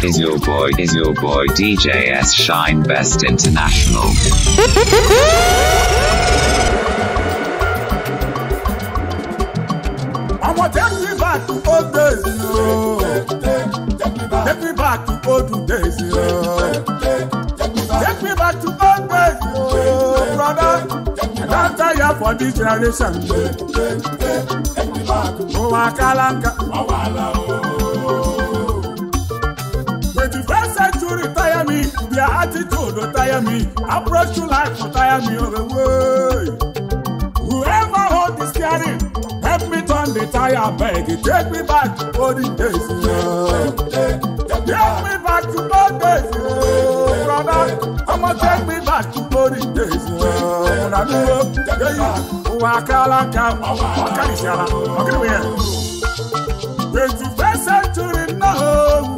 Is your boy DJ S Shine Best International. I'ma take me back to old days, yo. Take me back to old days, yo. Take me back to old days, yo, brother. I don't tire for this generation. Oh, Akalanka. 21st century tire me, their attitude will tire me, approach to life will tire me all the way. Whoever hold the steering, help me turn the tire back. Take me back to olden days. Take me back to old days, brother. I'ma take me back to olden days. 21st century now.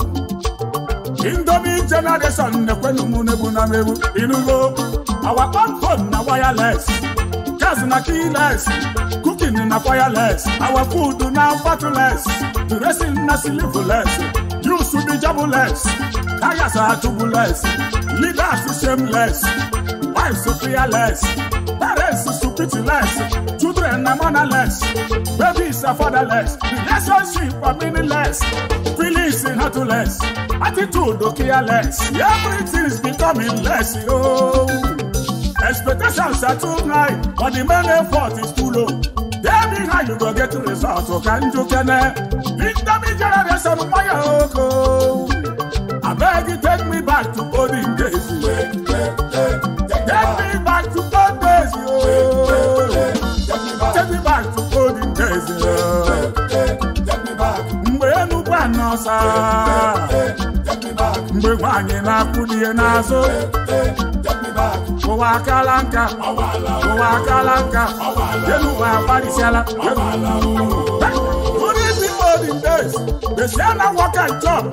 Indomie generation, our own phone na wireless, gas na keyless, cooking na fireless, our food na battleless, dressing na sleeveless, you should be jobless, tires are tubeless, leaders shameless, wives fearless, parents stupidless, children are mannerless, babies are fatherless, relationship are meaningless, feelings are heartless, attitude careless, everything is becoming less. Oh, expectations are too high, but the main effort is too low. Tell me how you go get the result. Oh, can you can Indomie generation, my I beg you, take me back to olden days. Take me back to old days. Take me back to olden days. Mgbe enugwu anọsa, mgbe nwanyị na-akwụlie n'azụ, ụwa akala nka, ụwa akala nka, elu ụwa agbalịsiala. Olden days, they say na work and job,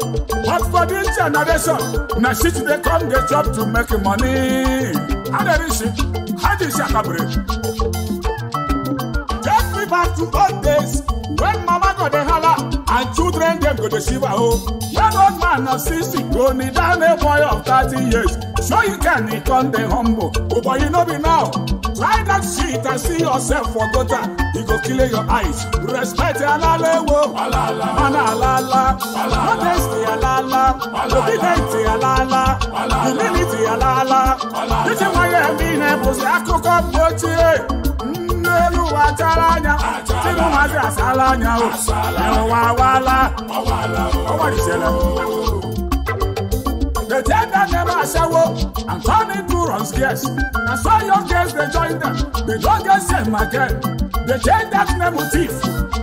but for this generation, na shit they come they job to make money. And there is shit, how did shakabre? Take me back to old days when mama got the holla and children them go to shiva ho. When old man of 60 go kneel down a boy of 30 years, so you can he come the humble. Oh boy, you know be now. Try that shit and see yourself for gutter. You go kill your eyes. Respect alalewo, analala, modesty alala, obedience alala, humility alala. This is why I mean I was akoko mochie. Nelu acharanya, tinu mazi asalanya o. Wawala, wawala. The gender never shower and turn into runs guests. And so young girls they join them. They don't get same again. They change that name with thief.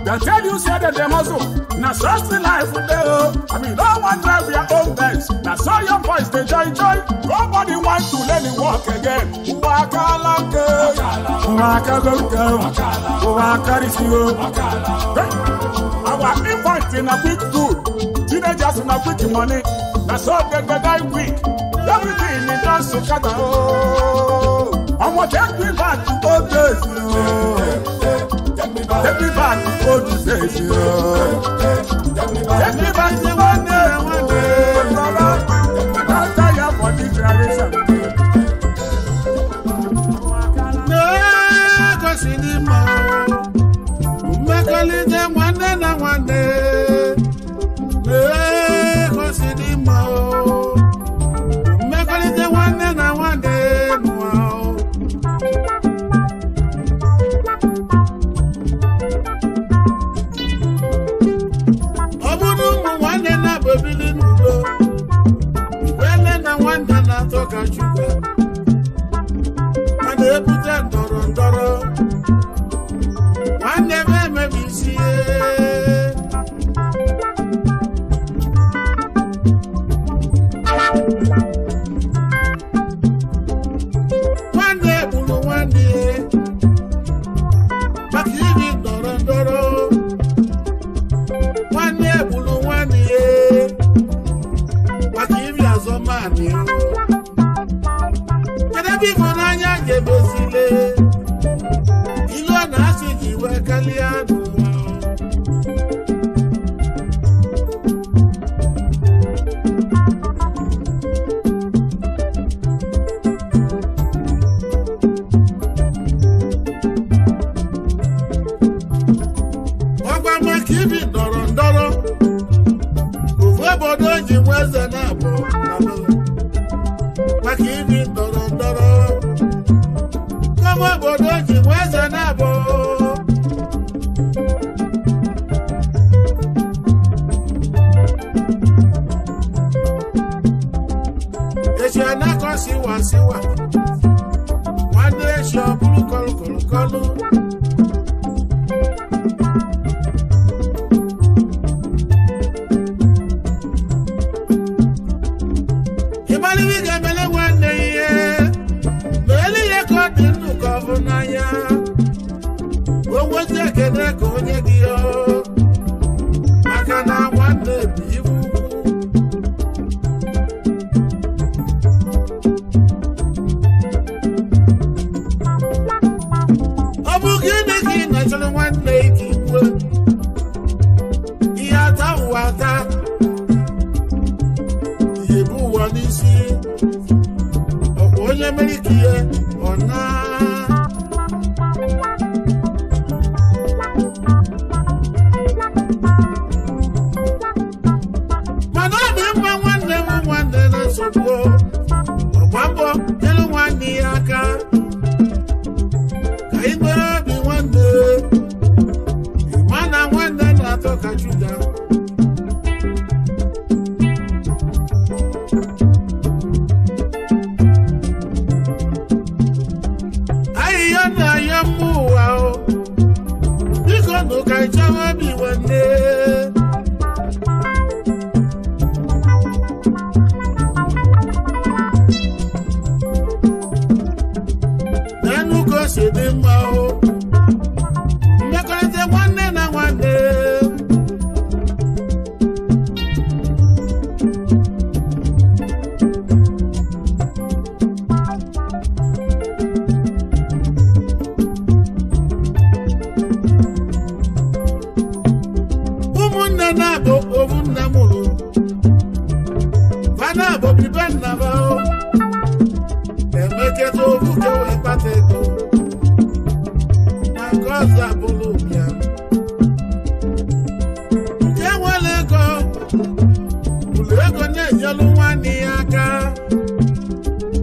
They tell you say that they muscle. Now trust the life with them. I mean no one drive their own Benz. Now so young boys they join join. Nobody wants to let it walk again. Wakalanke, wakagonke, wakarisio. Our infants in a quick food, teenagers in a quick money. That's all they die quick. Everything is done so cut. I'ma take me back to old days. Take me back to old days. Take me back to one day, one day, brother. Don't tire for this generation. No, cause in the mouth. One day, one day. m obodo ji nwe eze na-abụ. Echi anakọ siwa siwa, nwanne echi ọ bụrụ kọlụ kọlụ kọlụ. Ịmaliri ga-emele nwanne ihe, ma ele ihe ka ọ dị ndụ ka ọ bụ n'anya. O nwezi ekele ka onye gị o, maka na nwanne bụ iwu. Ọ bụ gịnị ka ị na-achọrọ nwanne gị kwuo? Ihe ata ụwa ata, ihe bụ ụwa n'isi. Ọkwa onye mere ka ihe ọ na. Mana ọ dị mma nwanne m nwanne na nsogbu, ọgba mbọ nyere nwanne ya aka. Ka ị nwere obi nwanne, ịma na nwanne na-atọ ka shuga. Ahịhịa na-aya mma ụwa o, biko nụ ka ị chọwa obi nwanne. N'enu ka o si dị mma o, mmekọrịta nwanne na nwanne. Ụmụnne na-abụ ofu nne mụrụ, fa na-abụ bibe nna ba o. Emeketa ofu ka wee kpata ego, ma nke ọzọ abụrụ ụbịam. Nke nwere ego ụlọ ego na-enyelu nwanne ya aka,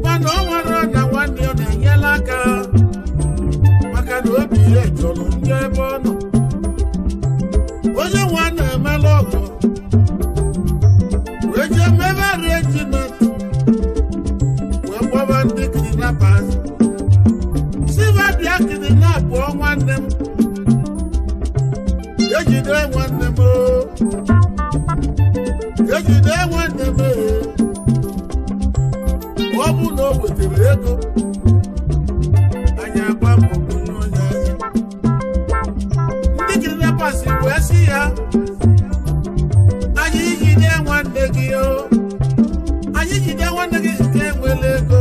mana ọ nwere na nwanne ya na-enyela aka, maka na obi ya jọrọ njọ ebe ọ nọ. Onye nwa na-emela ọgụ wee jee mebe arrangement, wee kpọba ndị kidnappers, si va bịa kidnapụọ nwanne m, ejide nwanne m o, ejide nwanne m e. Ọ bụ na o wetara ego, anyị agba mbọ bunye onye anya. Ndị kidnappers wee sị ya, anyị jide nwanne gị o, anyị jide nwanne gị nke nwere ego,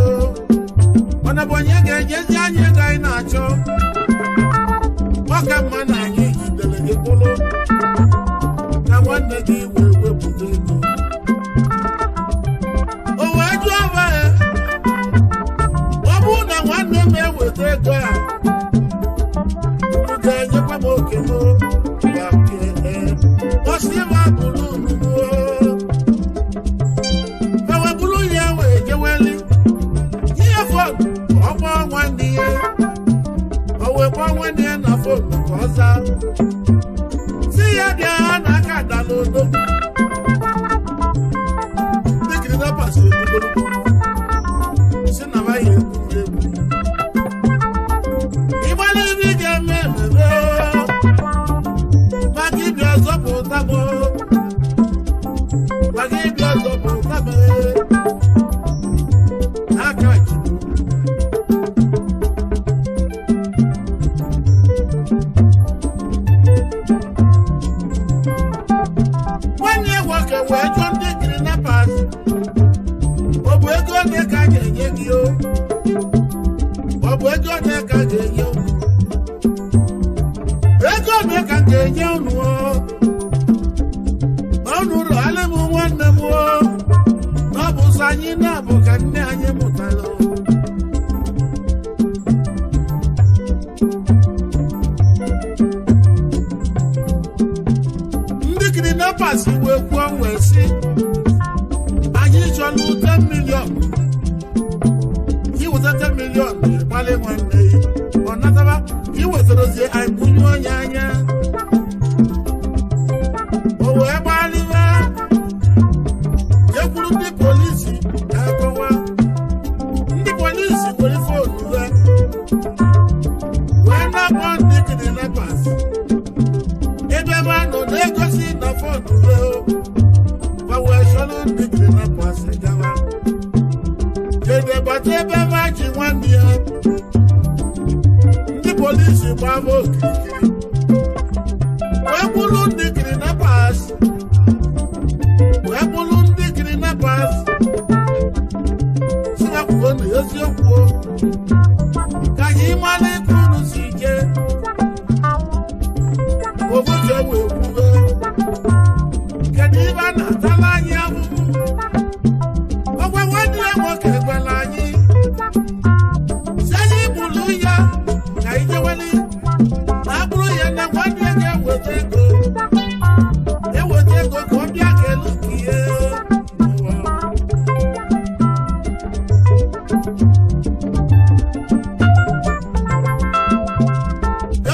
mana bụ onye ga-enyezi anyị ego anyị na-achọ. Ọ ka mma na anyị jidere gị kwụrụ ka nwanne gị wee wepụta ego. O wee jụọ ba ya, ọ bụrụ na nwanne m eweta ego a, unu ga-enyekwa m oke m? Ya kee ọsị ma bụrụ unu o. Ma wee bụrụ ya wee jeweli ihe fon ka ọ kpọọ nwanne ya. O wee kpọọ nwanne ya na fon ka ọ zaa, si ya bịa n'aka dala odo. Ndị kidnappers egbugoro si na ha ya egwu egwu. Ịgbala ibe ị ga-eme ememe o, maka ịbịa zọpụta m o, maka ịbịa zọpụta m e. N'aka Chukwu. Nwanne ya nwoke wee jụọ ndị kidnappers, ọ bụ ego ole ka a ga-enye gị o? Ọ bụ ego ole ka a ga-enye unu? Ego ole ka m ga-enye unu o? Ma unu rụọla m nwanne m o, na ọ bụ sọ anyị na-abụ ka nne anyị mụtara o. Ndị kidnappers wee kwuo wee sị, anyị chọrọ 10 million. Iweta 10 million, ịgbalị nwanne ya. Iwetarozie anyị bunye onye anya. O wee gbalịwa jekwuru ndị polisi na-akọwa. Ndị polisi were foonu ha wee na-akpọ ndị kidnappers ebe ebe a nọ na-egosi na foonu ha ma wee chọrọ ndị kidnappers gawa. Jede bata ebe ebe a ji nwanne ya. Ndị polisi gbaa okirikiri wee bụrụ ndị kidnappers wee bụrụ ndị kidnappers si na kwuo na eziokwu ka anyị mara ike unu si ike. Obodo wee kwuo kedu ibe a na-atala anyị ahụhụ. Ọgwa nwanne ya nwoke gwara anyị si anyị bụrụ ya ka anyị jeweli na abụrụ ya na nwanne ya ga-eweta ego eweta ego ka ọ bịa kelu ka ihe ụwa.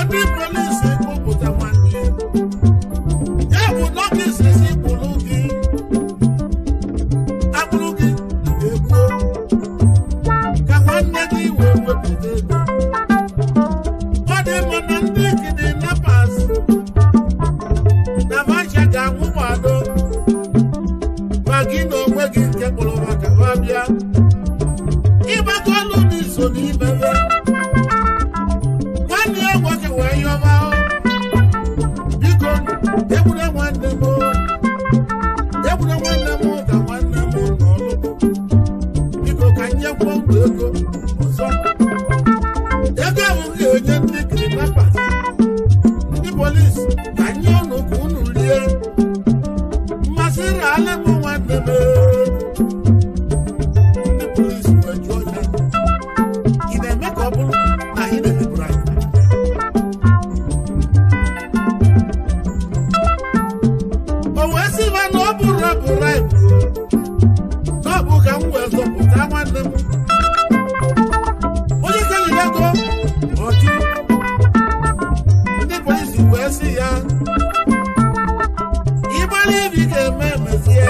Ndị polisi kpụpụta nwanne ya, ya bụ dọkịta si kpụrụ gị akpụrụ gị egbuo ka nwanne gị wee wepụta ego. Ọ dị mma na ndị kidnappers na macha ga-anwụ gbado ma gị na onwe gị nke kpụrụ maka ha bịa ịgbata ọlụ dị so n'ime ha. Nwanne ya nwoke wee yọba, biko egbure nwanne m, egbure nwanne m ka nwanne m n'ọlụgbụ, biko ka nyekwuo ndụ ego ọzọ. Ego ahụ m ga-enye ndị kidnappers, ndị polisi ka nye unu ka unu rie mmasị rala m nwanne m. Ndị polisi wee jụọ ya, ị na-eme ka ọ bụrụ na anyị na-emeburu anyị? O wee sị ha na ọ bụrụ abụrụ anyị na ọ bụ ka m wee zọpụta nwanne m. Onye keliri ego ọjụ. Ndị polisi wee sị ya, ịgbara ibi ga-eme emezie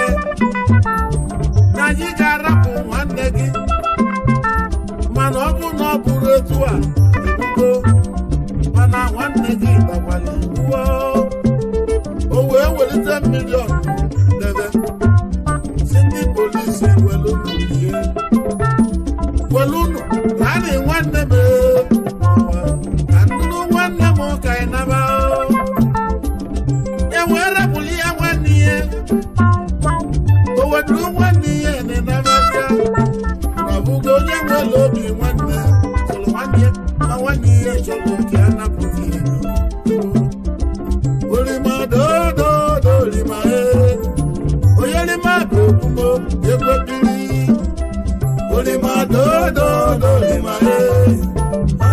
na anyị ga-arapụ nwanne gị, mana ọ bụ na ọ bụrụ etu a ebugo mana nwanne gị dakwala iwu. O wee welite miliọn debe si ndị polisi welu unu rie, welu unu naanị nwanne m ka nnụnụ nwanne m ka ị naba. E wee rapụrụ ya nwanne ya, o weturu nwanne ya na-enabata. Na ọbụgo onye nwere obi nwanne chọrọ nwanne ma nwanne ya chọrọ ka a napụta ya. Olima dodo dolima e, oyelima bụ okwumo egwe biri. Olima dodo dolima e,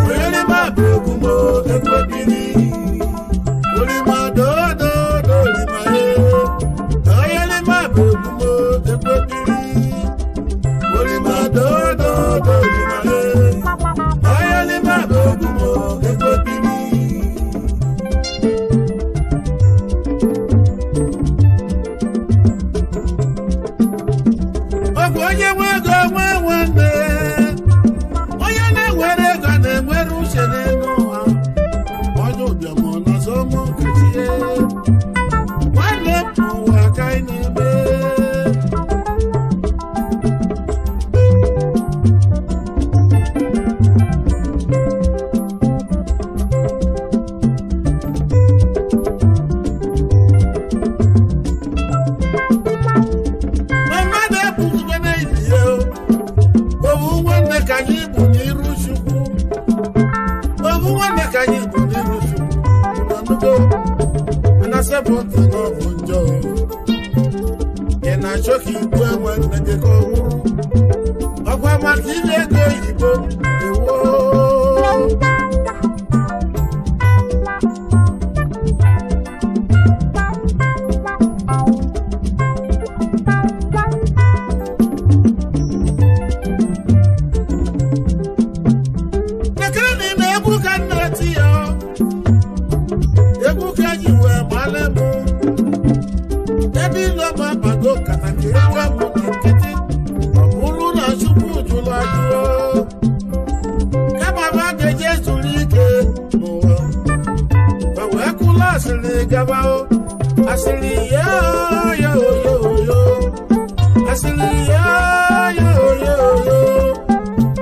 oyelima bụ okwumo egwe biri. Olima dodo dolima e, oyelima bụ okwumo egwe biri. Olima dodo dolima e, oyelima bụ okwumo egwe biri. Ọ bụ onye nwe ego nwe nwanne, onye na-enwere ego na-enwere uche n'elu ụwa. Onye ụbịam ọ na-azọ ụmụ nkechi nwanne m, ụwa ka anyị na-eme. Ma mmadụ ekwughị n'ibi ya, obu nwanne ka anyị bụ n'iru Chukwu, obu nwanne ka anyị bụ n'iru Chukwu. Na nnukwu mana sepụ ntị na ọ bụ njọ. Ị na-achọ ka igbu nwanne gị ka ọ nwụrụ ọkwa maka ile ego oyibo? Ewo. Nekere na egwu ka m na-eti. ego kata ka egwu abụ na nkịtị ọ bụrụ na Chukwu jụrụ ajụọ kama ba ga-eje zuru ike n'ụwa ma wee kụla asịrị gaba asịrị yo yo yo yo asịrị yo yo yo yo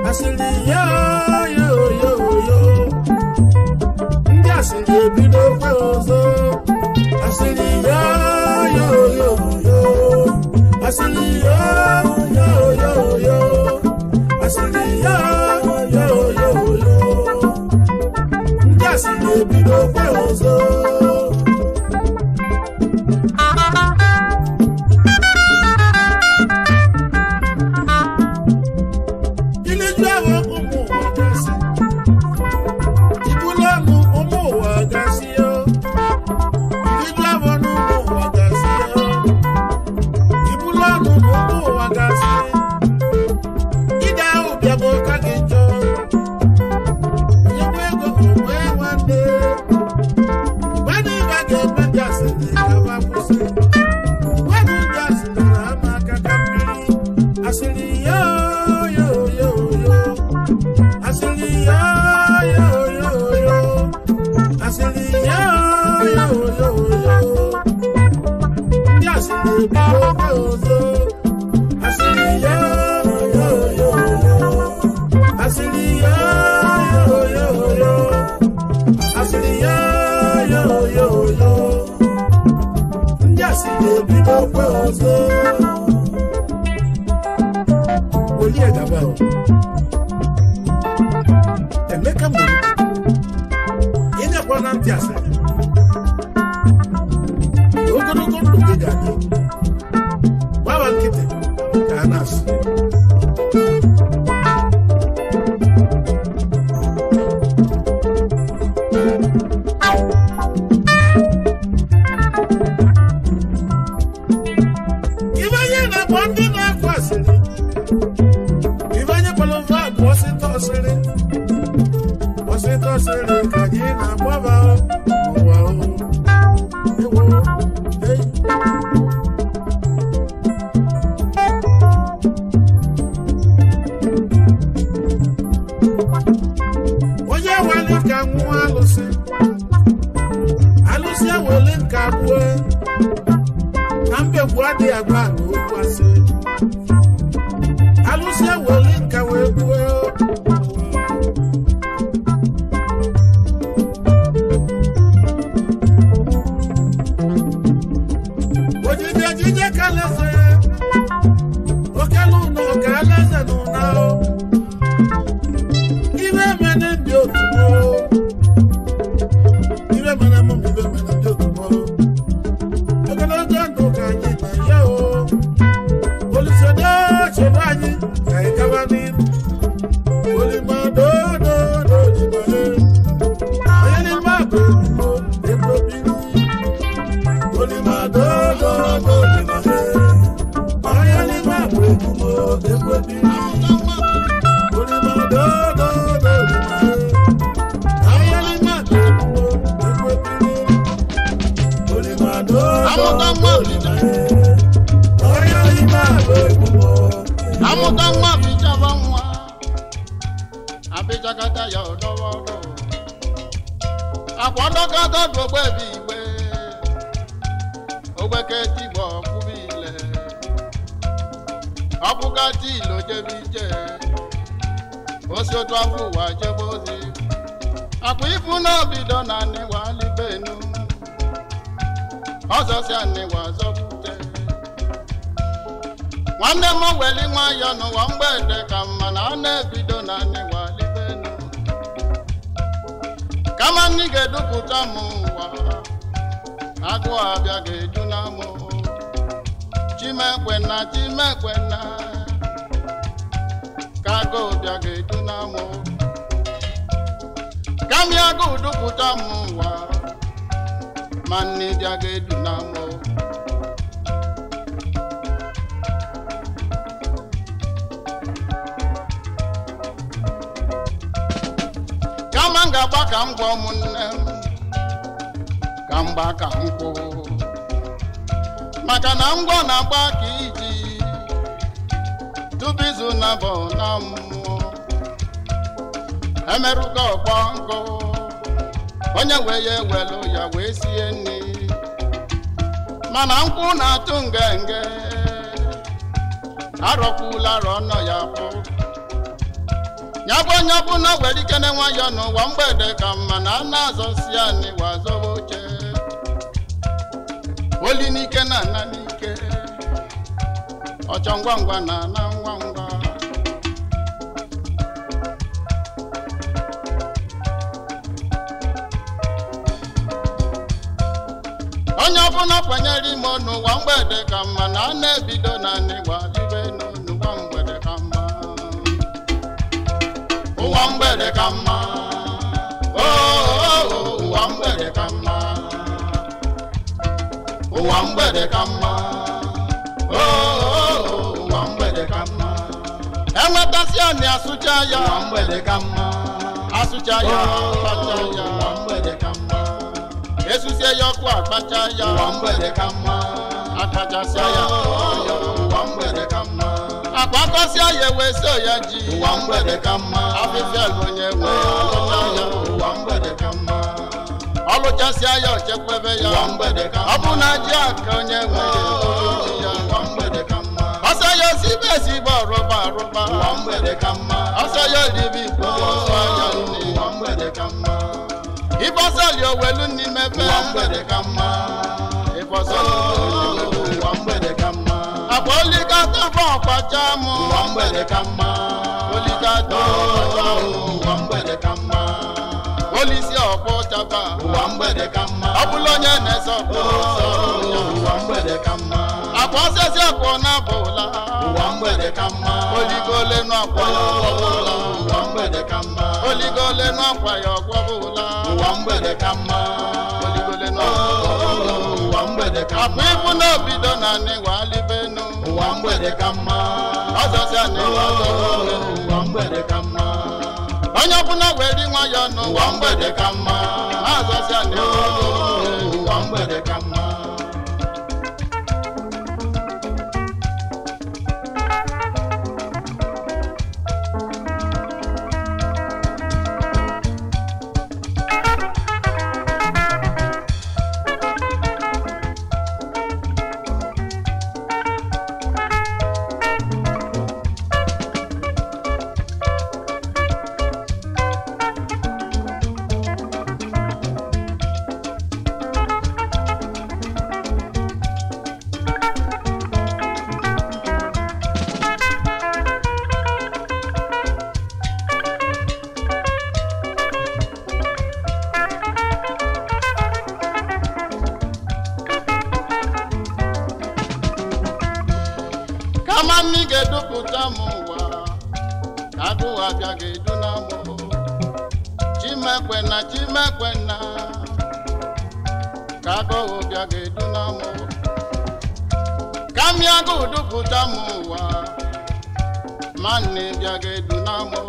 asịrị yo yo yo yo ndị asịrị ebido kwa ọzọ asịrị yo yo yo yo asịrị yo yo yo yo asịrị yo yo yo yo ndị asịrị ebido kwa ọzọ. Emeka mụrụ ịnyekwa na ntị asịrị ogologo ndụ gị ga-adị gbaba nkịtị ka a na-asị. Ibe anyị na-akpọ ndị na-akụ asịrị ibe anyị kpọrọ mfe abụọ sịta ọsịrị ọsịta ọsịrị ka anyị na-agbaba ụwa ewo ei. Onye weli ka nwụọ alụsị alụsị eweli nke abụọ na mbegbu adịghị agba na okwu asị alụsị eweli nka wee gbuo. Ojije ejije ka alaeze okelu na ọka alaeze na ụna ibe mene ndị otu m ibe mene mụ ibe mene ndị otu m ogologo ndụ ka anyị na ya o Olùsọdọ chebe anyị ka anyị gaba n'ihu olimadododolimare onye n'ime akụ ebubo ego biri olimadododolimare onye n'ime akụ ebubo ego biri olimadododolimare onye n'ime akụ ebubo ego biri olimadododolimare onye n'ime akụ ebubo. Amụta nwa abịchaba nwa abịchakata ya ọdọwọdọ akwa ndọkọta bụ ogbe ebe igbe ogbeke tigbo ọkwụbi ile ọkwụkata ilo jebe ije osi otu afọ ụwa jebe ozi akwa ibu na obido na anịwa alibenu ọzọsi anịwa zọbute nwanne m weli nwayọ n'ụwa mgbede ka mma na a na-ebido na anịwa libenu kama nni ga-edupụta m ụwa agụụ abịa ga-eju na mụ chimekwena chimekwena ka agụụ bịa ga-eju na mụ kama agụụ dupụta m ụwa ma nni bịa ga-edu na mụ. Kama m ga-agba ka m gwa ụmụnne m ka m gba ka m kwụ Maka na ngwọ na-agba ka iji tupu izu na-abọ na mmụọ emerụka ọkpọ nkụ onye wee ya ewelu ya wee sie nri mana nkwụ na-atụ ngenge arọkwula arọ nọ ya pụ nyabụ nyabụ na were ikene nwayọ n'ụwa mgbede ka mma na a na-azọsi anị wazọba oche oli n'ike na ana n'ike ọchọ ngwa ngwa na ana ngwa ngwa onye ọbụla kwanyere ime n'ụwa mgbede ka mma na a na-ebido na anịwa ibe n'ụwa mgbede ka mma ụwa mgbede ka mma oo ụwa mgbede ka mma ụwa mgbede ka mma oo ụwa mgbede ka mma enwetasị anị asụcha ya ụwa mgbede ka mma asụcha ya akpacha ya ụwa mgbede ka mma esusie ya ọkụ akpacha ya ụwa mgbede ka mma akpachasịa ya ụwa mgbede ka mma akpakọsịa ya eweso ya ji ụwa mgbede ka mma afịfịa bụ onye nwe ya ya ụwa mgbede ka mma ọlụchasịa ya ochekwebe ya ụwa mgbede ka mma ọ bụ na ji aka onye nwe ya ụwa mgbede ka mma ọsọ ya osibe ezigbo ọrụba arụba ụwa mgbede ka mma ọsọ ya olibe ikwu ọsọ ya nne ụwa mgbede ka mma ịbọsọli owelu n'ime be ụwa mgbede ka mma ịbọsọli owelu ụwa mgbede ka mma akwa olikata bụ ọkpacha mụ ụwa mgbede ka mma olikata ọkpacha ụwa mgbede ka mma olisi ọkpọ chaba ụwa mgbede ka mma ọ bụla onye na-ese ọkpọ ọsọ ụwa mgbede ka mma akwa osisi ọkpọ na-abụla ụwa mgbede ka mma oligolenu akwa ya ọgwọbụla ụwa mgbede ka mma oligolenu akwa ya ọgwọbụla ụwa mgbede ka mma oligolenu akwa ụwa mgbede ka mma akwa ibu na obido na anịwa alibenu ụwa mgbede ka mma ọzọsịa anịwa ụwa mgbede ka mma onye ọbụla were nwayọ n'ụwa mgbede ka mma azọsịa anịwa ụwa mgbede ka mma. Kama mmị ga-edupụta m ụwa ka agụụ abịa ga-edu na mụ chimekwena chimekwena ka agụụ bịa ga-edu na mụ kami agụụ dupụta m ụwa ma nne bịa ga-edu na mụ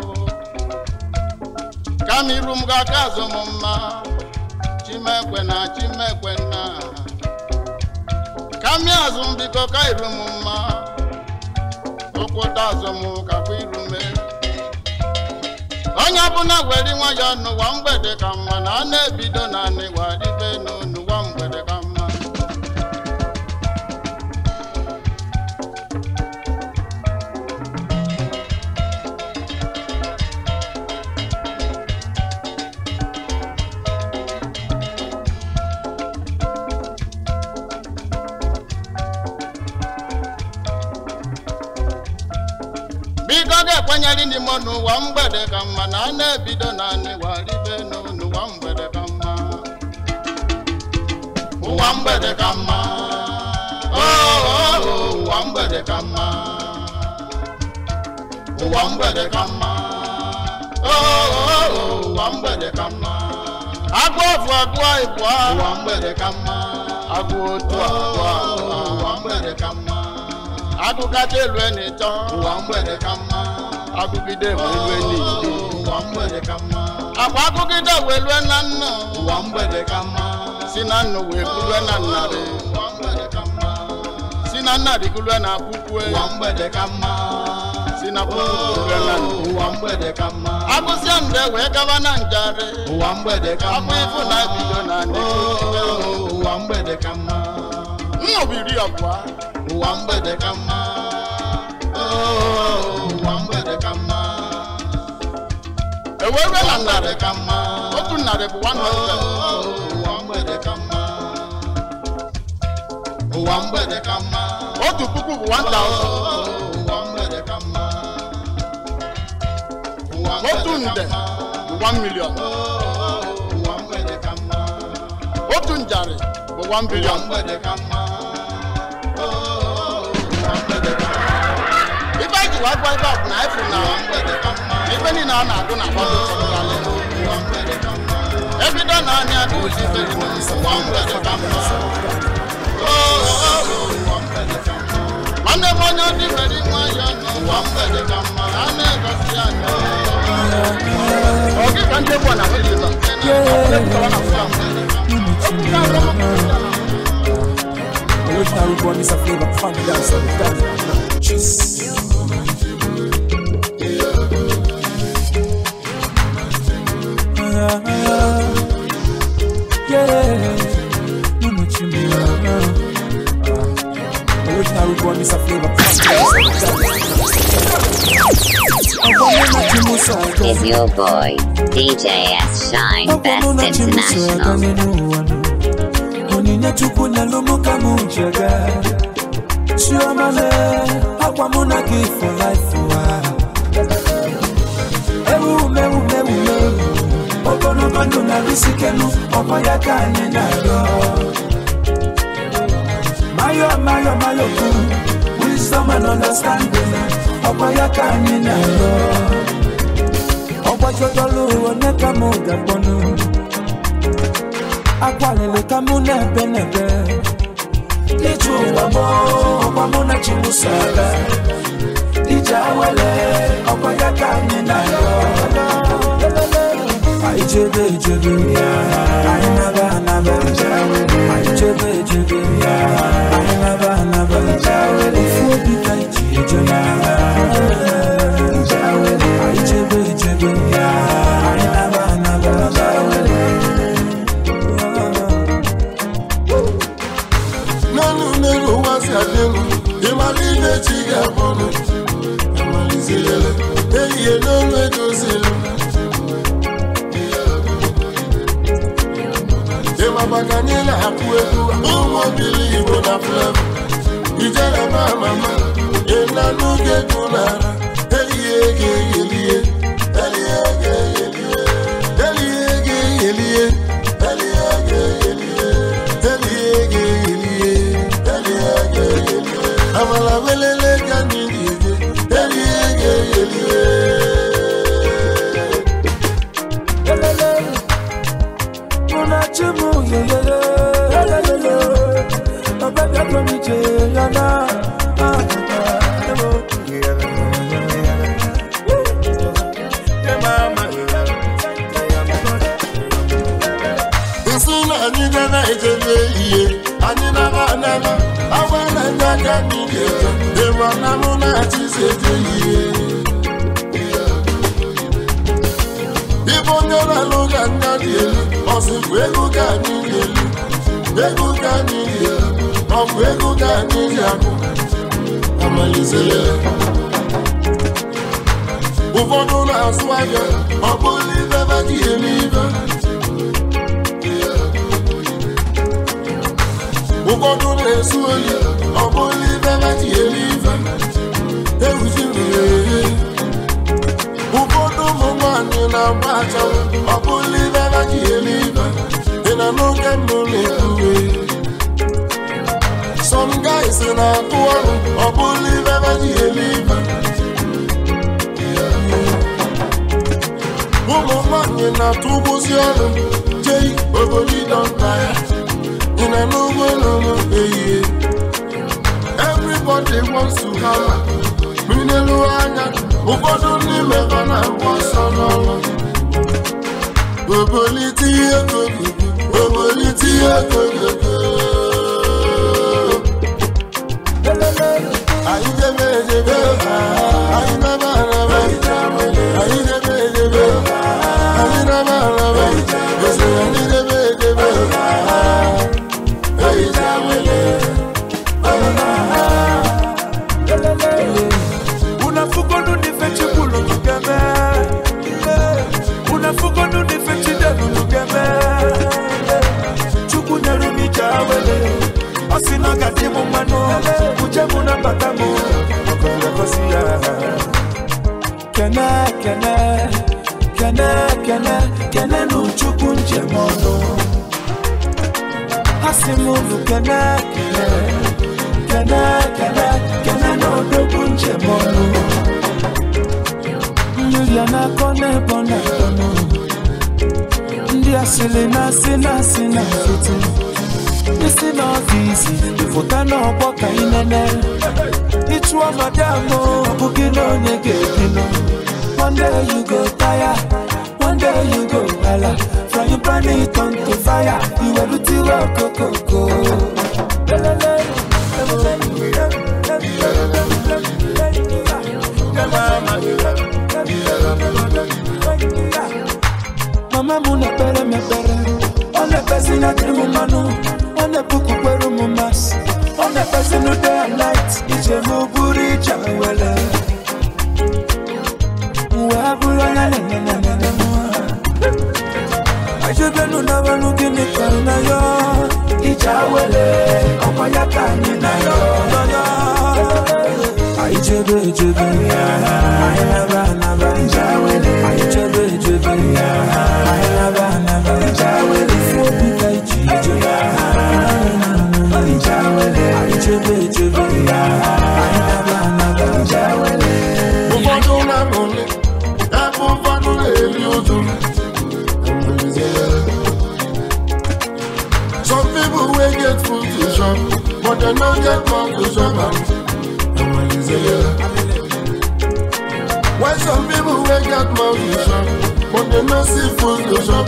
kami iru m ga-aka azụ m mma chimekwena chimekwena kami azụ m biko ka iru m mma okwuta azụ m kakwa iru mee onye ọbụla were nwayọ n'ụwa mgbede ka mma na a na-ebido na anịwa ribe n'ụwa mgbede ka mma. Biko ga-ekwenyere ndị mmụọ n'ụwa mgbede ka mma na a na-ebido na anịwa ribe n'ụwa mgbede ka mma ụwa mgbede ka mma oo ụwa mgbede ka mma ụwa mgbede ka mma oo ụwa mgbede ka mma agụ ọfụ agụ ịbụa ụwa mgbede ka mma agụ otu agụ ụwa mgbede ka mma agụkata elu n'ịtọ ụwa mgbede ka mma agụgide wee lue n'ide ụwa mgbede ka mma akwa agụgide wee lue na nnu ụwa mgbede ka mma si na nnu wee bulue na nnarị ụwa mgbede ka mma na narị gụlue na puku Ụwa mgbede ka mma. Si na puku gụlue na nde. Ụwa mgbede ka mma. Agụsịa nde wee gaba na njarị. Ụwa mgbede ka Akwa mma. ịfụ na ebido na nde. Ụwa mgbede ka mma. Nnọbụ 20. Ụwa mgbede ka mma. Ụwa mgbede ka mma. E wee rue na narị. Ka mma. Otu narị bụ 100. Ụwa mgbede ka mma. Ụwa mgbede ka mma. Otu puku bụ 1000. Ụwa mgbede ka mma. Ụwa Otu mgbede nde ka mma. bụ 1 million. Ụwa mgbede ka mma. Otu njarị bụ 1 Ụwa billion. mgbede ka mma. Ụwa mgbede ka mma. Ife anyị ji wee gwa ebe a bụ na anyị fụrụ na Ụwa mgbede ka mma. ife niile a na-agụ na agbado chọpụtalị. Ụwa mgbede ka mma. Ebido na anyị agụzi ife dị Ụwa mgbede ka mma. Ụwa mgbede ka mma. Nwanne m onye dị nwere nwa ya nọ. Ụwa mgbede ka mma. A na-egosi ya nọ. Ọ gị ka ndị egwu a na-akpọ Jizọs. Original Rude Boy, Mr. Flavor, Funky Dancer, Danny. Cheese. Yeah, you know Chimmy. Original Rude Boy, Mr. Flavor, Funky Dancer, Is your boy, DJ S Shine Best International. Onyinye Chukwu nyelu mụ ka mụ jege. Chioma le, akwa mụ na gị for life ụwa. Ewu mewu mewu mewu. Ogologo ndụ na risikenu, ọkwa ya ka anyị na-arịọ. Mayo mayo mayo kwu, wisdom and understanding, ọkwa ya ka anyị na-arịọ. Ọgbajodolu onye ka mụ ga-akpọnụ. Akwalili ka mụ na-ebe n'ebe. Ije ụwa mụ, ọkwa mụ na chi mụ so aga. Ije awele, ọkwa ya ka anyị na-arịọ. Anyị jebe ejebe, anyị naba anaba. Anyị jebe ejebe, anyị naba anaba. Ofu obi ka anyị ji eje n'agha. Anyị jebe ejebe, anyị naba anaba. N'elu n'elu ụwa si adị elu, ịmara ibe chi ga-abụnụ. Amalizilele, ehihie n'olu edozilu. Ịmaba ka anyị na-akụ egwu, ụmụ obili Igbo na Flevo. Ijele ma mama, ịna n'oge egwu n'ara. Ehihie ga-eyelie, ehihie ga-eyelie, ehihie ga-eyelie, ehihie ga-eyelie, ehihie ga-eyelie, ehihie ga-eyelie. Amala welele ka anyị ga-eje, ehihie ga-eyelie. Elele, mụ na chi mụ yeyeye, elelele. Ọbẹ̀ bịa m ije ya na, ah, ah, ebo. Nsị na anyị debe ejebe ihe, anyị naba anaba, agba na ndị aka anyị ga-eje, ịma na mụ na chi si eje ihe. Ibe onye na-alụ ka nna dị elu, ọ sịkwa ego ka anyị dị elu, ego ka anyị dị elu, ọ bụ ego ka anyị ji akụ. Amalizele. Ụfọdụ na-azụ ahịa, ọ bụrụ ibe ba ji eme ibe. Ụfọdụ na-ezu ohi, ọ bụrụ ibe ba ji eme ibe. Ewuzi mmiri. Ụfọdụ ụmụ nwaanyị na-agba achanwụ, ọ bụrụ ibe ba ji eme ibe. Ị na n'oge mbụ na-ekwuwe. Some guys na-atụ ọrụ, ọ bụrụ ibe ba ji eme ibe. Ụmụ nwaanyị na-atụgbuzi ọrụ, jei obodo ịdọnta ya. Ị na n'ugbo n'ụlọ ehihie. Everybody wants to hammer. Mmiri n'elu anya, ụfọdụ n'ime ha na-agba ọsọ n'ọrụ. Obolite ihe kogogo, obolite ihe kogogo. Anyị debe edebe, anyị naba anaba. Anyị debe edebe, anyị naba anaba. Ese anyị debe edebe, ije awele. Unafugonu ni fechi kulu lugeme. Unafugonu ni fechi delu lugeme. Chukwu nyere m ije awele. Ọ sị na ọ ga-adị m mmanụ. Uche mụ na mbata mụ. Ọkọlọkọsi ya. Kene kene kene kene kene nu Chukwu njem ọnụ. Asị m unu kene kene kene kene kene na odogwu njem ọnụ. Mmiri a na-akọ n'ebe ọ na-akọ nụ. Ndị asịrị na-asị na-asị na nkịtị. Isi n'ọfịs ịfụta n'ọgbọ ka ị nene. Ịchụọ madam ọ bụghị na onye ga-ebinụ. One day you go tire, one day you go hala. From your brand it on to fire, iwelutiwe okokoko. Mama m na-ekpere m ekpere, ọ na-ekpezi na dịrị m mmanụ, ọ na-ebukukwere m masị, ọ na-ekpezi nu day and night, ije m bụrụ ije wele. Wee bụrụ onye na-enenenene m. Ajebenu na banu gịnị ka ị na-ayọ? Ije awele, ọkwa ya ka anyị na-ayọ. Anyị jebe ejebe, anyị naba anaba. Anyị jebe ejebe, anyị naba anaba. Ife obi ka iji eje, anyị jebe ejebe, anyị naba anaba. Ụfọdụ na-aṅụrị, ebe ụfọdụ na-eri ụjụ. Some people wey get food to chop, but they no get mouth to chop am. Why some people wey get mouth to chop, but they no see food to chop?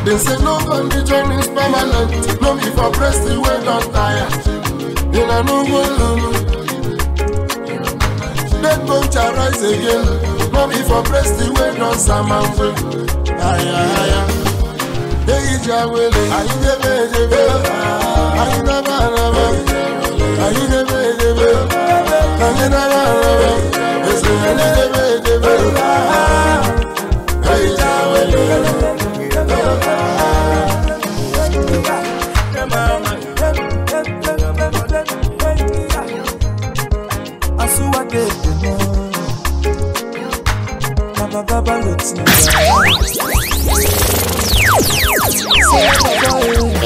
They say no condition is permanent, no be for breast wey don tire. In a no go lulu. Dead bone shall rise again, no be for breast wey don samamwe. Aya aya, ije awele, anyị debe edebe, anyị naba anaba, anyị debe edebe, anyị naba anaba, ese anyị debe edebe, ije awele.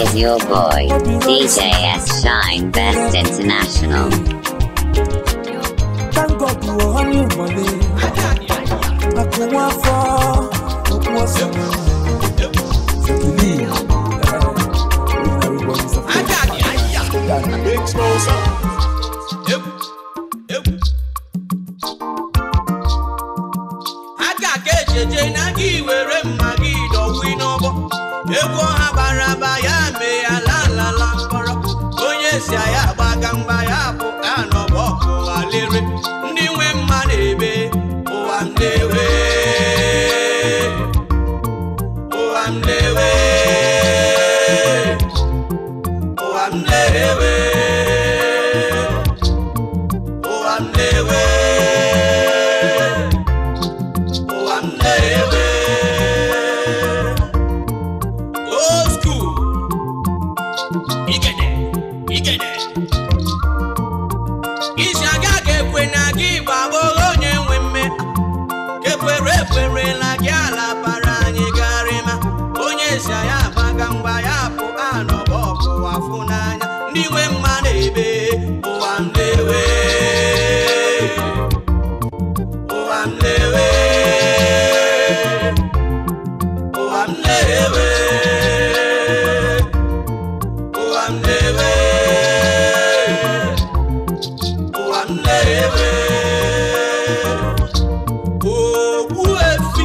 Is your boy DJ S Shine Best International. Thank God you are on your money. I could want for Big Smosa. Aka ka echeche na gị were mma gị dọwi n'ọbọ. Egwu ọha gbara aba ya mee ya lalala mkpọrọ. Onye si ya gbaga mgba ya bụ anọbọ ọkụ lere. Ndị nwe mma na-ebe ụwa m na-ewe. Ụwa m na-ewe. Ụwa m na-ewe. Ụwa m na-ewe. Ụwa m na-ewe. Old school. Igede, igede. Isi aga ga-ekwe na gị bụ agbọghọ onye nwe mme. Kekwere ekwerela gị ala bara anyị garịma. Onye si ya agbaga mgba ya bụ anọbọ ọkụ afụ n'anya. Ndị nwe mma na-ebe ụwa m na-ewe. Ụwa m na-ewe. Ụwa m na-ewe. Ụwa m na-ewe. Ụwa m na-ewe. Ogbuefi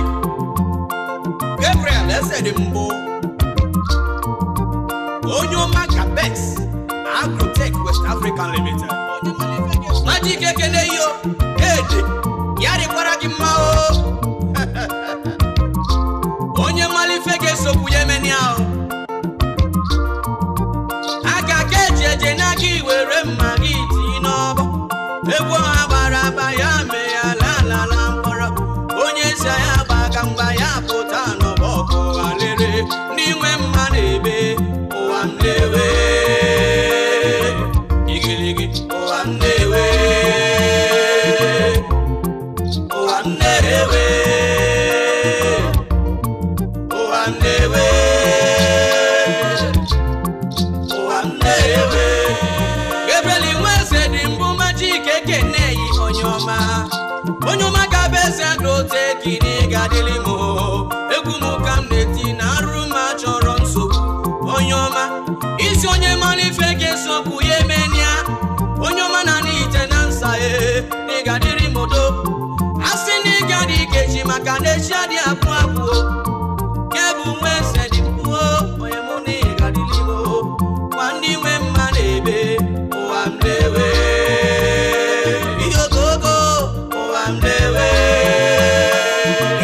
Gabriel Eze dị mbụ. Onye ọma Jabez agụ Japan Limited. Magic ekene yo ede ya dịkwara gị mma o. Onye malife ga-esokwu ya emeni ahụ. Aka ka eji eje n'aka iwere mma gị tii n'ọbọ. Egwu ọha gbara aba ya mee ya lalala mkpọrọ. Onye si ya gbaga mgba ya pụta n'ọbọ ọkụ alere. N'inwe mma na-ebe ụwa m na-ewe. Igirigi ụwa m na-ewe. Ụwa m na-ewe. Ụwa m na-ewe. Ụwa m na-ewe. Gabriel Nweze dị mbụ Magic ekene yi onye ọma. Onye ọma ga-abụ eze agrotekini ga-adịlị m o. Egwu m ka m na-eti na arụ m achọrọ nsogbu. Onye ọma isi onye mara ife ga-esokwu ya emenia. Onye ọma na n'ite na nsa e na ị ga-adịrị m udo. A sị na ị ga-adị ikechi maka na echi adịghị akwụ akwụ o. Nke bụ Nweze dị mbụ o, onye mụ na ị ga-adịlị m o. Gwa ndị nwe mma na-ebe ụwa m na-ewe. Ihe ogogo ụwa m na-ewe.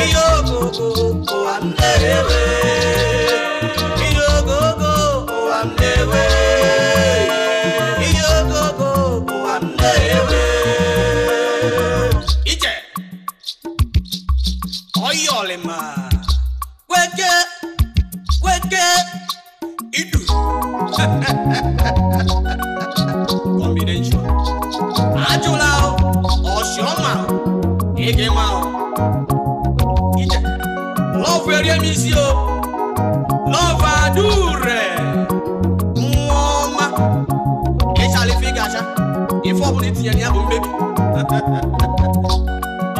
Ihe ogogo ụwa m na-ewe. Ihe ogogo ụwa m na-ewe. Ihe ogogo ụwa m na-ewe. Ije ọyọlịma kweke kweke idu combination ajụla ọsịọma ịgịma ije lọvụ erie m isi o lọvụ adure nwa ọma ịchala ife ị ga-acha ife ọbụla itinyere ya bụ mmebi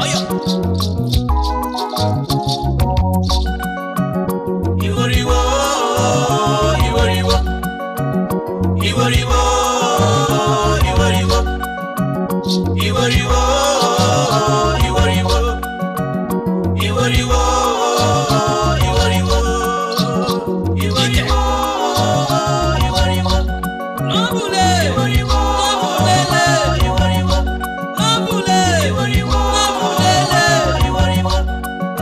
ọyọ. Iworiwo, iworiwo, iworiwo, iworiwo, iworiwo, iworiwo, iworiwo, iworiwo, iworiwo, iworiwo. Lọ́bùlé, lọ́bùlélé, iworiwo, lọ́bùlé, lọ́bùlélé, iworiwo,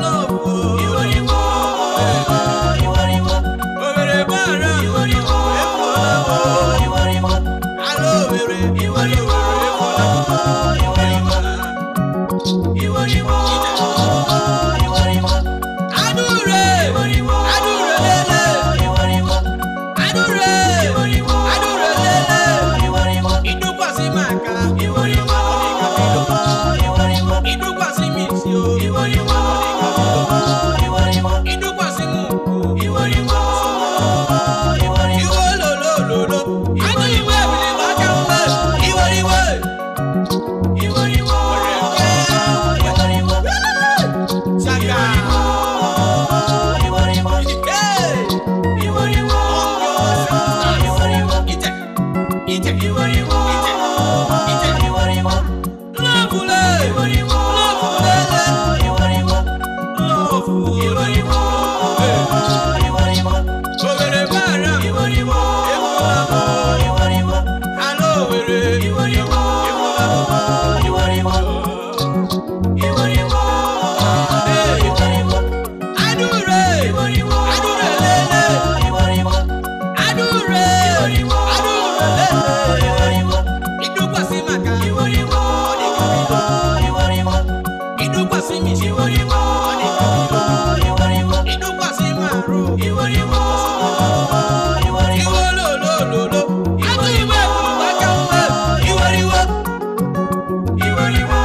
lọ́bù, iworiwo, iworiwo. Òwèrè bára, iworiwo, iworiwo, aló òwèrè, iworiwo, iworiwo, iworiwo, iworiwo. Adúrè, adúrè lélẹ̀, iworiwo, adúrè, adúrè lélẹ̀, iworiwo. Ìdúkwàsí màkà, iworiwo, iworiwo. Ìdúkwàsí mìsí o, iworiwo, iworiwo. Ìdúkwàsí mú o, iworiwo, iworiwo. Iwo lòlòlòlò, adú ìwé ìbìlì wákà ń bẹ̀, iworiwo, iworiwo, iworiwo. Ṣaka, iworiwo, iworiwo, iworiwo. Ije, ije, iworiwo, ije, ije, iworiwo. Lọ́bùlé, lọ́bùlélé, iworiwo, lọ́bù, iworiwo, iworiwo. Òwèrè bára, iworiwo, iworiwo. Aló òwèrè, iworiwo, iworiwo, iworiwo, iworiwo. Adúrè, adúrè lélẹ̀, iworiwo. Adúrè, adúrè lélẹ̀, iworiwo. Ìdúkwàsí màkà, iworiwo, iworiwo. Ìdúkwàsí mìsí, iworiwo, iworiwo. Ìdúkwàsí màrú, iworiwo, iworiwo. Iwo lòlòlòlò, adú ìwé ìwà kàwé, iworiwo, iworiwo,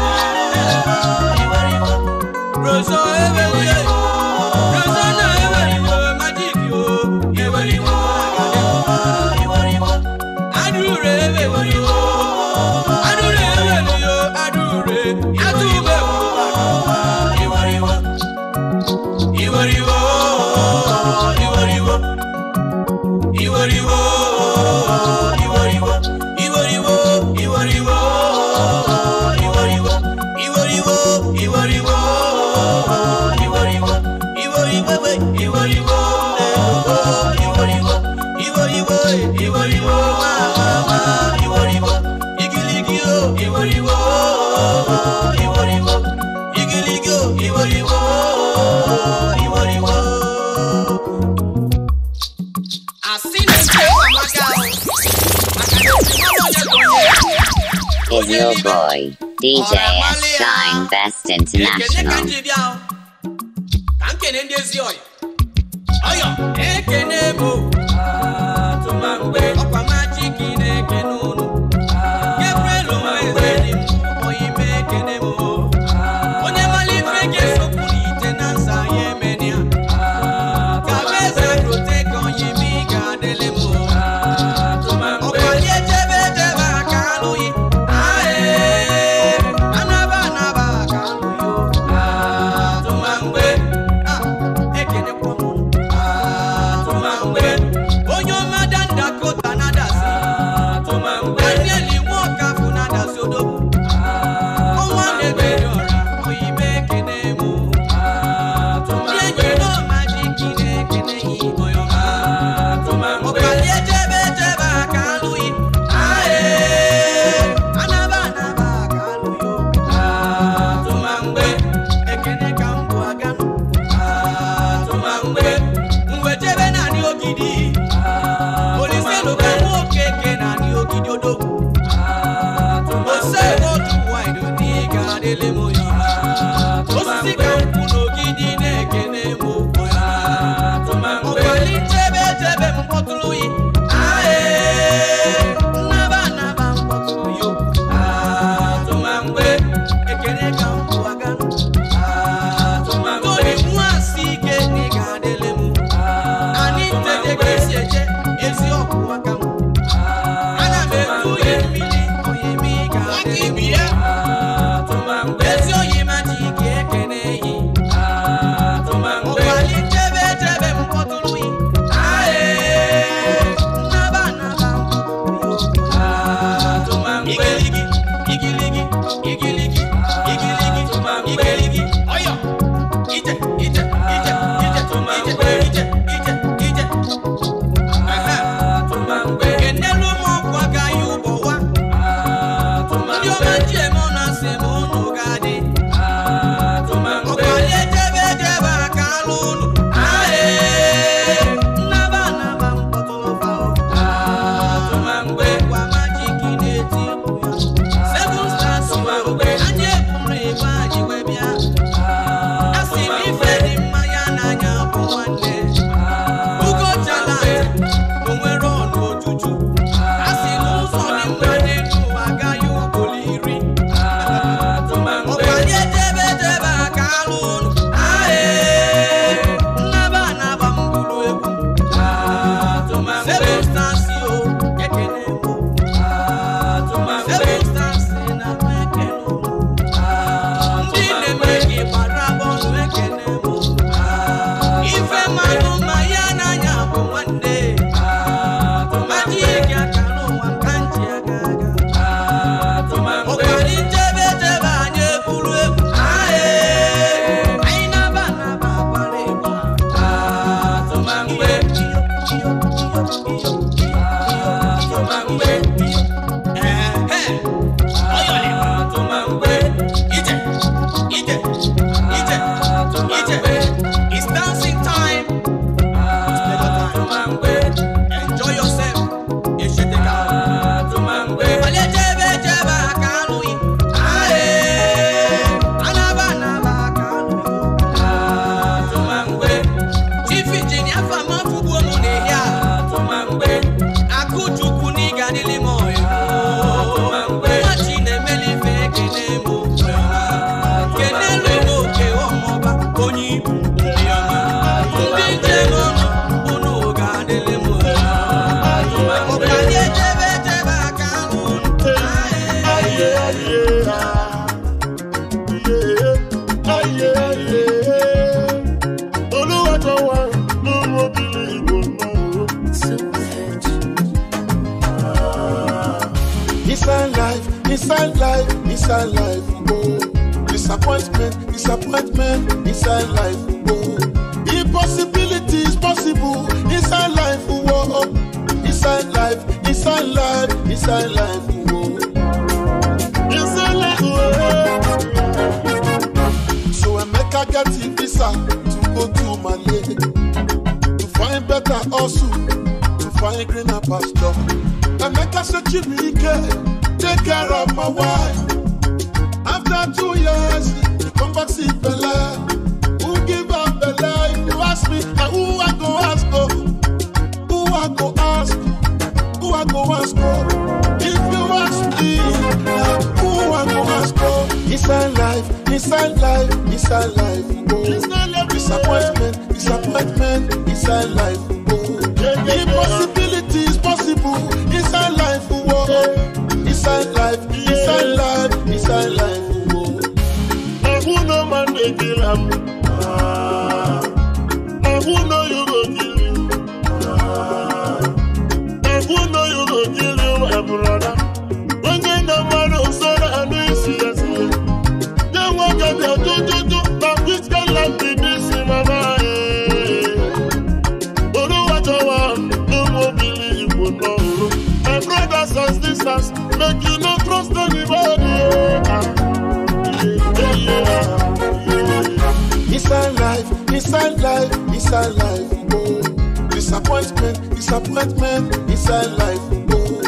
iworiwo. Roso eweliwe, roso na eweliwe, magic o, iworiwo, iworiwo. Adúrè eweliwe, adúrè eweliwe, adúrè, adúrè iworiwo, iworiwo, iworiwo, iworiwo, iworiwo, iworiwo, iworiwo, iworiwo, iworiwo, iworiwo, iworiwo, iworiwo, iworiwo, iworiwo, iworiwo, iworiwo, iworiwo, iworiwo. Your boy, DJ S Shine Best International. Ka nkene ndị ezi ọyị ọyọ ekene bụ atụmangbe ọkwa majiki na-ekene unu Gabriel nwezedi m oyime ekene m onye mara ife ga-esokwu n'ite na nsa ya emenia ka eze rote ka oyime ị ga-adịlị m ọkwali echebe echebe aka alụghị ae anaba anaba aka alụghị atụmangbe ekenekwa m atụmangbe onye ọma dandakota na-adasi Daniel Nwokafụ na-adasi odogwu ọnwa na-eberi ọra oyime ekene m ndị enyi n'ọmajiki na-ekene ya ọyọma ọkpali echebe echebe aka alụghị ae anaba anaba aka alụghị atụmangbe ekene ka m bụ aganụ atụmangbe mgbe jebe naanị ogidi Olise luka nwoke naanị ogidi odogwu ose otu wide n'iga adịlị m oyọma osisi ka nkwụ n'ogidi na-ekene m ọkwali chebe chebe m kpọtụrụ yi ae nnaba nnaba m kpọtụrụ yo atụmangbe ekene ka m kwụ aganụ atụmangbe nwa asị ike n'ịga adịlị m anyị ntete ka esi eje ezi ọkụ aka m ana m etu ya mmiri oyi m ị ga-adịlị m ezi oyi ma ji ike ekene yi ọkwali chebe chebe m kpọtụrụ yi ae nnaba nnaba m kpọtụrụ yo igiligi igiligi igiligi igiligi igiligi ọyọ ije ije ije ije ije ije ije ije kenelu m ọkwa gaghị ụbọwa ndị ọma ji eme ọ na-asị m unu ga-adị ọkwali echebe echebe aka alụ unu ae nnaba nnaba m kpọtụrụ fa gwa majiki na-eti mkpu ya seven stars anyị eburu ebe anyị wee bịa a sị m ife dị mmanya n'anya bụ nwanne ugo chala o nwere ọnụ ojuju a sị na ụzọ dị mma n'elu ụwa agaghị ugboro iri ọkwali echebe echebe aka alụ unu ae nnaba nnaba m bụrụ egwu seven stars o ekene m seven stars na m ekene unu ndị na-eme gị gbara bọọlụ ekene m ife mmanụ ma ya n'anya bụ nwanne majiki aka n'ụwa ka nji aga aga ọkwali chebe chebe anyị eburu egwu ae anyị naba naba agbara ịgba iyo iyo iyo iyo iyo iyo iyo ehe ọyọlị ije ije ije ije. It's dancing time. It's pleasure time. Enjoy yourself. Esheteka. Wale chebe chebe aka alụghị. Ae, anaba anaba aka alụghị. Chief Engineer Fama fugbuo mụ n'ehihie a. Akụchukwu n'ịga dịlị m ọyị. Nwa chi na-emeli ife ekene m kenelu m oke ọmọba onye ibu ndị ọma ndị njem ọnụ unu ga-adịlị m ọkwali echebe echebe aka alụ unu ae. Inside life, inside life, inside life, oh. Disappointment, disappointment, inside life, oh. Impossibility is possible inside life, oh. Inside life, inside life, inside life, oh. Inside life, oh. So Emeka get a visa to go to Malay to find better also, to find greener pasture. Emeka say Chibuike, take care of my wife. After 2 years, he come back see belle. Who give up belle? If you ask me, now who I go ask? Oh? Who I go ask? Who I go ask? Oh? If you ask me, now who I go ask? Oh? Inside life, inside life, inside life. Oh. Disappointment, disappointment, inside life. Oh. Impossibility is possible inside life. Oh. Inside life, inside life, inside life. Oh. Who no man dey kill am? Who know you go kill you? Who know you go kill you, my brother? When you no man so na no see us. They want to do do do, but which can life be this, mama? Oluwajowa, no more believe you no. My brothers and sisters, make you no trust anybody. Inside life, inside life, inside life, oh. Disappointment, disappointment, inside life, oh.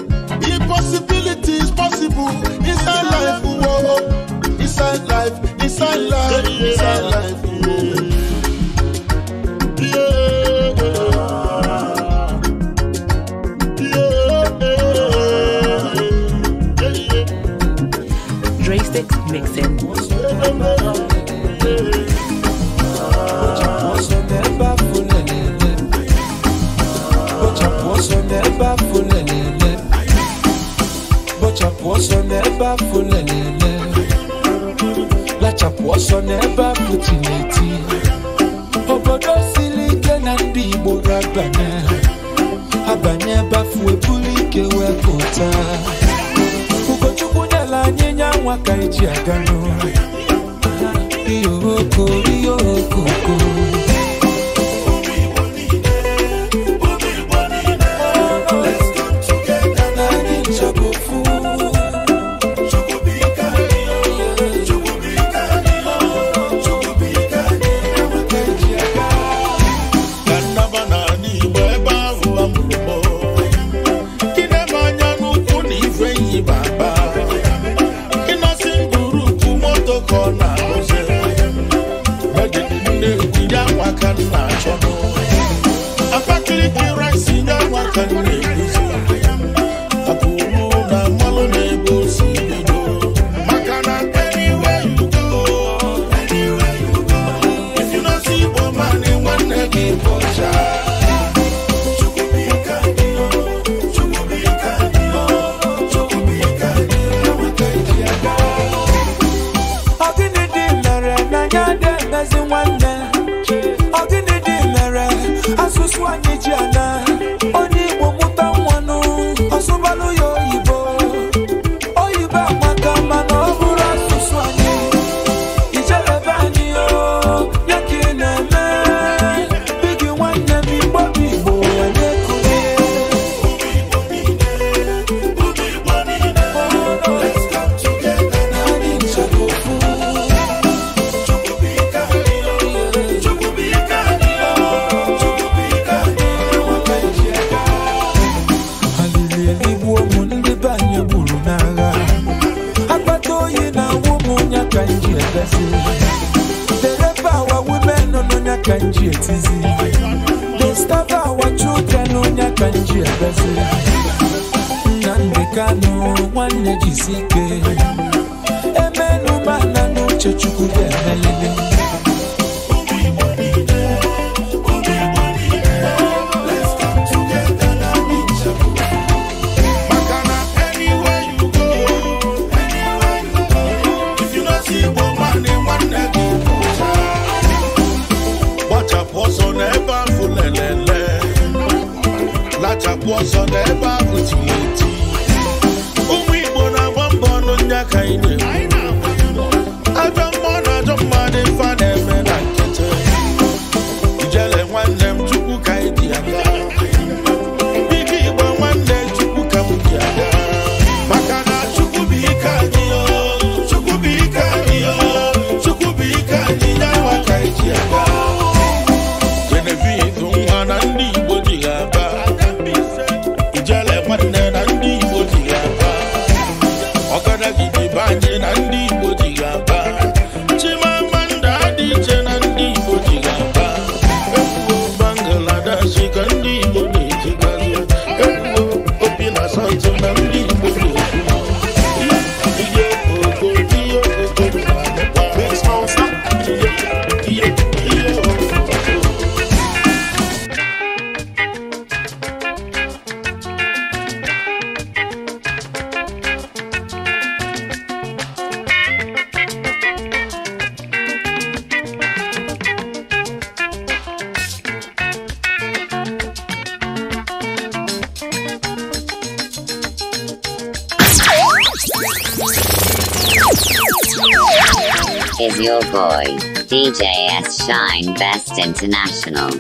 Impossibility is possible inside life, oh. Inside life, inside life, inside life, oh. Drastic mixing. Bọchapụ ọsọ n'ebe afọ lelele, lachapụ ọsọ n'ebe afọ tineti. Obodo siri ike na ndị Igbo ga-abanye, abanye ebe afọ ebulu ike wee pụta. Ugochukwu nyela anyị nya nwa ka eji aga n'ụlọ. Iyo oko, iyo okoko. They starve our children on ya kanji ebezi. Nnamdi Kanu nwanne jisike. Emenu mana n'uche Chukwu ga-emelele. Lachapụ ọsọ n'ebe ahụ tiri eti. Ụmụ Igbo na-agba mbọ ọnụ ndị aka anyị na-ekwu. Ajọ mmụọ na ajọ mmadụ ife a na-eme na nkịtị. Ijele nwanne m Chukwu ka anyị ji aga. Biko Igbo nwanne Chukwu ka m ji aga. Maka na Chukwu bụ ike anyị o, Chukwu bụ ike anyị o, Chukwu bụ ike anyị ya nwa ka anyị ji aga. Genevieve nwa na ndị Igbo ji aba. Ijele nwanne na ndị Is your boy, DJ S Shine Best International.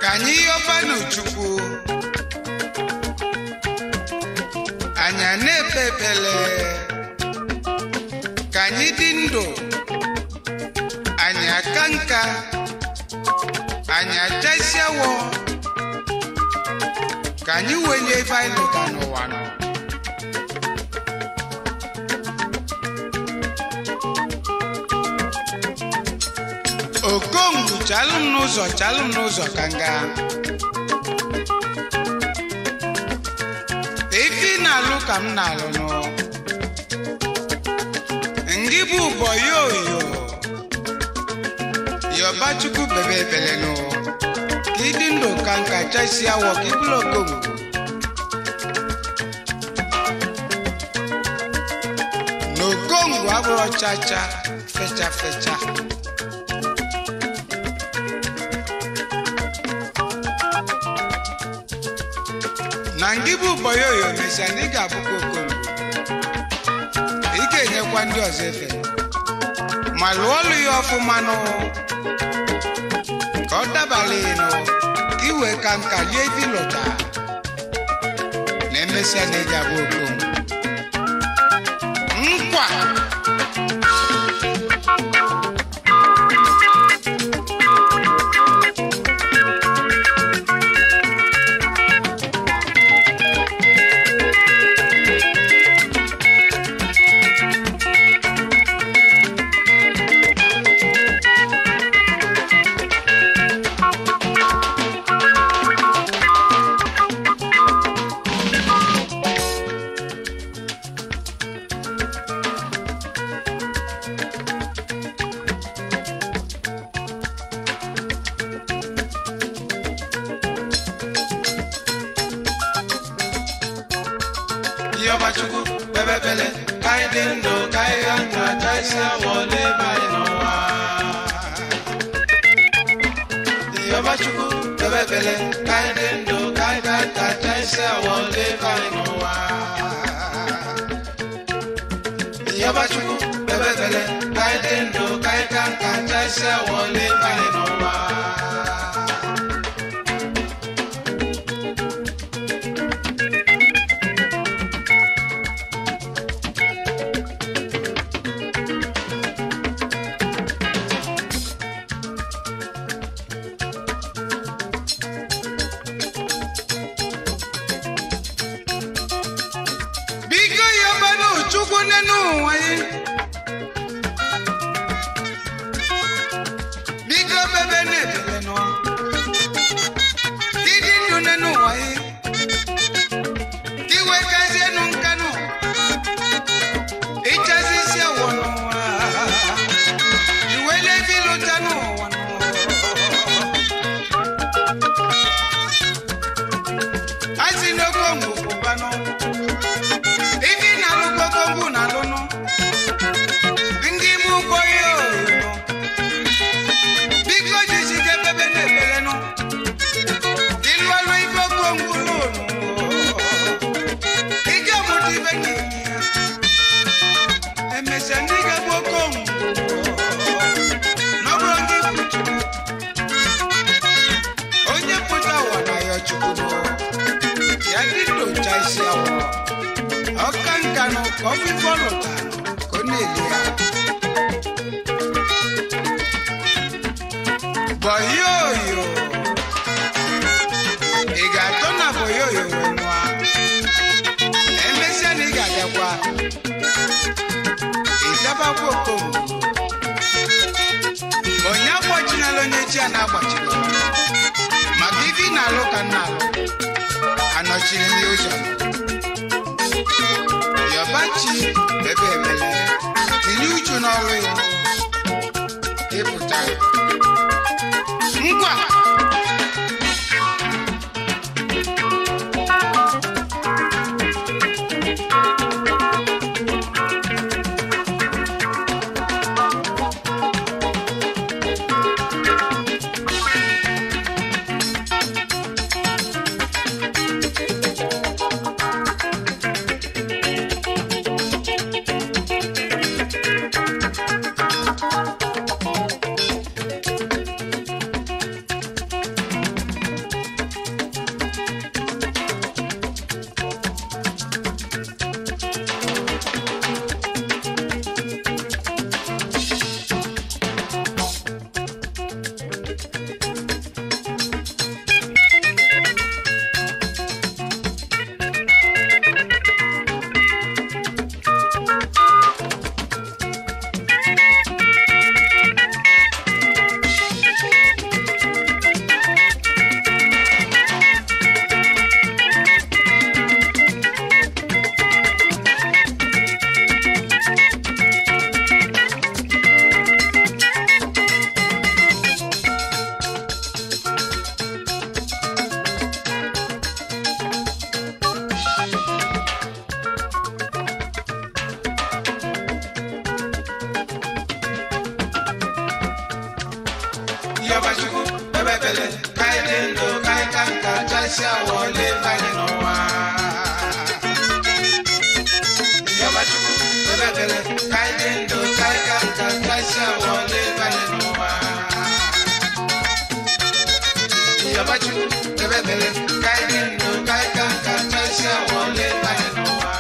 Ka anyị yọbanụ Chukwu, anyị a na-ekpe ekpele, ka anyị dị ndụ, anyị aka nka, anyị achasịawọ, ka anyị wenye ife anyị lụta n'ụwa nọ. Okongwu chalụ m n'ụzọ, chalụ m n'ụzọ ka nga. Ife ị na-alụ ka m na-alụ nụ. Ngị bụ ụbọ yoyo. Yọba Chukwu bebe ebele nụ. Ka ịdị ndụ ka nka chasị awọ ka ị bụrụ okongwu. Na okongwu abụrọ chacha fecha fecha. Na ngị bụ ụbọyoyo mesịa na ị ga-abụkwa okongwu. Ị ga-enyekwa ndị ọzọ efe ma lụọ ọlụ ya ọfụma nụ, ka ọ dabala ịnụ, ka i wee ka nka lie ife ịlụta na emesịa na ị ga-abụ okongwu. Nkwa Yọba Chukwu kpebe ekpele ka anyị dị ndụ, ka anyị gha nka chaisi awọ n'ebe anyị n'ụwa. Yọba Chukwu kpebe ekpele ka anyị dị ndụ, ka anyị gha nka chaisi awọ n'ebe anyị n'ụwa. Yọba Chukwu kpebe ekpele ka anyị dị ndụ, ka anyị gha nka chaisi awọ n'ebe anyị n'ụwa. Biko yọbanụ Chukwu nenu ụwa yị. Biko bebe na-ebele nụ. Ịdị ndụ nenu ụwa yị. Ka iwe kazie nụ nka nụ. Ịchazi isi awọ n'ụwa. Iwe levi lụta n'ụwa nụ. Asị n'okongwu kwụbanụ. Ife ị na-alụ okongwu na-alụnụ. Ndị bụ ụgbọ ihe oyono. Biko jisike bebe na-ebelenụ. Ịlụ ọlụ ife okongwu lụnụ. Ike ọmụta ife n'ime ya. Emesịa ndị ga-egbu okongwu. Na ọ bụrụ ndị bụ Chukwu. Onye pụta ụwa na ya Chukwu nụ. Ya dị ndụ cha isi awọ. ka ọ bụ ife ọ lụtara ka ọ na-eli ya. Boyoyo, ị ga-atọ na boyoyo wee nụa, emesịa na ị ga-abịakwa ịzabakwa Okongwu. Onye agbachinala onye chi a na-agbachiri maka ife ị na-alụ ka nna alụ anọchiri m ya ụzọ. Yọbachi ebe ebele tinye uchu n'ọrụ ya ịpụta ngwa. Yọbachukwu bebebele ka anyị dị ndụ ka anyị ka nka chasịa wọle banye n'ụwa. Yọbachukwu bebebele ka anyị dị ndụ ka anyị ka nka chasịa wọle banye n'ụwa. Yọbachukwu bebebele ka anyị dị ndụ ka anyị ka nka chasịa wọle banye n'ụwa.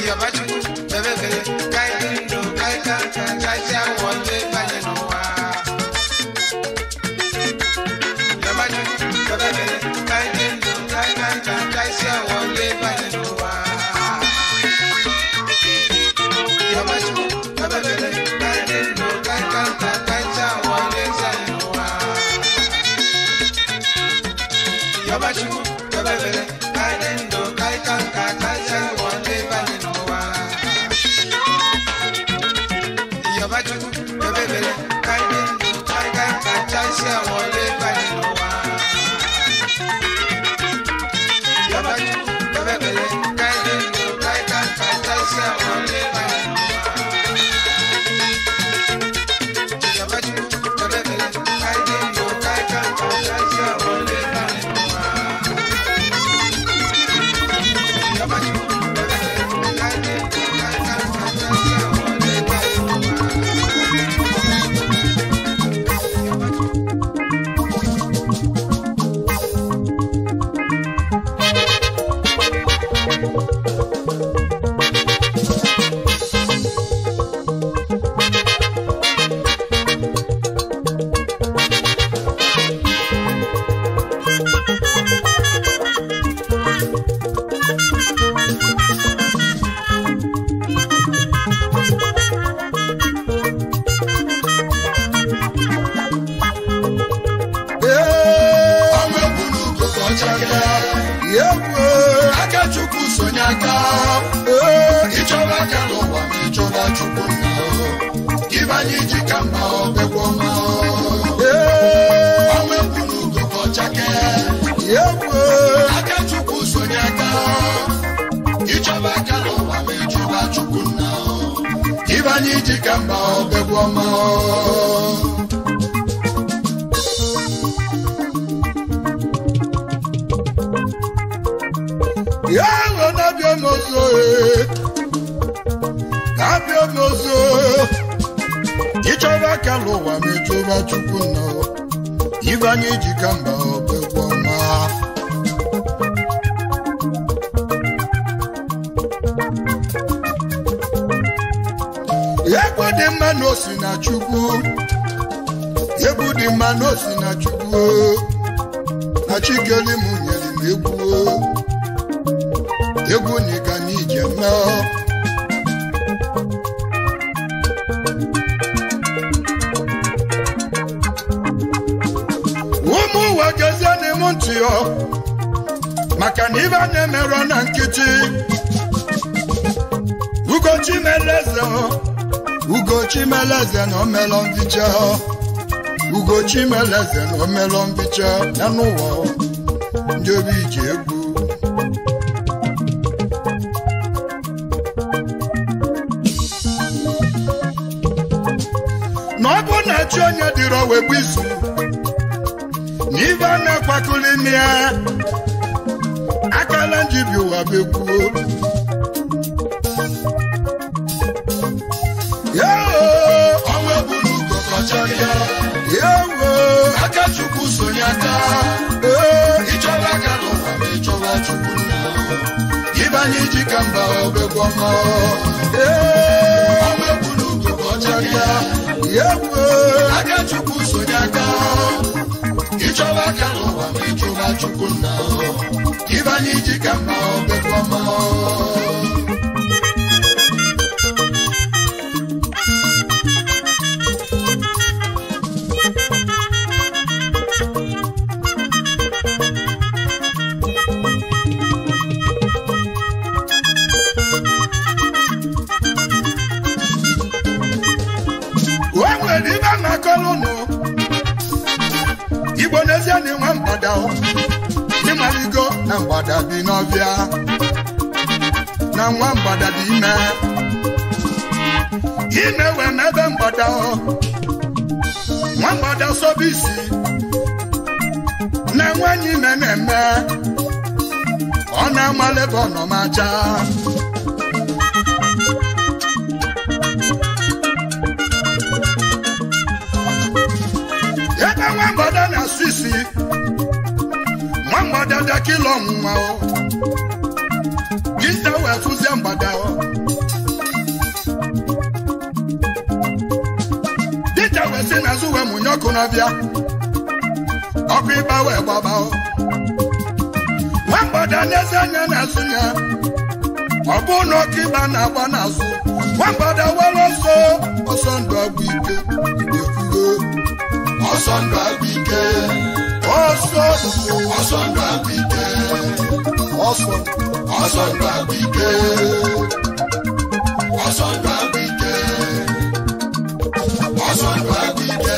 Yọbachukwu bebebele ka anyị dị ndụ ka anyị ka nka chasịa wọle banye n'ụwa. Yọbachukwu bebebele ka anyị dị ndụ ka anyị ka nka chasịa wọle banye n'ụwa. Yọbachukwu bebebele ka anyị dị ndụ ka anyị ka nka chasịa wọle banye n'ụwa. Yọbachukwu bebebele ka anyị dị ndụ ka anyị ka nka chasịa wọle banye n'ụwa. Yọbachukwu bebebele ka anyị dị ndụ ka anyị ka nka chasịa wọle banye n'ụwa. Yọbachukwu bebebele ka anyị dị ndụ ka anyị ka nka chasịa wọle banye n'ụwa. Yọbachukwu bebebele ka anyị dị ndụ ka anyị ka nka chasịa wọle banye n'ụwa. Yọbachukwu bebebele ka anyị dị ndụ ka anyị ka nka chasịa wọle banye n'ụwa. Aka Chukwu sonye aka, ịchọba aka n'ụwa ma ịchọba Chukwu nna, ibe anyị ji ka mma ọbịakwa ọma. Ọnwa egwu n'ugo ka ọchakee, aka Chukwu sonye aka, ịchọba aka n'ụwa ma ịchọba Chukwu nna, ibe anyị ji ka mma ọbịakwa ọma. Ya na-abịa n'ozo, na-abịa n'ozo, ịchọba aka n'ụwa ma ịchọba Chukwu nna, ibe anyị ji ka mba ọbịakwa ọma. Egwu dị mma na osi na Chukwu. Egwu dị mma na osi na Chukwu. Na Chikeli m nyere m egwu. Egwu nịga n'ije mee. Ụmụ ụwa gezie n'ime ntị ọ, maka na ibe a na-emerọ na nkịtị. Ugochi meleze, Ugochi meleze na omelọ mbicha. Ugochi meleze na omelọ mbicha ya n'ụwa ndị obi ji egwu. Na ọ bụ na chi onye dịrọ wee bụ izu na ibe a na-akwakọrọ ime ya akala njibi ụwa bekwuo. Aka Chukwu sonye aka, ịchọba aka n'ụwa ma ịchọba Chukwu nna. Ịbanye iji ka mba obegwu ọma. Ọnwa egwu n'ugo ka ọ chakia. Aka Chukwu sonye aka, ịchọba aka n'ụwa ma ịchọba Chukwu nna. Ịbanye iji ka mba obegwu ọma. Igbo n'ezie na nwa mgbada ịmaligo na mgbada bi n'ọbịa na nwa mgbada dị ime ime wee n'ebe mgbada nwa mgbada sobe isi na nwanyị ime na-eme ọ na-amalị ebe ọ nọ ma chaa. Ebe nwa mgbada na-asụ isi, nwa mgbada dakịla ọnwụnwa o, dinta wee fụzie mgbada o. Dinta wee si n'azụ wee mụnye ọkụ n'ọbịa, ọkụ ịgba wee gbaba o. Nwa mgbada n'ezi anya n'azụ ya, ọ bụ na ọkụ ịgba na-agba n'azụ. Nwa mgbada were ọsọ ọsọ ndụ agwụ ike efugo. Ọsọ ndụ agwụ ike, ọsọ ọsọ ndụ agwụ ike, ọsọ ọsọ ndụ agwụ ike, ọsọ ndụ agwụ ike, ọsọ ndụ agwụ ike.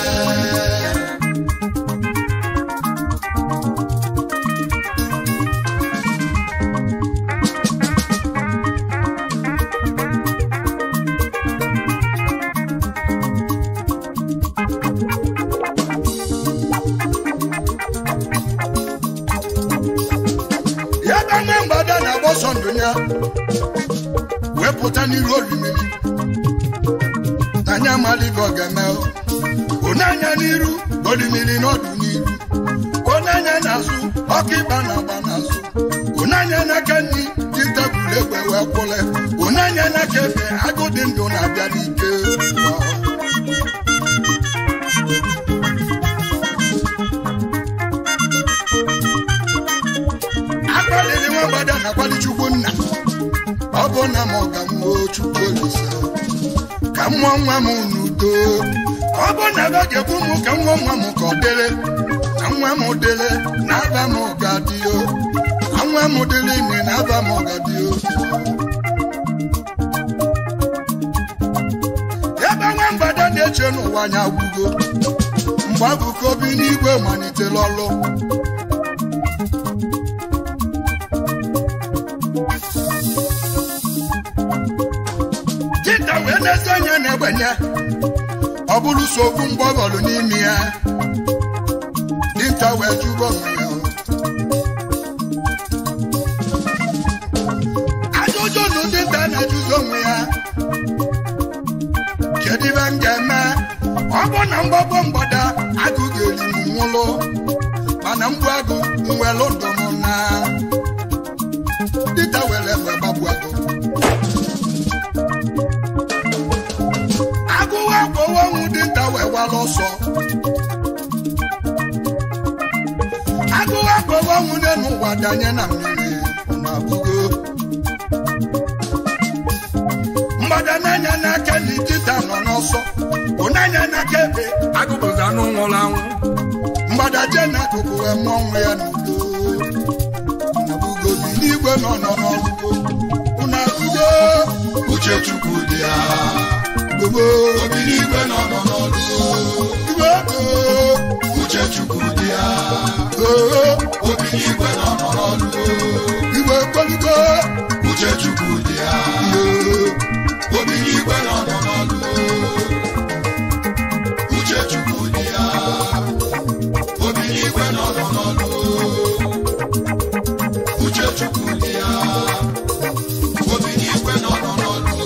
Wee pụta n'iru orimiri anya amalive ọ ga-eme onye n'iru orimiri n'ọdụ n'iru, onye anya n'azụ ọkụ ịgba na-agba n'azụ, onye anya n'aka nri dị tebụl egbe wee kwụle, onye anya n'aka ebe agụ dị ndụ na-abịa n'ike. Akpaliri nwa mgbada na-akwali Chukwu nna, ọ bụ na m ka m nwee Chukwu Olise ka m mụọ nwa m n'udo. Ọ bụ na ebe ga-ekwu m ka m mụọ nwa m ka ọ dịrị, na nwa m dịrị na aba m ga-adịo, na nwa m dịrị ime na aba m ga-adịo. Ebe nwa mgbada na-eche n'ụwa anya agwụgo, mgbe abụkọ obi n'igwe malitere ọlụ. Dinta wee n'ezi anya na-egbenye, ọ bụrụ so okwu mgbọgọlụ n'ime ya. Dinta wee jụrụ onwe ya ajụjụ nụ. Dinta na-ajụzi onwe ya, kedu ibe m ga-eme? Ọ bụ na mgbagbo mgbada agụ ga-eri m nwụlụ, mana mgbu agụ nwelụ ndụ m na. Dinta were egbe gbagbu agụ. wee gbala ọsọ. Agụụ agụụ nwunye n'ụwa danye na mmiri na abụgo. Mgbada n'anya n'aka na ijita nọ n'ọsọ. Ụnanya n'aka ebe agụbụzi anụ nwụrụ anwụ. Mgbada jee n'akụkụ wee mụọ nwa ya n'udo. Na abụgo bi n'igwe nọ n'ọlụgo. Ụna abụgo Uche Chukwu dị ya. Gbogbo obi n'igwe nọ n'ọlụ. Gbogbo Uche Chukwu dị ya. Obi n'igwe nọ n'ọlụ. Igwe kpọlugo Uche Chukwu dị ya. Obi n'igwe nọ n'ọlụ. Uche Chukwu dị ya. Obi n'igwe nọ n'ọlụ. Uche Chukwu dị ya. Obi n'igwe nọ n'ọlụ.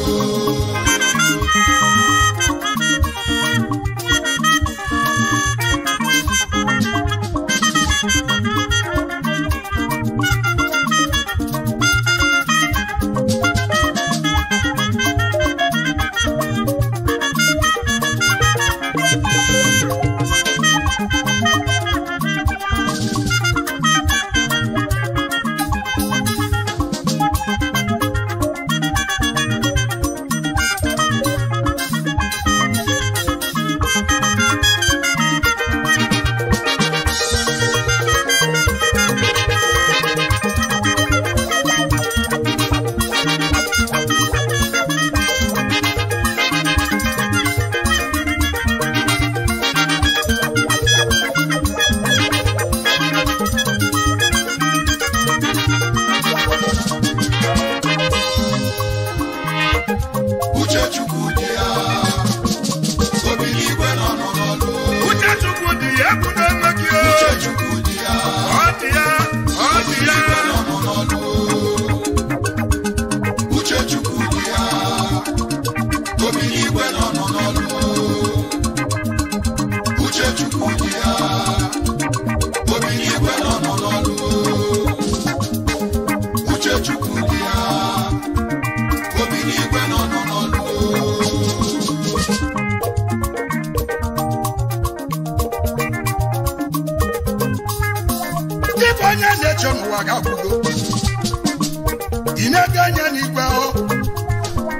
Ị na-ege anya n'igwe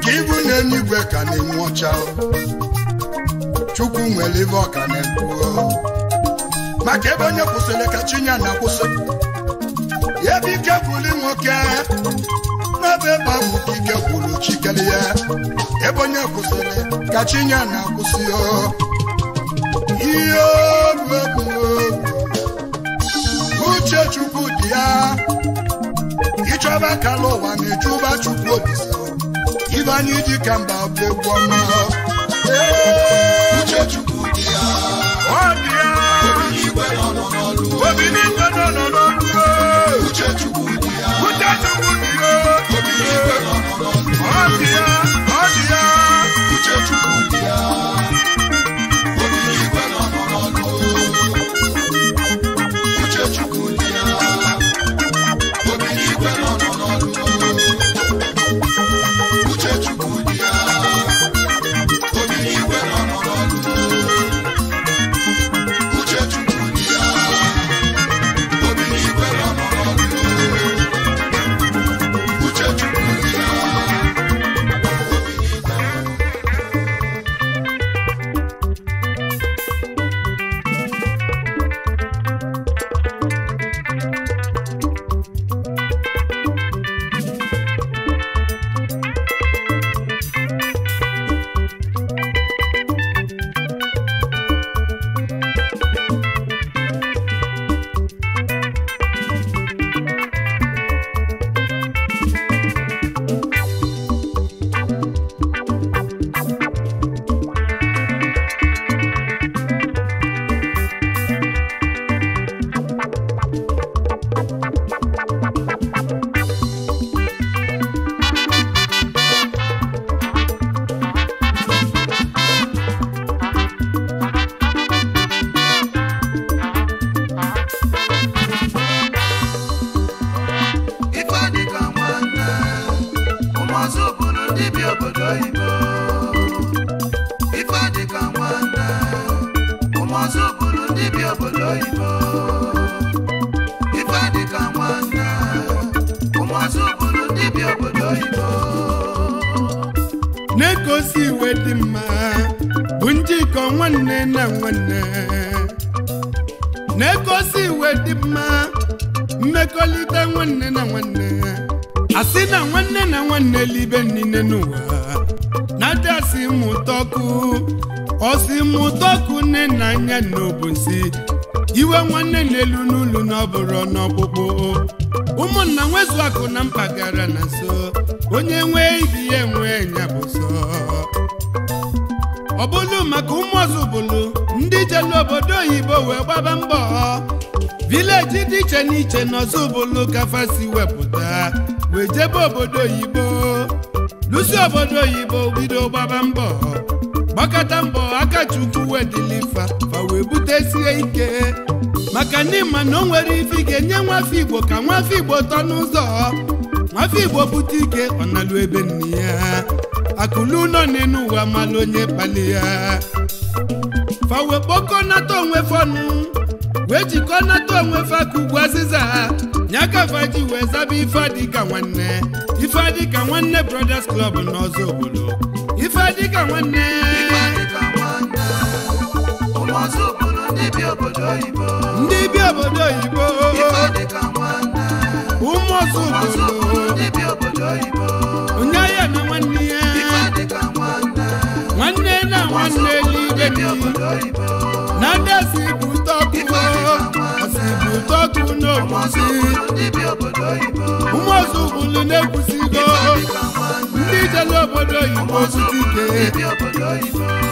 ka ibu na-enigwe ka na-enwe ọcha. Chukwu nwere ibe ọka na-ekwu maka ebe onye kwụsịrị ka chi ya na-akwụsị. Ebe ike gwụrụ nwoke n'ebe ebe ahụ ka ike gwụrụ chikere ya. Ebe onye kwụsịrị ka chi ya na-akwụsị. Ihe egwu Uche Chukwu dị ya. Ịchọba kala ụwa na ịchụba Chukwu Olise. Ibe anyị ji ka mba bụ egwu ọma. Uche Chukwu dị ya. Ọ dị ya. Obi n'igwe nọ n'ọlụ. Obi n'igwe nọ n'ọlụ. Uche Chukwu dị ya. Uche Chukwu dị ya. Obi n'igwe nọ n'ọlụ. Ọ dị ya. Ọ dị ya. Uche Chukwu dị ya. Obi n'igwe nọ n'ọlụ. Uche Chukwu dị ya. Obi n'igwe nọ n'ọlụ. Uche Chukwu dị ya. Obi n'igwe nọ n'ọlụ. Uche Chukwu dị ya. Obi n'igwe nọ n'ọlụ. Na-ekosi iwe dị mma bụ njikọ nwanne na nwanne. Na-ekosi iwe dị mma mmekọrịta nwanne na nwanne. Asị na nwanne na nwanne libe niile n'ụwa na-adasị mụtọkụ ọsị mụtọkụ nne na anya n'obosi iwe nwanne n'elu n'ụlọ na ọ bụrụ n'ọkpụkpụ. Ụmụnna nwezu akụ na mpaghara na nso onye nwee ibi ya enwe nya bụ sọ. Ọ bụlụ maka ụmụ ọzụbụlụ ndị jelu obodo oyibo wee gbaba mbọ vileji dị iche n'iche n'ọzụbụlụ kafasi wepụta wee jebe obodo oyibo lụsi obodo oyibo bido gbaba mbọ gbakọta mbọ aka Chukwu wedilifa fa wee butesie ike maka n'ịma na o nwere ife ị ga-enye nwafọ Igbo ka nwafọ Igbo tọ n'ụzọ nwafọ Igbo bute ike ọ nalụ ebe nne ya akụlụ nọ n'elu ụwa malụ onye kpali ya fa wee kpọkọnata onwe fọnụ wee jikọnata onwe fa ka ugwu azịza nyakafa ji wee zaba ife adịka nwanne ife adịka nwanne Brothers Club n'ọzọ obodo ife adịka nwanne ndị bi obodo oyibo ụmụ ọzọ obodo onye ahịa na nwanne ya nwanne na nwanne eluigwe na ndasi bute ọkụ ọsị bute ọkụ n'obosi ụmụ ọzọ obodo na-ekwusigo ndị jere obodo oyibo bute ike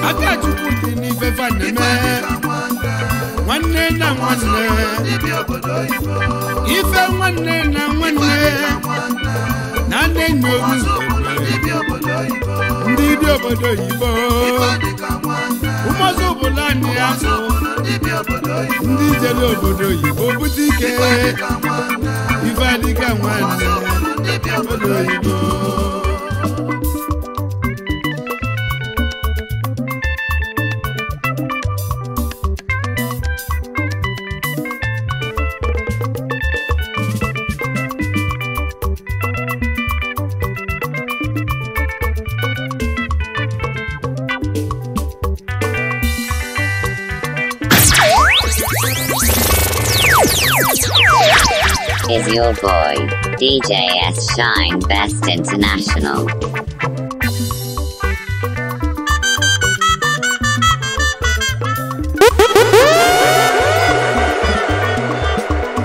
aka Chukwu dị n'ife fa na-eme nwanne na nwanne ife nwanne na nwanne na nne nyoru ndị bi obodo oyibo ụmụọzọ obodo anyị ahụ ndị jere obodo oyibo bute ike ife adịka nwanne obodo oyibo. Is your boy, DJ S Shine Best International.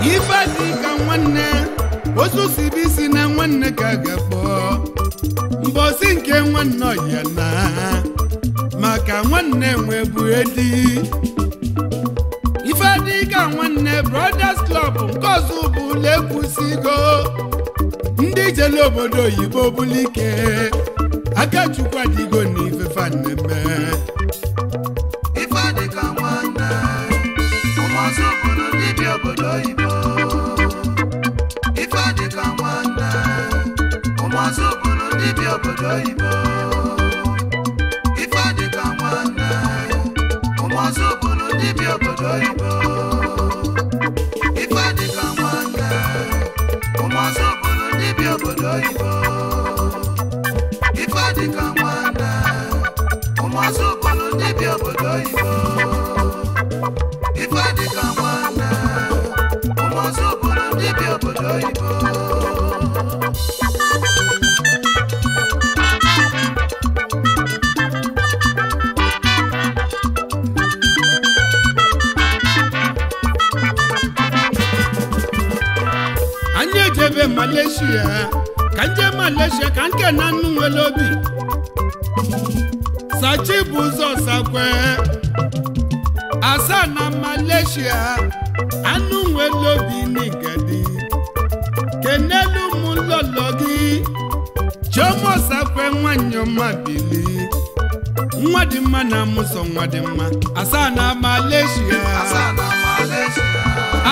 Ife dị ka nwanne otu si bụ isi na nwanne ka ga-akpọ mbọsị nke nwanne ọya na maka nwanne nwe bụ edi. Ife dị ka nwanne Brothers Club nke ọzọ bụla ekwusigo ndị jele obodo oyibo bụla ike aka Chukwu adịgo n'ife fa na-eme. Ife dị ka nwanne ụmụ ọzọ bụrụ ndị bi obodo oyibo. Ife dị ka nwanne ụmụ ọzọ bụrụ ndị bi obodo oyibo. Ife dị ka nwanne ụmụ ọzọ bụrụ ndị bi obodo oyibo. Ife dị ka nwanne ụmụ ọzọ bụrụ ndị bi obodo oyibo. Ife dị ka nwanne ụmụ ọzọ bụrụ ndị bi obodo oyibo. Ife dị ka nwanne ụmụ ọzọ bụrụ ndị bi obodo oyibo. Anyị ejebe Malaysia ka nje Malaysia ka nke na nnu nwere obi Sachi bụ ụzọ sakwe asa na Malaysia anụ nwere obi n'igadi kenelu m lọlọ gị Chioma sakwe nwanyị ọma bili nwa dị mma na amụsọ nwa dị mma asa na Malaysia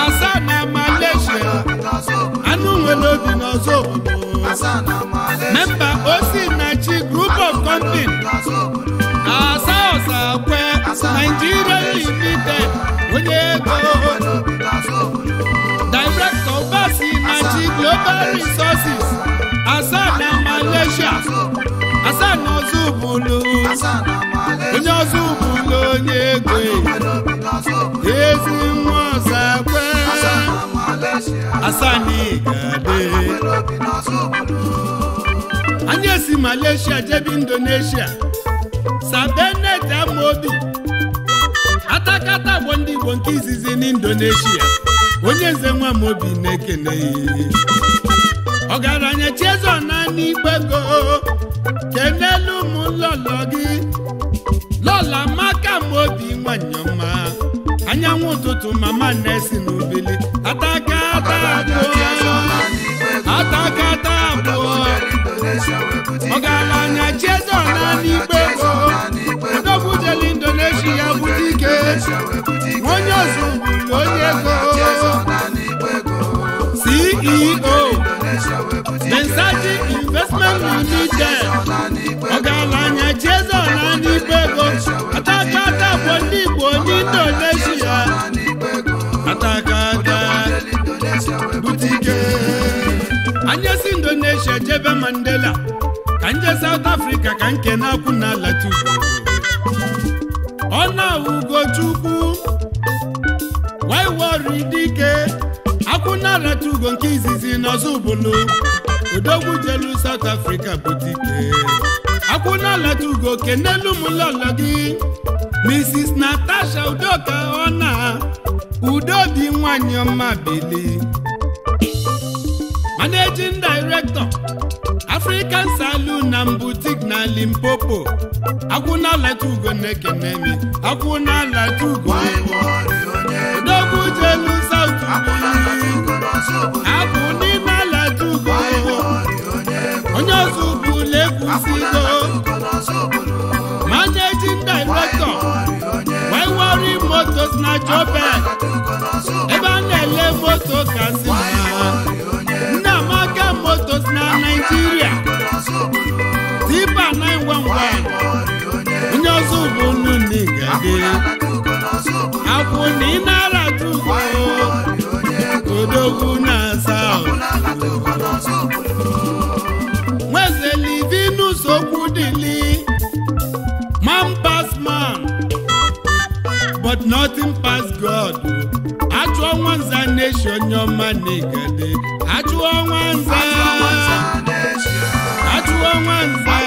asa na Malaysia anụ nwere obi n'ọzọ obodo memba Osinachi Group of Company asa ọsakwe Nigeria Limited onye ego Director Osinachi Global Resources asa na Malaysia asa na Ozubulu Onye ọzọ bụlụ onye ego. Ezi nwa ọzakwe. Asani gade. Anyị esi Malaysia jebe Indonesia. Sabenet Amobi. Atakata bụ ndị Igbo nke izizi n'Indonesia. Onye nze nwa Amobi na-ekene. Ọgaranya Chiezọ na n'Igbego. Kenelu m lọlọ gị. Lọla Maka Amobi nwanyị ọma. Anyanwụ ụtụtụ mama na-esi n'ubili. Atakata abụọ. Atakata abụọ. Ọgaranya Chiezọ na n'Igbego. Odogwu jelu Indonesia bute ike. Onye ọzọ bụrụ onye ego. CEO Mensaji Investment Limited. Ọgaranya Chiezọ na n'Igbego. Atakata bụ ndị Igbo n'Indonesia. Atakata bute ike. Anyị si Indonesia jebe Mandela. Ka nje South Africa ka nke na-akwụ n'ala tupu. Ọ na-Ugochukwu waiwori dike akwụ n'ala tugo nke izizi n'Ọzụbụlụ. Odogwu jelu South Africa butike. Akwụ n'ala tugo kenelu m lọlọ gị. Mrs. Natasha Udoka ọna Udobi nwanyị ọma bili. Managing Director African Saloon and Boutique na Limpopo. Akwụna latugo na-ekene mi. Akwụna latugo. Odogwu jelu South. Akwụna latugo. Onye ọzụbụlụ ekwusigo. Managing Director Waiwari Motors na Joburg. Ebe a na-ele moto kasị mma. Nnamaka Motors na Nigeria. Tipa 911. Onye ọzụbụlụ n'Igade. Akwụna ịnara tugo. Odogwu na South. Nweze Livinus Okwudili. Man pass man, but nothing pass God. Achụọ nwanza nation nyoma n'Igade. Achụọ nwanza. Achụọ nwanza.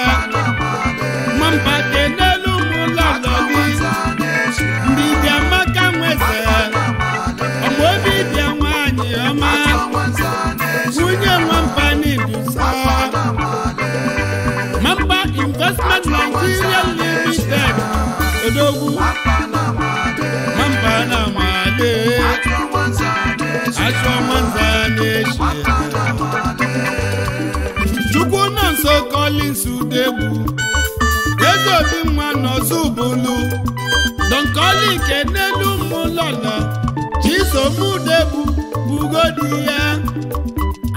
Nwamba kenelu m lọlọ gị. Ndị bịa maka nweze. Ọmụ obi bịa nwanyị ọma. Nwunye nwamba n'idusa. Mamba Investment Nigeria Limited. Odogwu. Mamba na Male. Achụọ nwanza nation. Chukwu nọ nso Collins Udegbu. Eze obi nwa n'Ọzụbụlụ. Don Collins kenelu m lọlọ. Chisom Udegbu bugodi ya.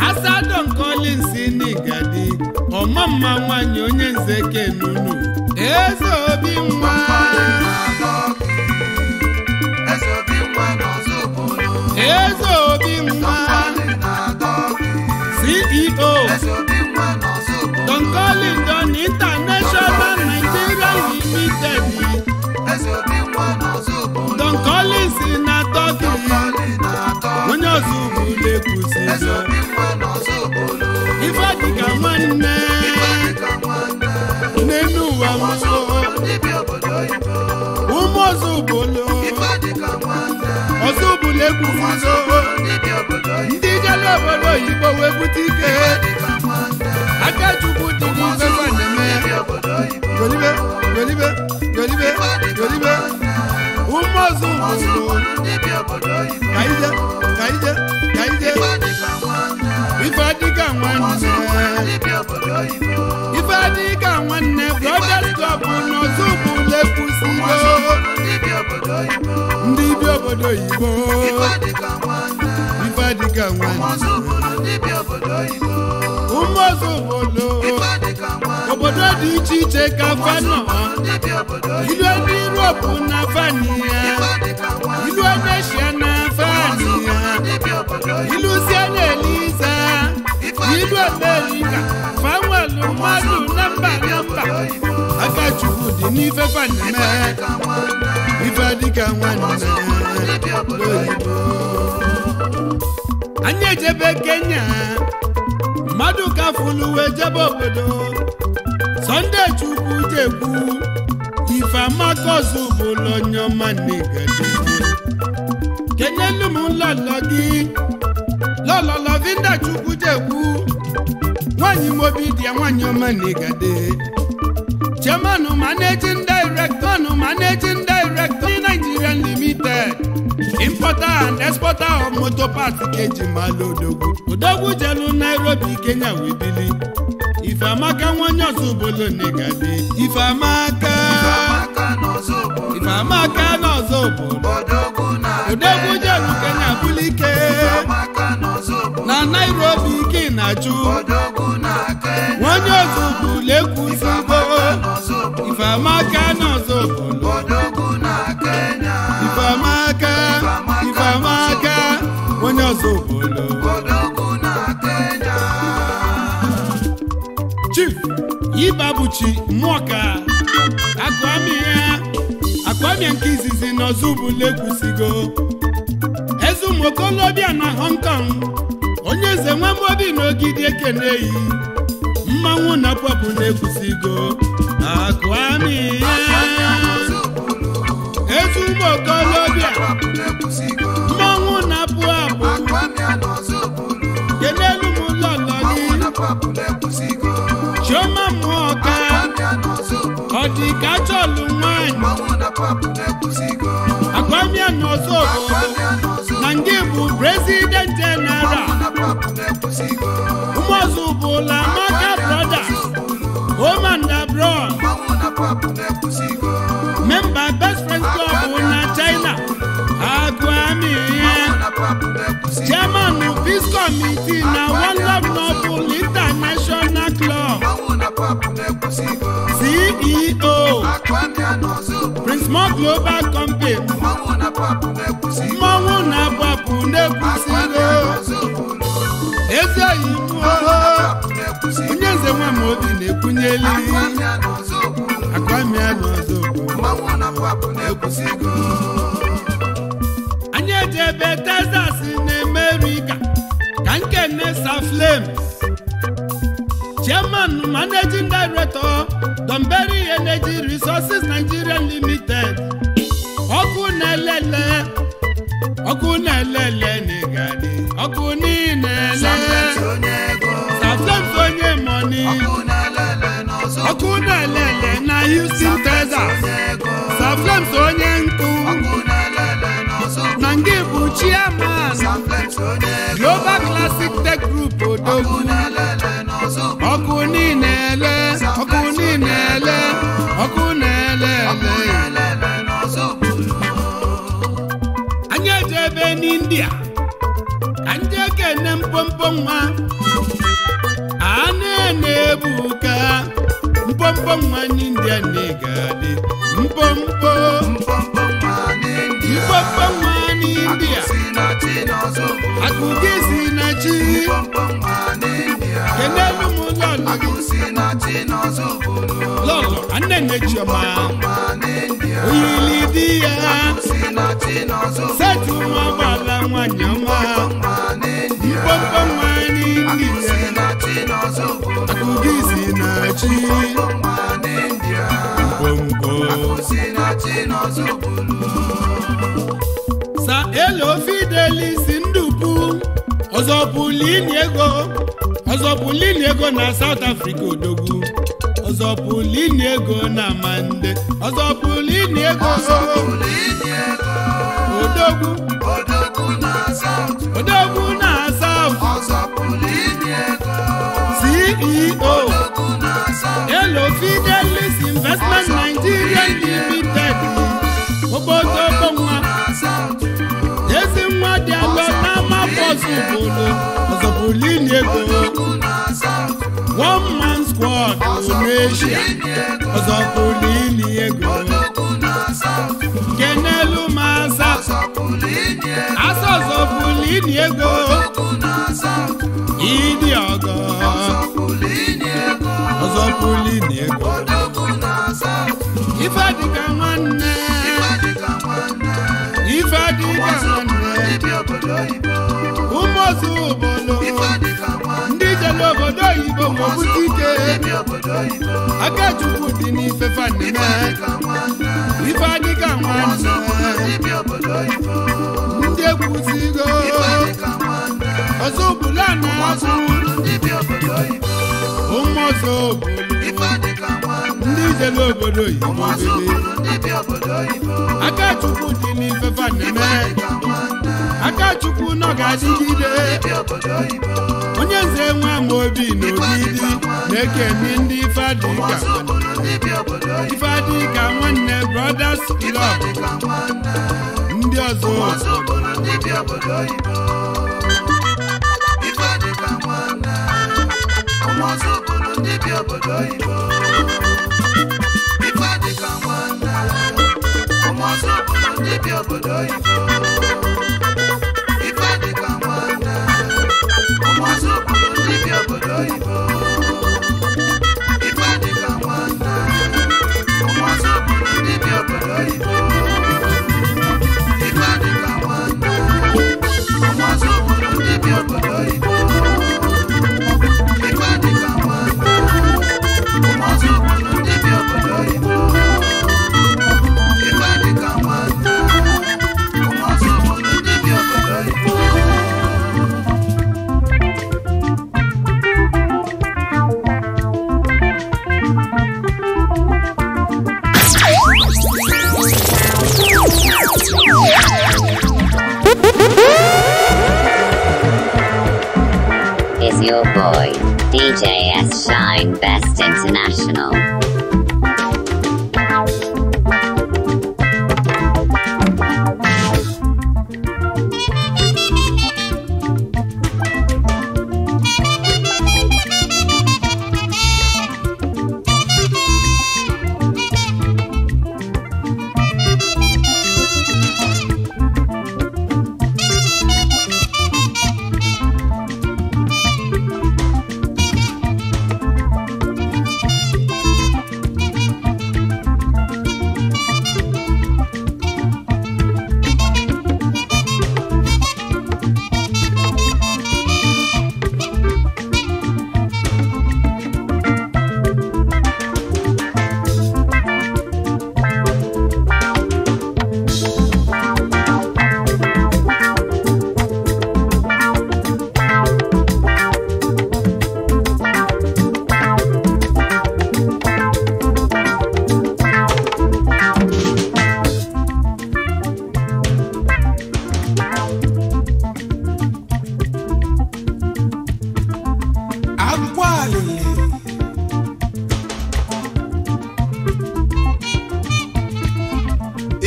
Asa Don Collins n'Igadi. Ọma mma nwanyị onye nze kenunu. Eze obi nwa. Eze obi nwa. CEO Don Collins Don International Nigeria Limited. Don Collins na Turkey. Onye Ọzụbụlụ ekwusigo. Ife dịka nwanne. N'enu ụwa mụọ. Ụmụ Ọzụbụlụ. Ọzụbụlụ ekwusigo. Ndị jelu obodo oyibo wee bute ike. Aka Chukwu dị n'ife fa na-eme. Golibe, golibe, golibe, golibe. Ụmụ Ọzụbụlụ. Kaije, kaije, kaije. Ife adịka nwanne. Ife adịka nwanne. Brothers Club n'Ọzụbụlụ ekwusigo. Ndị bi obodo oyibo. Ife adịka nwanne. Ụmụ Ọzụbụlụ. Obodo dị iche iche ka fa nọ. Ilu ndị Europe na fani ya. Ilu Asia na fani ya. Ilu sie na Eliza. Ilu Amerika. Fanwelu mmadụ na mba na mba. Aka Chukwu n'ife fa na-eme ife dịka nwanne oyibo. Anyị ejebe Kenya, mmadụ ka fụlụ wee jebe obodo. Sunday Chukwu jekwu Ifeamaka Ozubulu onye ọma n'Igede. Kenyelu m lọlọ gị lọlọ Lovinda Chukwu jekwu nwanyị mobi dị ya nwanyị ọma n'Igede. Chairman managing director director Nigerian Limited, importer and exporter of motor parts keji malo odogwu. Odogwu jelu Nairobi Kenya wee bili. Ifeamaka nwanyị Ozubulu n'Igede. Ifeamaka Ifeamaka n'Ozubulu odogwu jelu Kenya bulike na Nairobi ki na-achụ nwanyị Ozubulu ekwusigo. Ifeamaka n'Ozubulu Ifeamaka Ifeamaka nwanyị Ozubulu. Chief Ibabuchi Mwoka Akwamia nke izizi n'Ozubulu ekwusigo. Eze ụmụ okolobịa na Hong Kong, onye eze nwamobi n'Ogidi ekeneyi mmanwụ na pọpụ na-ekwusigo. Akwamia eze ụmụ okolobịa mmanwụ na-apụ apụ kenelu m lọlọ gị Chioma Mụọka ọ dị ka chọlụ nwanyị. Akwamia n'Ozubulu na ndị bụ President General Ụmụozubulu Amaka Brothers Home and Abroad, member Best Friends Club na China. Akwamia Chairman Peace Committee na One Love Noble International Club, CEO Prince Mo Global Company. Mmanwụ na-agbapụ na-ekwusigo. Eze oyibo onye nze nwamobi na-ekwunyeli. Akwamia n'Ozubulu. Anyị ejebe Texas na America ka nkene Sir Flames, Chairman Managing Director Donberry Energy Resources Nigeria Limited. Ọkụ na-elele ọkụ na-elele n'Igadi ọkụ niile ele. Sir Flames onye money ọkụ na-elele na Houston Texas. Sir Flames onye nkụ na ndị bụ chairman Global Classic Tech Group odogwu. Ọkụ niile ele ọkụ niile ele ọkụ na-ele ele. Anyị ejebe n'India ka ndị ekene mpompo nwa a na-ebuka mpompo nwa n'India n'Igadi. Mpompo mpompo nwa n'India akụgị si na chi kenelu m lọlọ gị lọlọ Annene Chioma oyili di ya setu nwa gbala nwanyị ọma mpompo nwa n'India akụgị si na chi mpompo. Sa Elo Fidelis Ndupu Ọzọpụlini ego na South Africa odogwu. Ọzọpụlini ego na Mande Ọzọpụlini ego odogwu odogwu na South. CEO Elo Fidelis Investment Nigeria Limited. Obodo nwa ezi nwa dị alọ n'ama Ozubulu Ọzọpụlini ego one man squad n'Asia. Ọzọpụlini ego kenelu m asa asa Ọzọpụlini ego ịdị ọgọ Ọzọpụlini ego. Ife dịka nwanne. Ife dịka nwanne. Ụmụ Ozubulu ndị jere obodo oyibo nwebute ike. Aka Chukwu dị n'ife fa na-eme. Ife dịka nwanne. Ndị egwusigo. Ozubulu a na-azụ. Ụmụ Ozubulu ndị jere obodo oyibo bili. Aka Chukwu dị n'ife fa na-eme. Aka Chukwu nọ ga-adịgide. Onye nze nwa m obi n'ogidi na-ekene ndị ife adịka ife adịka nwanne Brothers Club ndị ọzọ. Is your boy, DJ S Shine Best International.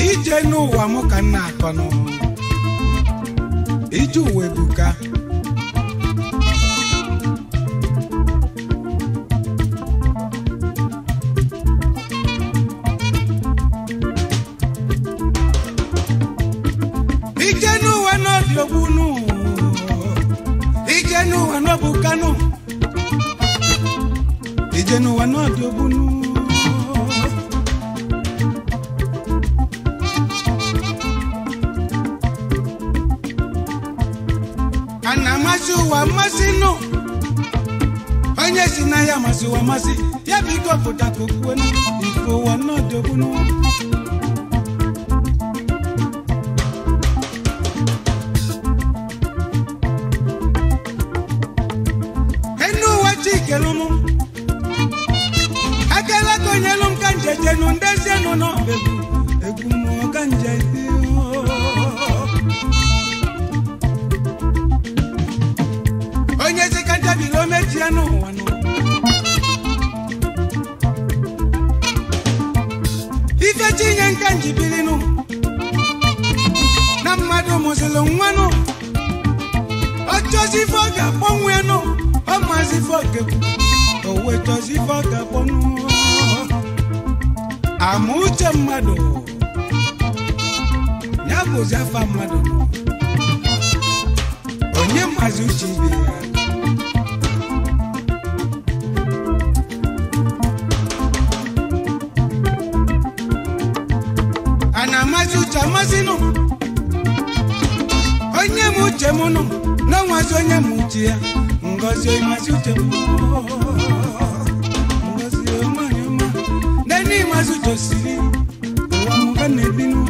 Ije n'ụwa mụ ka nna akọnụ. Ije ụwa ebuka. Ije n'ụwa n'ọdị ogbunu. Ije n'ụwa n'ọbụkanụ. Ije n'ụwa n'ọdị ogbunu. Ana amasị ụwa amasị nụ. Onye si na ya amasị ụwa amasị ya biko pụta ka okwuenu ife ụwa n'ọdị ogbunu. Enu ụwa chikelu mụ akela ka onyelu m ka njejenu ndezienu n'ọbegwu egwu mụọ ka nje. Onye si ka njabili omechie n'ụwa nụ. Ife chinye nka njibilinu na mmadụ mụsịlụ nwanụ. Ọchọzi ife ọ ga-akpọnwụ ya nụ, ọ mazi ife ọ ga-ekwu, o wee chọzi ife ọ ga-akpọnụ. Ama uche mmadụ ya bụzi afa mmadụ nụ. Onye mazi uche ibe ya. Mazi uche amazinụ onye m uche m nụ na nwazi onye m uche ya Ngozi mazi uche m Ngozi nwanyị ọma nene mazi uche siri ụwa m ka na-ebinu.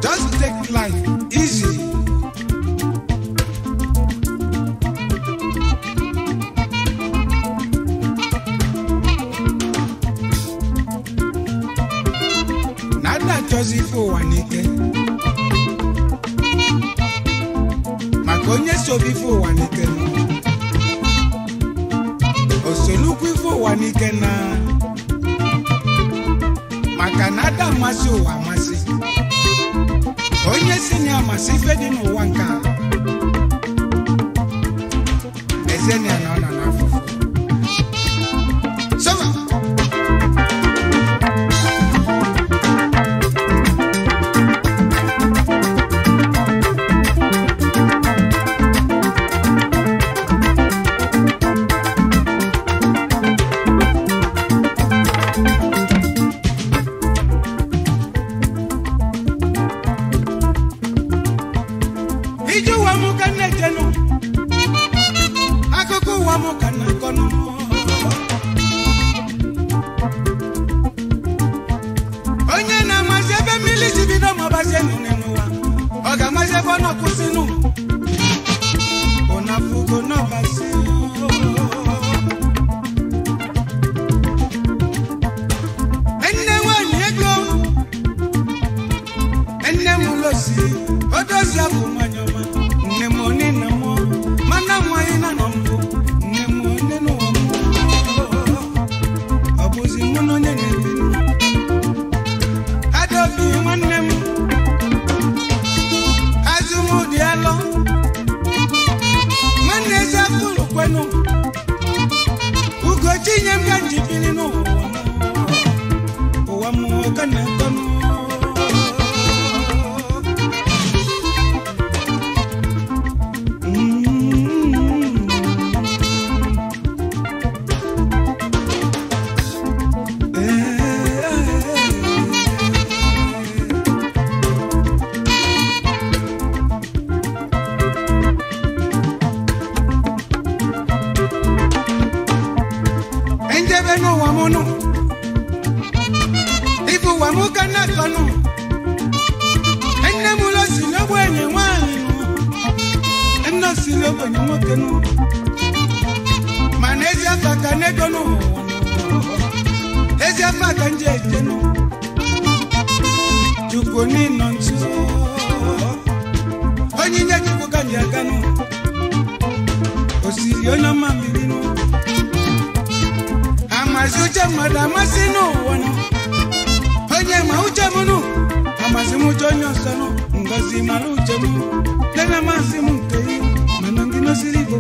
Just take life easy. Nada achọzi ife ụwa n'ike maka onye sobe ife ụwa n'ike osolukwu ife ụwa n'ike na maka na ada amasị ụwa amasị onye si na amasị ife dị n'ụwa nke a ezenia na ọ nọ n'afụfụ. Soma. Ije ụwa m ka na-ejenu akụkọ ụwa m ka na-akọnụ onye na-amasị ebe mmiri si bido ma ọbazie nne n'ụwa ọ ga-amasị ebe ọ nọ kwụsịnụ ụnafugo n'ọbazi nne nwanyị ego nne m losi odozi abụ nwanyị ọma nne m onye na mụọ mana nwanyị na nọ mbụ nne m onye n'ụwa m ọ bụzi mụ na onye na-ebi nụ adaobi nwanne m azụmụdị alọ nwanne eze afụrụ kwenụ ugochi nye m ka nji biri n'ụwa ụwa m ka na-akọ m. Njebe n'ụwa m nụ ife ụwa m ka na-akọ nụ nne m ụlọ si n'ogbenye nwaanyị nụ nne si n'ogbenye nwoke nụ mana ezi afa ka n'ego n'ụwa ezi afa ka nje eje nụ Chukwu n'ịnọ nso onyinye Chukwu ka nji aga nụ osiri onye ọma mmiri nụ amasị uche mmadụ amasị n'ụwa nụ onye ma uche m nụ amasị m uche onye ọzọ nụ Ngozi mara uche m nene amasị m nke ya mana ndị nosiri igbo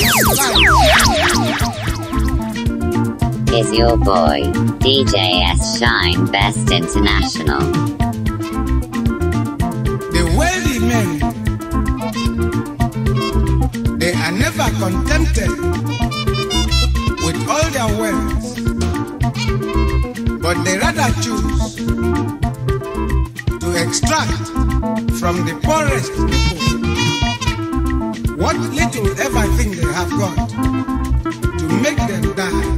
Life. Is your boy, DJ S Shine Best International. The wealthy men, they are never contented with all their wealth, but they rather choose to extract from the poorest people what little ever thing they have got to make them die.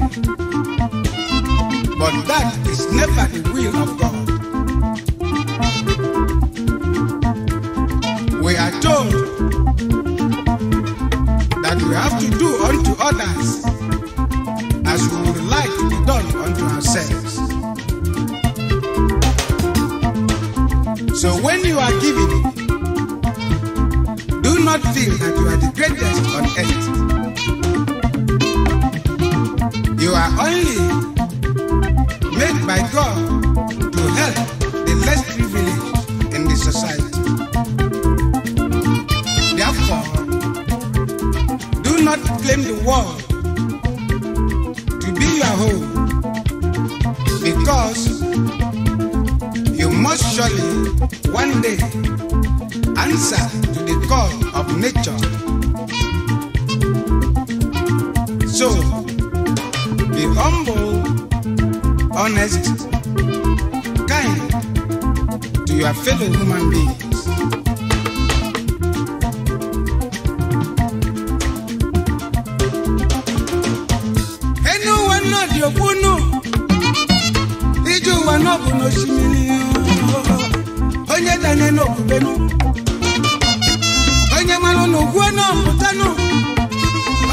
But that is never the will of God. We are told that we have to do unto others as we would like to be done unto ourselves. So when you are giving, do not feel that you are the greatest on earth. You are only made by God to help the less privileged in the society. Therefore, do not claim the world to be your home, because you must surely one day answer to the call of nature. So, be humble, honest, kind to your fellow human beings. Enu wa dị okwunu, ije ụwa n'ọbụ n'osimiri, onye danye n'okwubenu, onye malụ n'ugwu n'ọpụtanụ,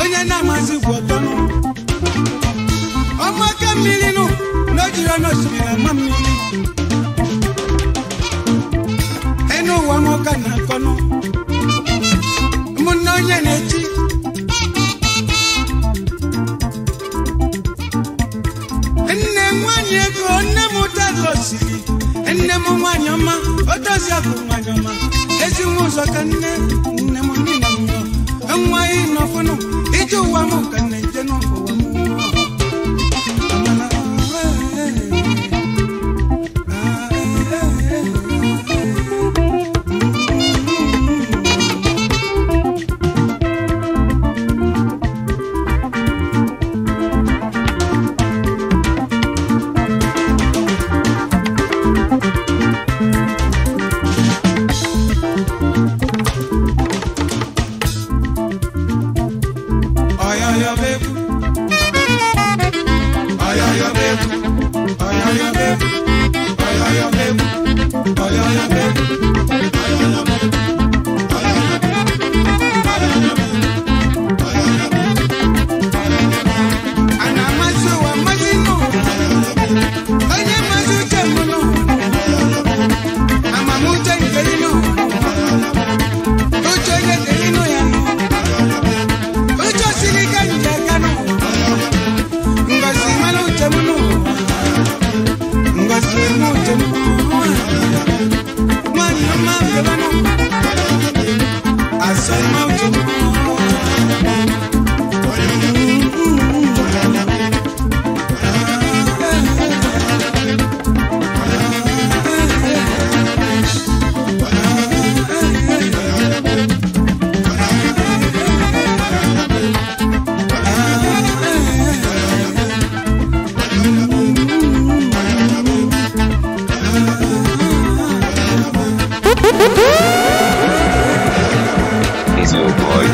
onye na-amazi gwu ọtọnụ. Ọmaka mmiri nụ n'ojiri n'osimiri ama mmiri. Enu ụwa nwoke na-akọnụ, ụmụnne onye na-echi. Nne nwanyị ego nne m dalosiri, nne m nwanyị ọma, odozi akụ nwanyị ọma, ezi nwa ụzọ ka nne nne m nne m nọ, nwa ị nọfụnụ, ije ụwa m ka nne je n'ụwa m.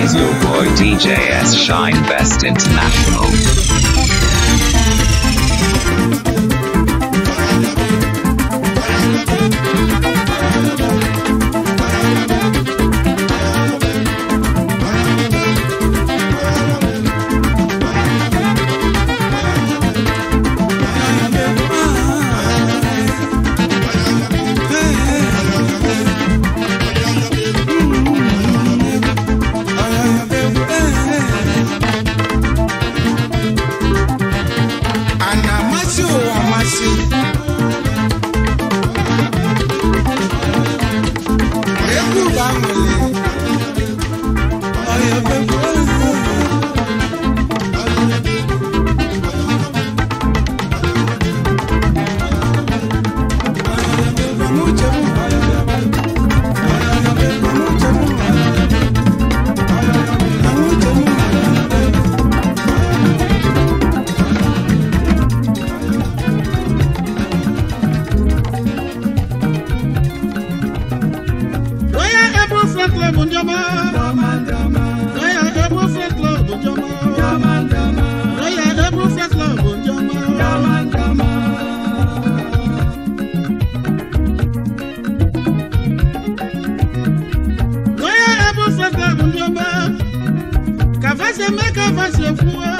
Is your boy DJ S Shine Best International. Club ndị ọma. Royal Able Friends Club ndị ọma. Royal Able Friends Club ndị ọma. Royal Able Friends Club ndị ọma. Ka fa si eme ka fa si ekwu n'ụwa.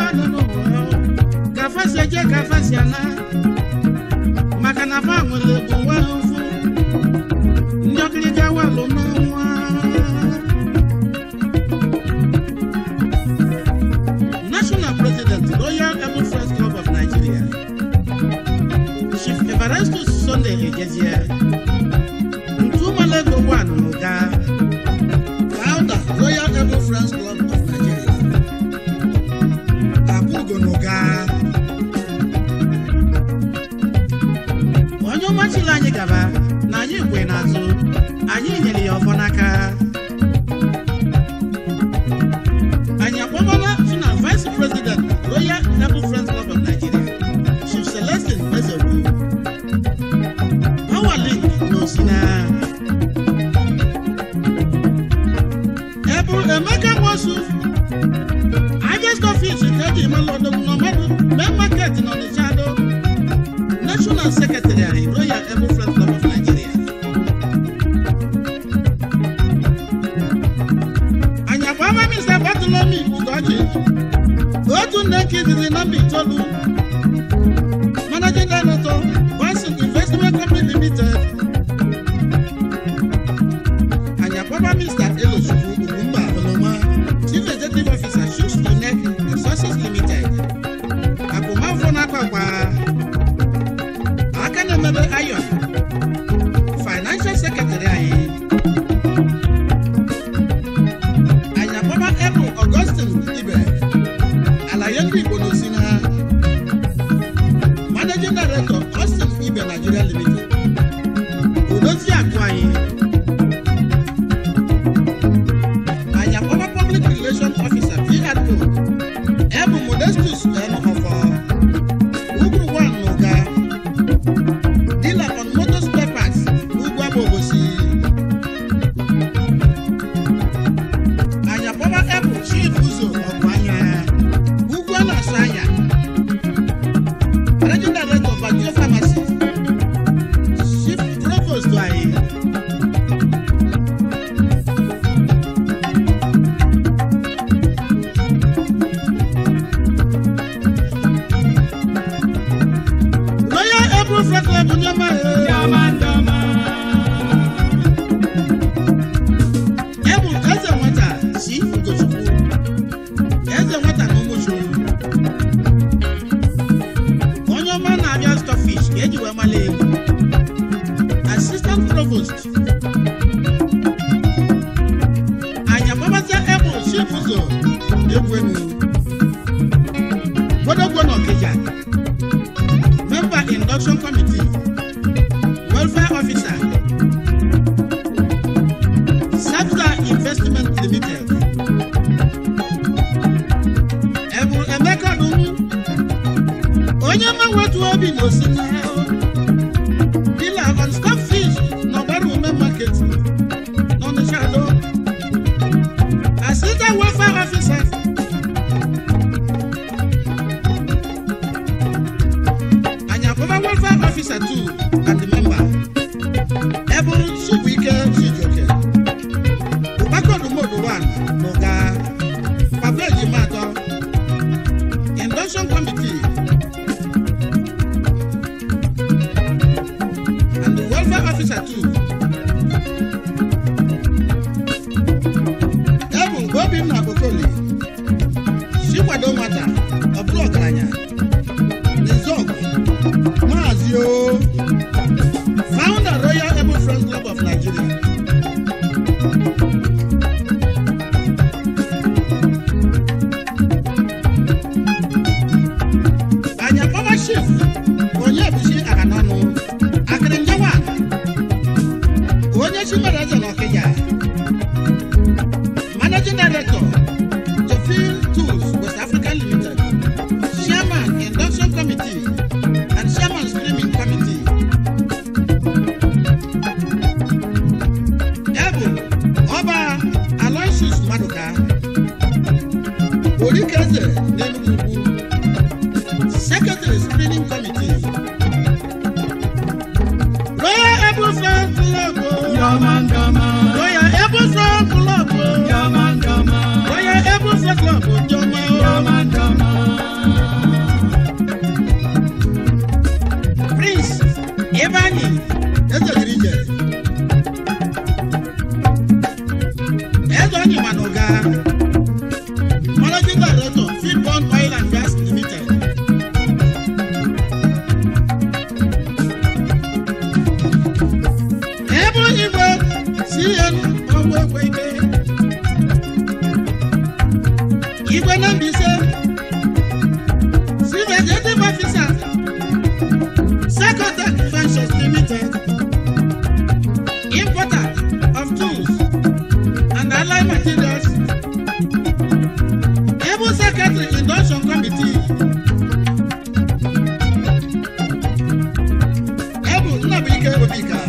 Ka fa si eje ka fa si ana. Maka na fa nwere bụ nwa mfu. Ndị ọkịrịka walụ n'ọnwa. National President, Royal Able Friends Club of Nigeria, Chief Everestus Sunday Ejezie, Ntumalego 1 N'Uga, Founder, Royal Able Friends Club of Nigeria, Abugo N'Uga. Onye ọmachila anyị gaba na anyị kwe n'azụ, anyị nyere ya ọfọ n'aka. Anyị akpọbala na Vice President, Royal Able Friends Club of Nigeria, Chief Celestine Ezegwu, Powerlink n'Osina. Ebul Emeka Nwosu, Harvest Office ka eji mara odogwu n'Ọmadụ, Main Market n'Ọnịcha Ado, National Secretary, Royal Able Friends Club of Nigeria. Anyị agbama Mr. Bartholomew Ugochi, otu nne nke izizi na mba itoolu, Managing Director, Banson Investment Company Limited. Anyị agbama Mr. Elochukwu Ugwumba Oloma, Chief Executive Officer, Shuks Unique Resources Limited. Akụmafọ na-akwa akwa, aka na-emebe Iron, Financial Secretary anyị. Anyị akpọba Ebụ Augustine Ibe, Alaye ndị Igbo n'Osina, Managing Director, Austin Ibe Nigeria Limited, Odozi akụ anyị. Maduka, Orikeze n'Enugu Ukwu, Secretary Screening Committee. Royal Able Friends Club, Royal Able Friends Club, Royal Able Friends Club, Prince Ebani Ezegirije, Ezoni Manoga, Managing Director, Feedbond Oil and Gas Limited. Ebo Igwe CN Ogwegwe Igwe Nambise, Chief Executive Officer, Secretary Ventures Limited, importer of tools and allied materials, Able Secretary Induction Committee, Able Nnabuike Obika,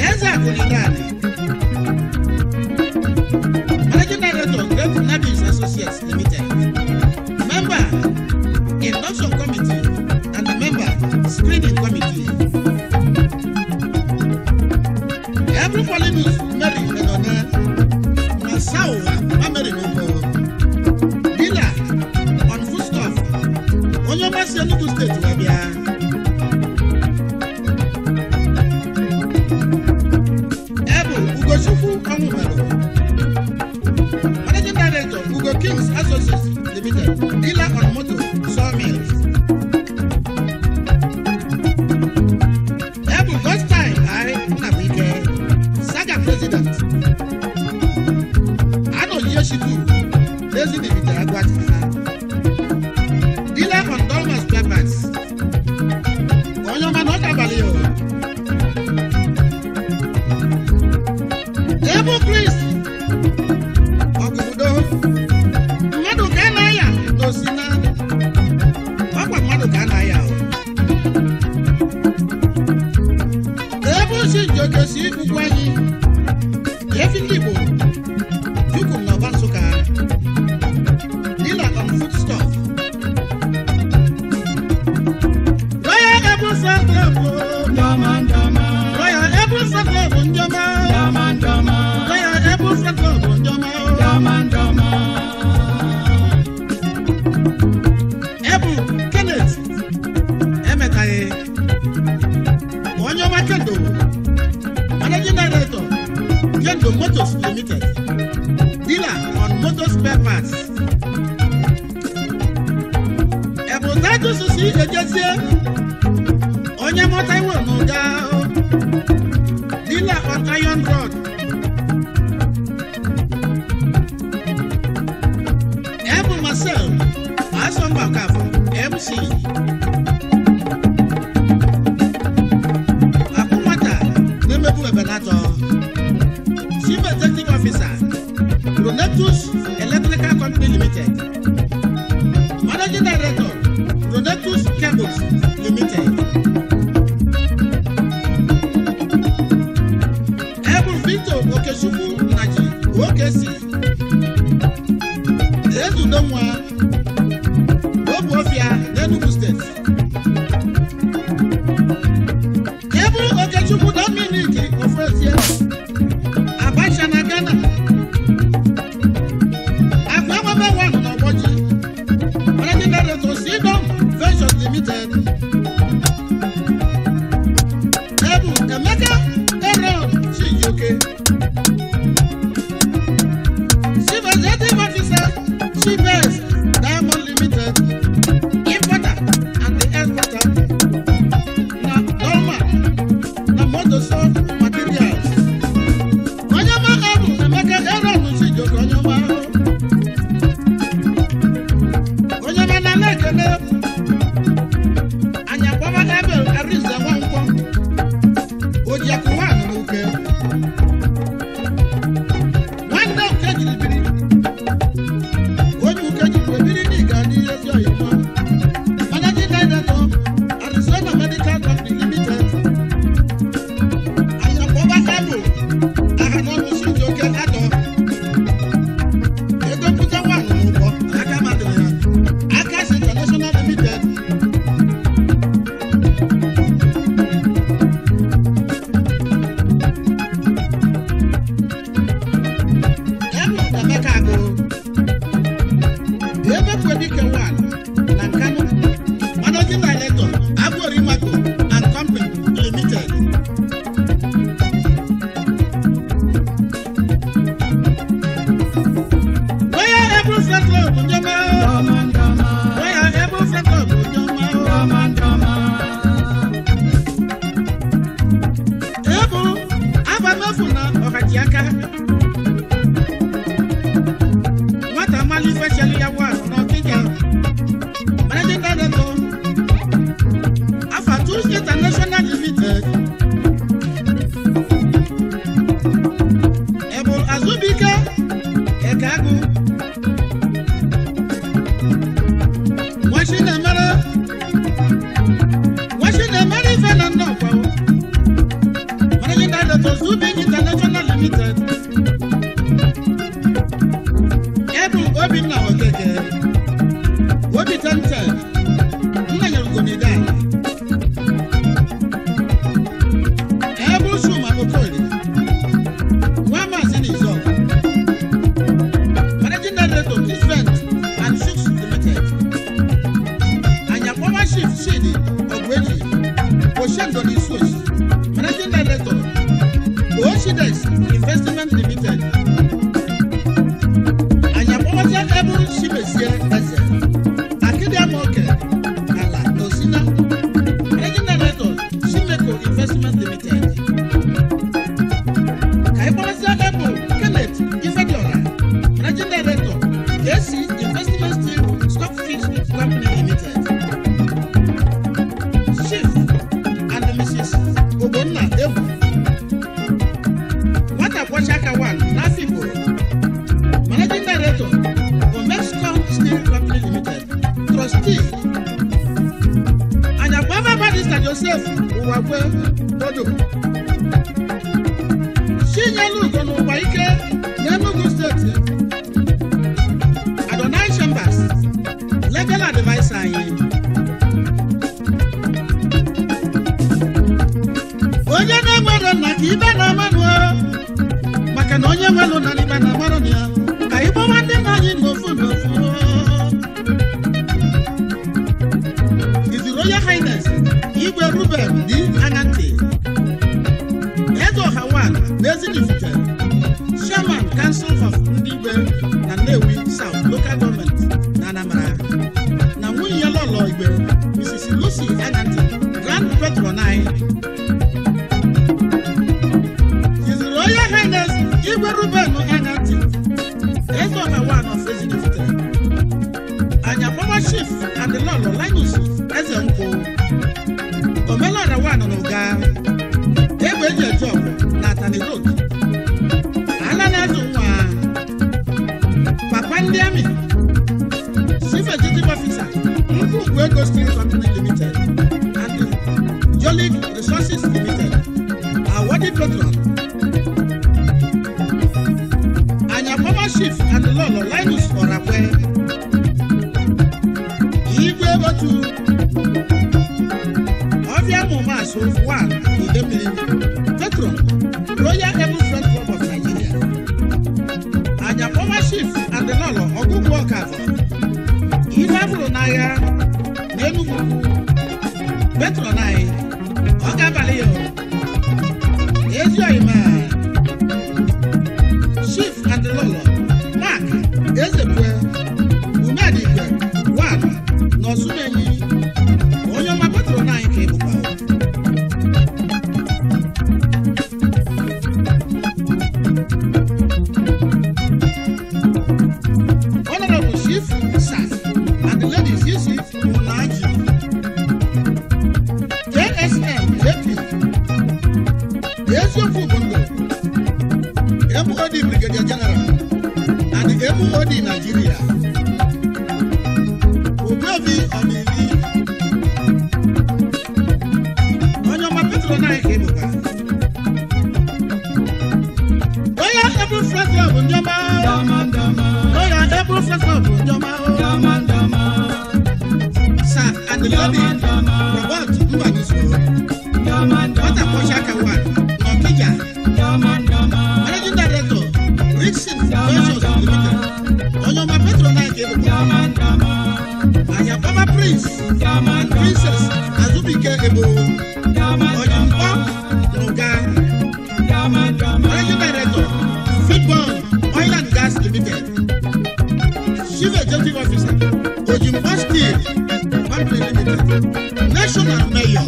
Eze Akunidani, Managing Director, Great Nabis Associates Limited, Member, Induction Committee, and Member, Screening Committee. Every Polynews Mary Enone, Masawa Mameri Nubo, dealer on foodstuff, Onyoma si Enugu State wee bịa. Ebu Ugochukwu Ọnwụmerụ, Managing Director, Ugo Kings Associates Limited, dealer on motor sawmills. Ebu Godstime I Nnabuike, Saga President, Anoyie Shitu, Ezi Dibite Agwata, dealer on Dolma spare parts. Onye ọma na ọ ga-abalị o. Ebu Chris Ọgụbudo, mmadụ ka a na-aya n'Osina, ọkwa mmadụ ka a na-aya o. Ebu Chijioke si ugwu anyị, Efi ndị Igbo, Jukum na Ọba Nsụka, dealer on foodstuff. Royal Able Friends Club, Royal Able Friends Club, ndị ọma. Royal Able Friends Club, ndị ọma. Ebu Kenneth Emetaghị, onye ọma Kendo, Managing Director, Kendo Motors Limited, dealer on motor spare parts. Ebu Titus si Ejezie, onye mọta iwe n'ụga, dealer on iron rod. Ebu Marcel Asomba Okafor, MC. Akunwata na-emebu Ebenator, Chief Executive Officer, Pronetus Electrical Company Limited, Managing Director, Pronetus Cables Limited. Ebu Victor Okechukwu Nnaji, OKC, Ezudonwa, Obuofia n'Enugu State. Ebu Okechukwu Dominic Ofezie, Abacha na Ghana, Akwa One n'Ọgbọji, Managing Director, Sidon Ventures Limited. Ebu Emeka Aaron Chijioke, Chief Executive Officer, Chibes Diamond. ji aka nwata mmalụ ife chelu ya gwa n'Ọkịja managing director Afatus International Limited Ebul Azubike Ekagu Nwachinemere ife na Nnọkwa managing director Zubik International Limited Ebul Obinna Okeke Obi Tente Nnanyere Ugomide Ebul Chuma Okorie Nwa Maazị Nizọk managing director Kisvent and Shooks Limited Anyakpọwa Chief Chidi Ogweji Oshendo Nisuochi managing director Oshidex Investment Limited Anyakpọwacha Ebul Chimezie Eze Akidiamoke Ala Osina managing director Chimeko Investment Limited Kaikpọwacha Ebul Kenneth Ifediora managing director KC Investment Steel Stockfish Company Limited Chief and Mrs. Ogbonna Egwu Nwata kwọcha aka 1 n'Afikpo managing director Omexcom Steel Company Limited trustee Anyakpaba Barrister Joseph Uwakwe Odo Chinyelu Ugo n'Ụwa Ike n'Enugu Steeti Adonai Chambers legal adviser anyị onye na-enwero nna ka ibe na-amanụ maka na onye nwere na ibe na-amarụ na ya ka ịgbawa ndị nna anyị n'ofu n'ofu. His Royal Highness Igwe Ruben D. Ananti Eze Ọha 1 n'Ezinifite Chairman Council of Ndị Igwe na Nnewi South Local Government na Anambra na nwunye ya Lọlọ Igwe Mrs. Lucy Ananti Grand Patron anyị. His Royal Highness Igwe Ruben Ananti Eze Ọha 1 of Ezinifite Anyakpọwa Chief and Lọlọ Linus Eze Nkwụ Omelora 1 n'Ụga Egbe eji eje ọgụ na Atani Road Ala na-azụ nwa Papa ndị amị Chief Executive Officer Nkwugwu Ego Steel Company Limited and Jolig Resources Limited Awarded Patron Anyakpọwa Chief and Lọlọ Linus Ọrakwe Igwe Otu Ọbịa Mụmasụ 1 Idemmiri Patron Royal Able Friend Club of Nigeria Anyakpọwa Chief and Lọlọ Ọgụgụ Ọkafọ Ihe abụrụ n'agha n'Enugwu Patron anyị ọ ga-abalị ya o. Ezi oyima Chief and Lọlọ Mark Ezekwe Umedigwe 1 n'Ọsụmenyi onye ọma patron anyị ka ị bụkwa o. Honorable Chief Sir and the ladies Yusuf Munaji JSM JP Eziokwu bụ ndụ MOD Brigadier General and MOD Nigeria Ogbuefi Ọdịli onye ọma patron anyị ka ị bụkwa Royal Able Friends Club ndị ọma Royal Able Friends Club ndị ọma Sir and Lady Robert Mbaniso Nwata kwọcha aka 1 n'Ọkịja Managing Director Rickson Ventures Limited onye ọma patron anyị ka ị bụkwa Anyakpọba Prince and Princess Azubike Ebo Ọjịmkpọ N'Ụga Managing Director Fitbond Oil and Gas Limited Chief Executive Officer Ojimbo Steel Company Limited National Mayor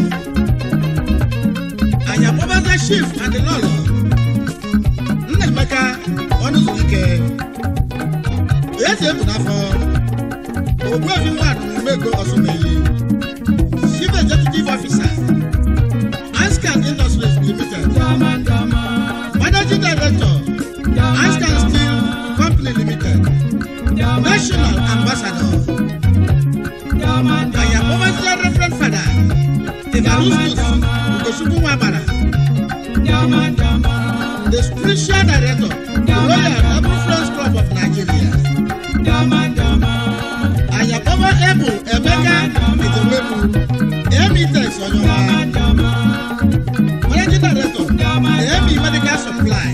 Anyakpọbaza Chief and Lọlọ Nna Okeke Eze Ebunafọ Ogbuefi Nwanụ Umego Osumeyi Chief Executive Officer Anscan Industries Limited Managing Director Anscan Steel Company Limited National Ambassador Ayakpọmazia Reverend Father Evarustus Ugochukwu Nwabara The Spiritual Director Royal Noble Friends Club of Nigeria Ayakpọma Ebul Emeka Etewebu Emitex Onyeọma Managing Director Emi Medical Supply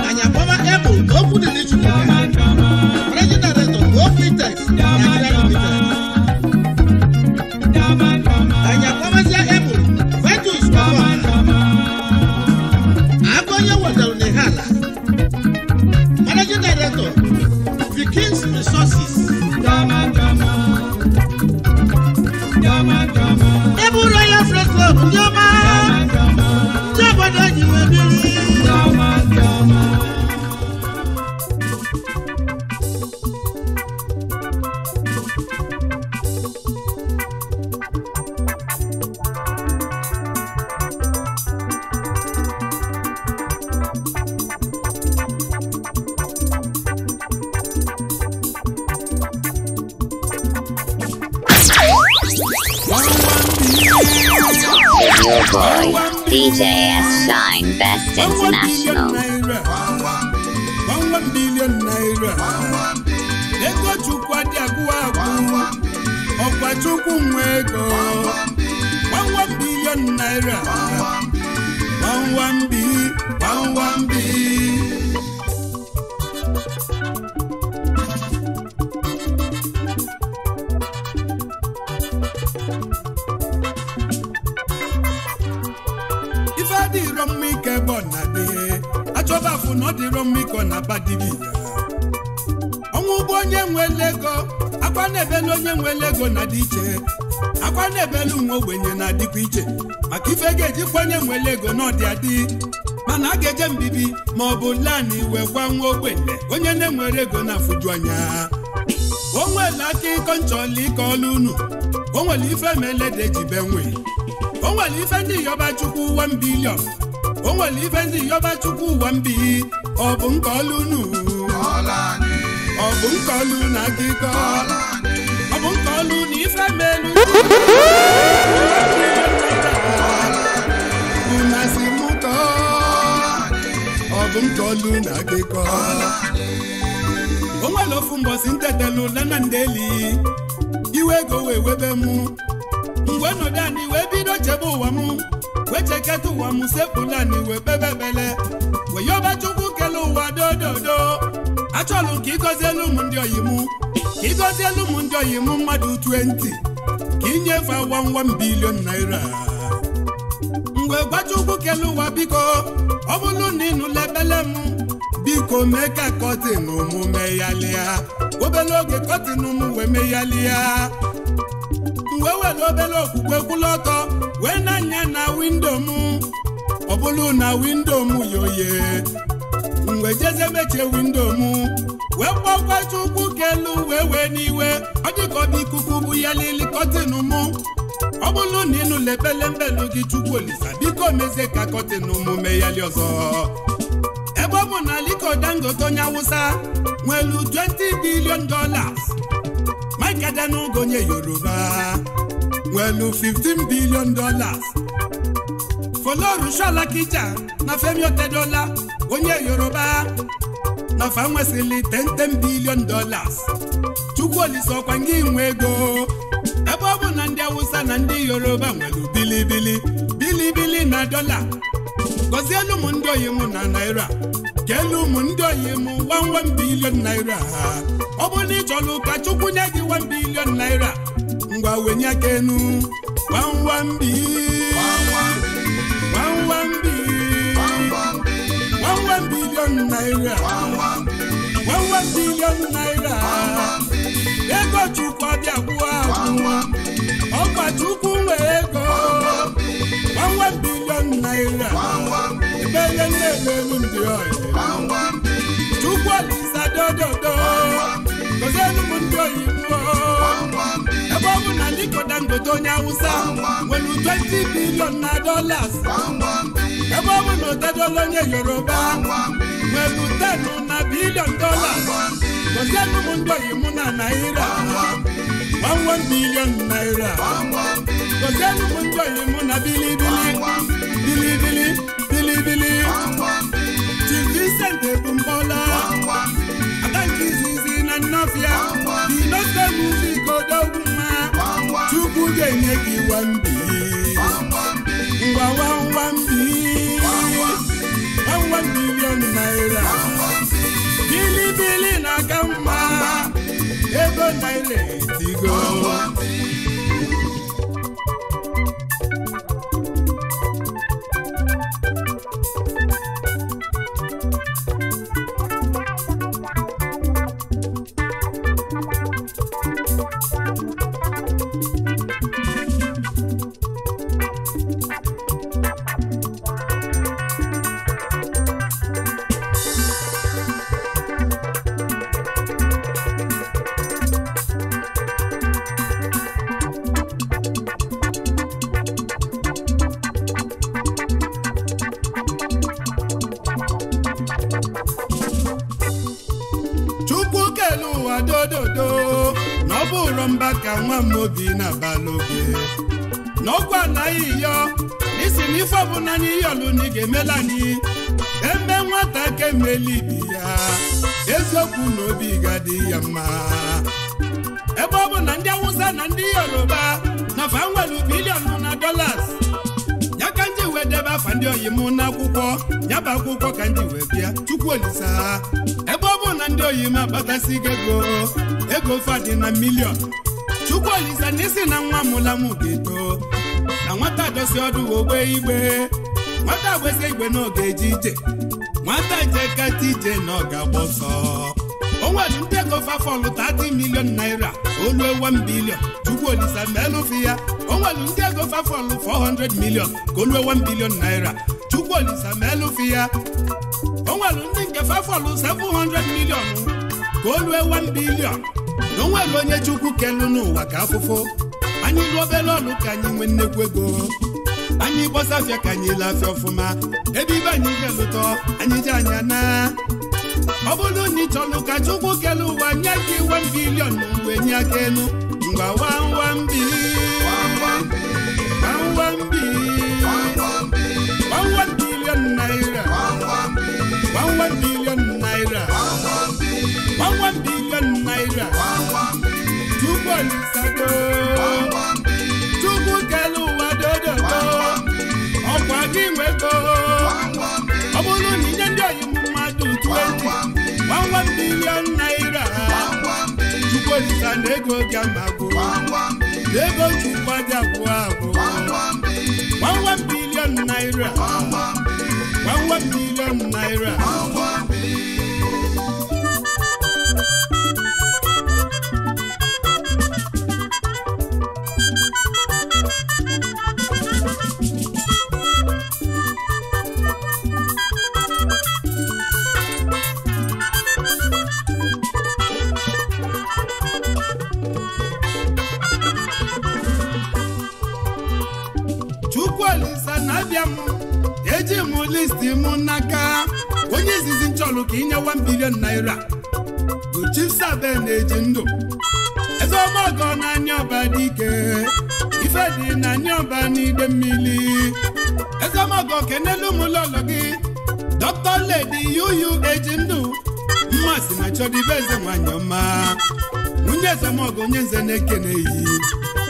Ayakpọma Ebul Okwudili Chukwuka Managing Director Okwitex Nigeria Limited Ayakpọmazia Ebul Vitus Ọfọma Agonye wetara n'Ihala Managing Director Vikings Resources Ebu Royal Friends Club ndị ọma ndị obodo ji wee biri. Your boy, DJ S Shine Best International. 1 billion naira. Ego Chukwu adị agwụ agwụ. Ọkwa Chukwu nwe ego. 1 billion naira. 1 B, 1 B. Ife adịrọ mma ike ebe ọ na-adị achọba afụ na ọ dịrọ mma ike ọ na-aba dibi ya ọnwụ bụ onye nwele ego akwa na-ebelu onye nwele ego na-adị iche akwa na-ebelu nwa ogbenye na-adịkwa iche maka ife ga-ejikwa onye nwele ego na ọdị adị mana a ga-eje mbibi ma ọ bụ lani wee gwa nwa ogbenye onye na-enwere ego na-afụju anya o nwere aka ịkọ nchọla ike ọlụ unu o nwere ife melede jibe nwe o nwere ife ndị yọba chukwu 1 billion o nwere ife ndị yọba chukwu 1 bi ọ bụ nke ọlụ unu ọ bụ nke ọlụ na akịkọ ọ bụ nke ọlụ na ife melu unu asị mụ kọọ ọ bụ nke ọlụ na akịkọ o nwere ofu mbọsị ntetelu lana ndeli iwe ego wee webe mụ mgbe nọdụ anyị wee bido chebe ụwa m wee cheketa ụwa m sekpụla anyị wee kpebe ekpele wee yọba chukwu kele ụwa dododo achọlụ ka ịgọzielu ụmụ ndị oyi m ka ịgọzielu ụmụ ndị oyi m mmadụ 20 ka inyefe 1 billion naira mgbe gwa chukwu kele ụwa biko ọ bụrụ na ịnụla ekpele m biko mee ka kọtin mụ meghalịa obere oge kọtin m wee meghalịa wee were obere okwukwe kwụlụ ọtọ wee na-anya na windo m ọ bụrụ na windo m yoye mgbe jeze mechie windo m wee kpọkwa chukwu kelu wee wee n'iwe ọ dịka ọ bụ ikuku bụ ya lili kọtin m ọ bụrụ na ịnụla ekpele mbelu gị chukwu olisa biko mezie ka kọtin m meghali ọzọ ebe ọ bụ na Aliko Dangote onye Awụsa nwelu $20 billion Mike Adenuga onye Yoruba nwelu $15 billion Folorunsho Alakija na Femi Otedola onye Yoruba na fa nwesịrị $10 billion Chukwu Olise ọkwa ngị nwe ego ebe ọ bụ na ndị Awụsa na ndị Yoruba nwelu bilibili bilibili na dọla gọzielu m ndị oyi m na naira keelu m ndị oyi m 1 billion naira ọ bụrụ na ị chọrọ ka Chukwu nye gị 1 billion naira ngwa wenye aka enu 1 B 1 B 1 billion naira 1 billion naira ego Chukwu abịa gwụọ agwụ ọkwa Chukwu nwe ego 1 billion naira ebele nne ga-emelu ndị oyi. Chukwu Olisa dododo gozielu m ndị oyibo. Ebe ọ bụ na Aliko Dangote onye Awụsa nwere 20 billion na dollars. Ebe ọ bụ na Otedola onye Yoruba nwere 10 na billion dollars. Gozielu m ndị oyi mụ na naira 11 billion naira. Gozielu m ndị oyi mụ na bilibili bilibili bilibili. Chief Vincent Ebumbola Adanki izizi na Nnọfịa Dinoste Music odogwu mma. Chukwu ga-enye gị 1 bi ngwa 1 bi 1 billion naira. Bilibili na-aka mma ego naira etigo. Dododo na ọ bụrụ mba ka nwa m obi na-abalị oge n'ọkwa anaghị yọ isi na ife ọbụla anyị yọlụ na ị ga-emela anyị eme nwata ka emeli ibi ya eziokwu na obi ga-adị ya mma. Ebe ọ bụ na ndị Awụsa na ndị Yoruba na fa nwere bilion na dollars ya ka nji wee debe afa ndị oyi m n'akwụkwọ ya bụ akwụkwọ ka nji wee bịa. Chukwu Olisa ebe ọ bụ na ndị oyi m akpatasigo ego ego fadị na milion. Chukwu Olisa na isi na nwa mụla m ga-eto na nwata dosi ọdụ ogbe igbe nwata gbesi igbe na ọ ga-eje ije nwata je kata ije na ọ ga-agba ọsọ. O nwere ndị ego fafọlụ 30 million naira olu 1 billion. Chukwu Olisa melụfi ya. O nwere ndị ego fafọlụ 400 million ka olu 1 billion naira. Chukwu Olisa melụfi ya. O nwere ndị nke fafọlụ 700 million ka olu 1 billion. Na o nwere onye Chukwu kelu n'ụwa ka afụfụ anyị lụọ obere ọlụ ka anyị nwee nnekwu ego anyị gbọsafịa ka anyị lafịa ọfụma ebe ibe anyị ga-elụtọ anyị ji anya na ọ bụrụ na ị chọrọ ka Chukwu kelu ụwa nye gị 1 billion mgbe nye aka elu ngwa 1 bi 1 bi 1 billion naira 1 billion naira 1 billion naira. Chukwu Olisa do Chukwu kelu ụwa dododo ọkwa gị nwego. Ọ bụrụ na inye ndị oyi mmadụ 20 1 billion naira. Chukwu Olisa na ego gị amagbo ego Chukwu aja agwụ agwụ 1 billion naira 1 billion naira. Eji m listi m n'aka onye izizi nchọlụ ka inye 1 billion naira bụ Chief Sabe na-eji ndụ Ezeomogo na anya ọba dike ife dị na anya ọba n'ide mmiri. Ezeomogo kenelu m lọlọ gị Dr. Lady Yuyu eji ndụ mmasị na chọdịbe eze nwanyị ọma nwunye Ezeomogo onye nze na-ekeneghị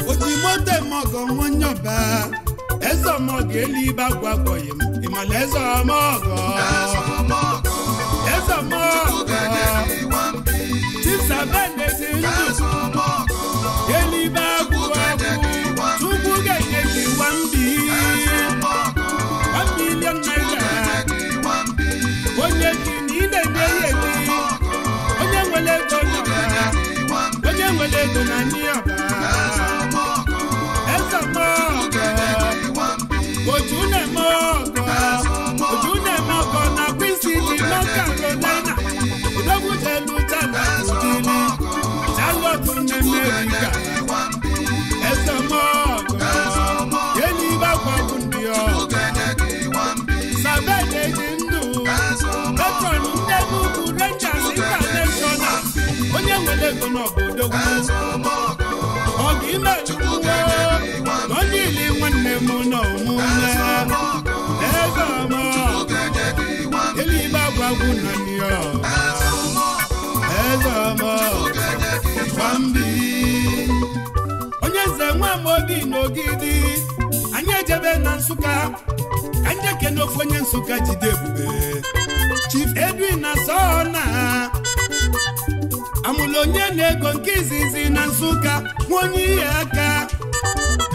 oji moto emogo nwonye ọba Ezeomogo elibe agwa agwọghị m ịmala Ezeomogo Ezeomogo Chief Sabe na-esi ndụ elibe agwụ agwụ Chukwu ga-enye gị 1 bi 1 billion naira. Onye gị na ị na-enye ya edi onye nwere ego n'ọba onye nwere ego na ndị ọba Ezeomogo oju na-eme ọgọ oju na-eme ọgọ na Patron ndị Enugu Rangers International onye nwere ego n'obodo ọgụ ime chukwu na onye ili nwanne m na omume eze ọma eluigwe agwagwu na nyo eze ọma Nwambi onye nze Nwamobi n'Ogidi anyị ejebe na Nsụka ka njeke n'ofu onye Nsụka jide ebube Chief Edwin Asona amụlụ onye na-ego nke izizi na Nsụka nwa onye ihe aka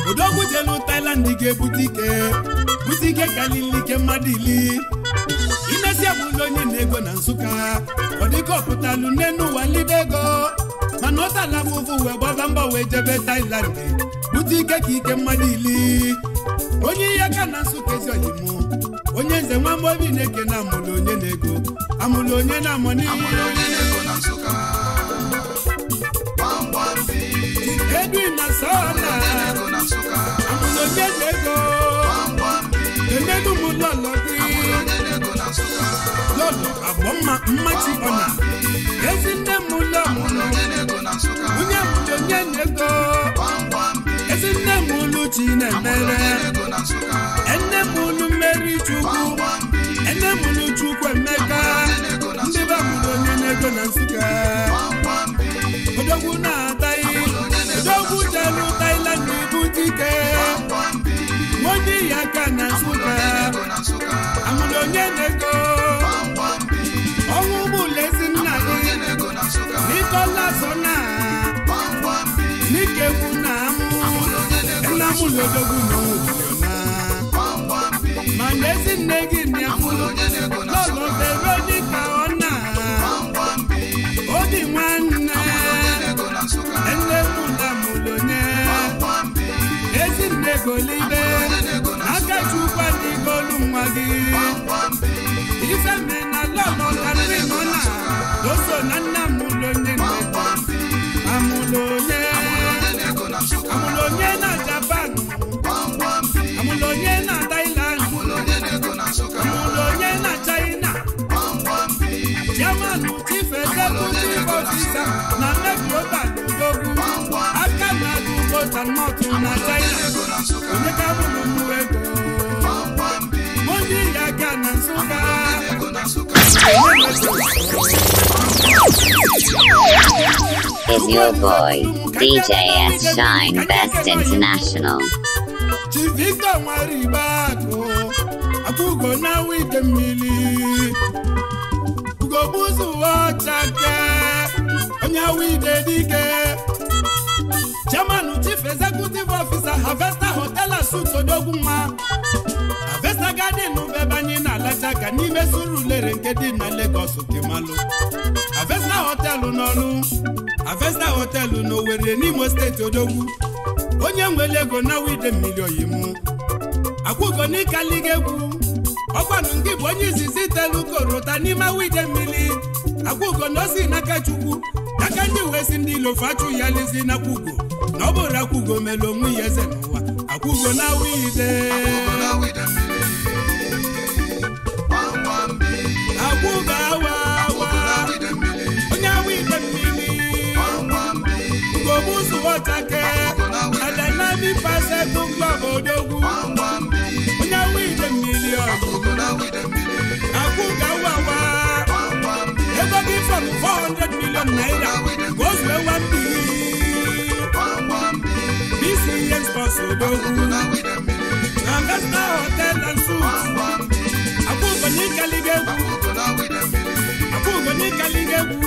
odogwu jelu Thailand ga-ebute ike bute ike kalilike mmadụ ili imesi amụlụ onye na-ego na Nsụka ọ dịka ọpụtalụ n'enu ụwa libe ego mana ọ tala afụfụ wee gbaba mbọ wee jebe Thailand bute ike ka ike mmadụ ili onye ihe aka na Nsụka ezi oyimu onye nze Nwamobi na-eke na amụlụ onye na-ego amụlụ onye na-amụ n'ihe Edwin Asona amụlụ onye na-ego emenu m lọlọ gị lọlọ agbọmma mmachi ọna ezi nne m lọmụlụ onye amụlụ onye na-ego ezi nne m ụlụ chi na-emere enne m ụlụ mmeri chukwu enne m ụlụ chukwu emeka ndị be amụlụ onye na-ego na Nsụka odogwu na-ataghị odogwu jelu Thailand ibute ike onye ya aka na Nsụka amụlụ onye na-ego ọnwụ bụla ezi nna gị Nicholas Ona n'ikegwu na amụ nna amụlụ odogwu na ọnwụ na mana ezi nne gị na-amụlụ lọlọ Veronica Ona obi nwanne nne m amụlụ onye ezi nne golibe aka chukwu adịgolu nwa gị ife me na lọlọ Catherine Ona doso na nna amụlụ onye amụlụ onye amụlụ onye na Japan amụlụ onye na Thailand amụlụ onye na China Chairman Chief Executive Officer na Global Odogwu aka na Ugota North na China onye ka mụrụ mụ ego onye ya aka na Nsụka. Is your boy DJ S Shine Best International. Chief Victor Nwaribaku Akugo na wike mmiri Ugobuzu ọchake onye wide dike Chairman Chief Executive Officer Harvester Hotel and Suites Odogwu nwa Harvester Garden ebe anyị na-alacha ka n'ime Surulere nke dị na Lagos Kemalụ Harvester Hotel n'Ọlụ Harvester Hotel n'Owerri n'Imo steeti Odogwu onye nwere ego na wide mmiri oyimu akwụgo n'ịkaliga egwu ọkwanụ nke bụ onye izizi telu korota n'ime wide mmiri akwụgo na osi n'aka Chukwu n'aka ndị wee si ndị ilofu achụ ya lezi n'akwụgo na ọ bụrụ akwụgo mere onwe ya eze n'ụwa akwụgo na wide akwụgo awa awa onye wide mmiri ugogbuzu ọchake adanami pasegbu klọb Odogwu onye wide mmiri ọgụ akwụgo awa awa ego gị fọrọ 400 million naira ka o zue 1 billion BCN Sports Odogwu na Vesta Hotel and Suites akwụgo n'ịkaliga egwu akwụgo n'ịkaliga egwu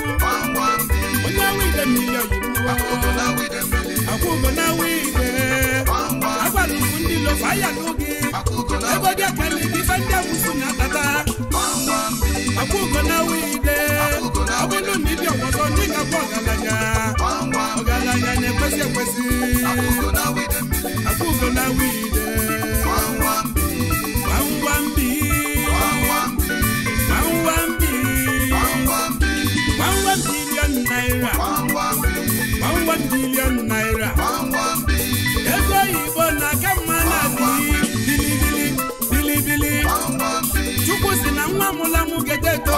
onye wide mmiri oyibo akwụgo na wide agwara ukwu ndị lofu aya n'oge ego dị akali gị ife ndị awụsu na-akpata akwụgo na wide ọ bụrụ na ịbịa ọzọ ndị ga-abụ ọgaranya ọgaranya na-ekwesị ekwesị akwụgo na wide gwamgwambi gwamgwambi 1 billion naira 1 billion naira ego oyibo na-aka mma na-adị bilibili bilibili Chukwu si na nwa nwụrụ anwụ ga-eto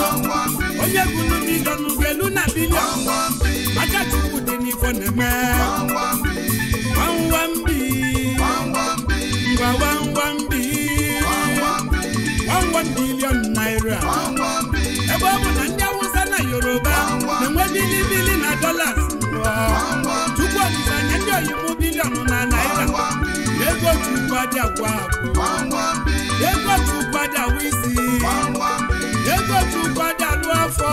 onye gụrụ miliọn ga-elu na biliọn maka Chukwu dị n'ifo na-eme 1 1 B ngwa 1 1 B 1 1 billion naira ebe ọ bụ na ndị Awụsa na Yoruba na-enwe bilibili na dollars Chukwu Olisa nye ndị oyibo biliọn na naira ego Chukwu adị agwa ego Chukwu adị awụ isi ego Chukwu adị alụ afọ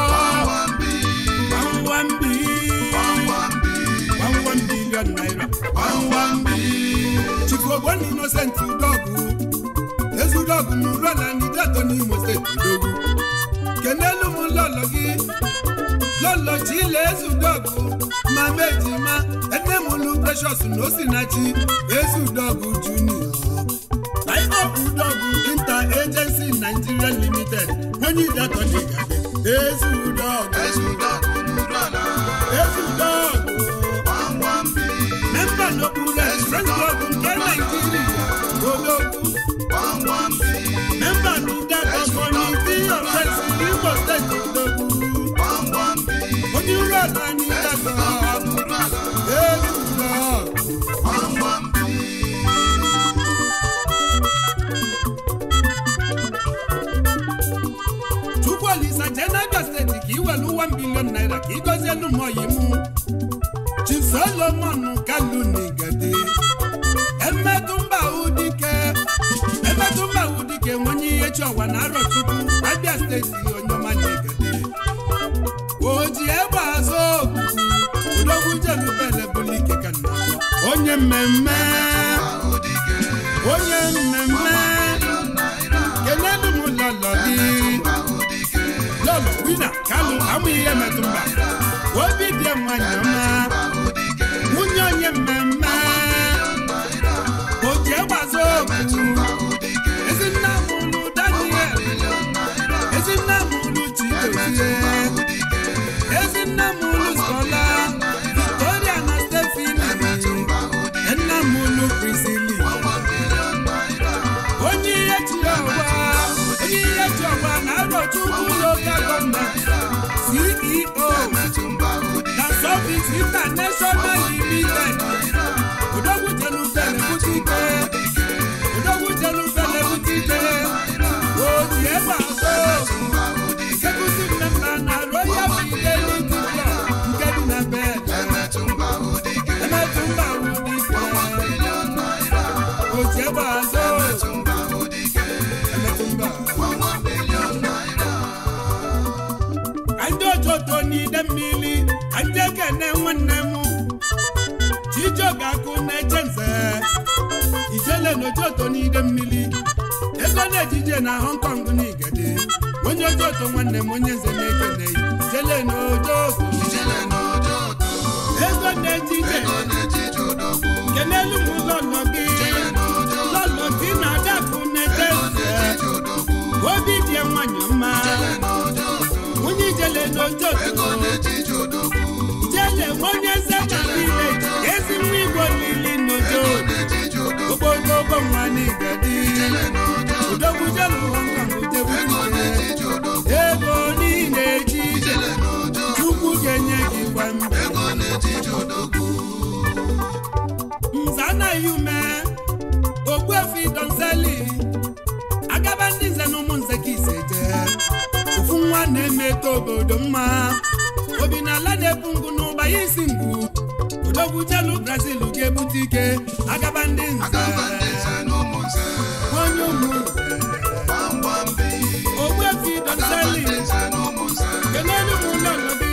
1 1 B 1 1 billion naira 1 1 B Chief Ogbonna Innocent Udogwu Ezudogwu n'Uruala n'Ideato n'Imo Steeti Udogwu kenelu m lọlọ gị lọlọ Chile Ezudogwu mama ejima ene m lu Precious na Osinachi Ezudogwu Junior IO Udogwu Inter Agency Nigeria Limited onye Ideato n'Igade Ezudogwu Ezudogwu member n'okpuru Friends Club nke Nigeria Odogwu member n'Ideato Committee of Friends Imo Steeti Odogwu onye Uruala n'Ideato Ezudogwu. Chukwu Olisa jee n'Abia Steeti ka iwelu 1 billion naira ka ịgọzie elu m oyi mụ Chief Solomon Kalu Nigade Emetụmba Udike Emetụmba Udike onye ihe chi ọwa na Arọchukwu Abia Steeti onye ọma Nigade oji egbe azụ okwu Odogwu jelubele bulike ka nna onye mmemme onye mmemme kenelu m lọlọ gị lọlọ wina Kalu amụ ihe metụmba obi dị nwanyị ọma nwunye onye mmemme oji egbe azụ okwu ezinna mụlụ Daniel ezinna mụlụ Chidozie ezinna mụlụ Sola Victoria na Stephanie nna mụlụ Priscilla onye ihe chi ọgba onye ihe chi ọgba na Arọchukwu Local Government CEO na Service International Limited Odogwu jelubele butike Odogwu jelubele butike oji egbe azụ executive member na Royal Fidelity Club nke dị na be Emetụmba Udike oji egbe azụ Emetụmba ka ndị ojoto n'ide mmiri ka ndị ekene nwanne m Chijioke akụ na-eche nze ijele n'ojoto n'ide mmiri ego na-ejije na Hong Kong n'Igede onye ojoto nwanne m onye nze na-ekene ijele n'ojoto ego na-ejije kenelu m lọlọ gị lọlọ dị na adakụ na-eche nze obi dị nwanyị ọma onye ijele n'ojoto ijele onye nze na village ezi nwa Igbo niile n'ojoto ogbogogo nwa n'Igede Odogwu jelu Hong Kong jebutike ego niile ejije Chukwu ga-enye gị kwa mgbe Nze anaghị ume Ogbuefi Donseli agaba ndị nze na ụmụ nze ka ise jee ofu nwa na-emetọ obodo mma obi n'ala na-ebu ngụ n'ụba ya isi ngwu Odogwu jelu Brazil ga-ebute ike agaba ndị nze onye ụmụ nze Ogbuefi Donseli kenelu m lọlọ gị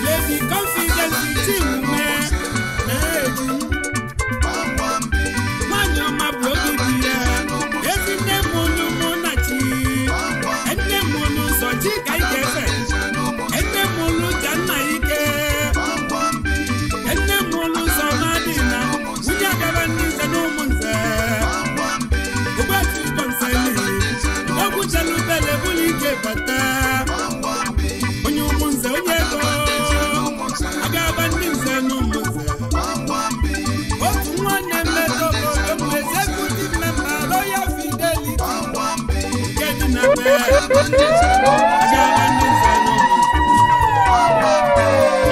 Lady Confidence Chimume na-eji nwanyị ọma bụ obi dị ya ezi nne m olu mụ na chi nne m olu nsọ chi ka ị ga-efe nne m olu ja nna ike nne m olu nsọ madina nwunye agaba ndị nze na ụmụ nze Ogbuefi Donseli egwu jelubele bụrụ ike bata onye ụmụ nze onye ego agaba ndị nze na ụmụ nze otu nwanne mmetọ obodo m executive member Royal Fidelity nke dị na na-ebe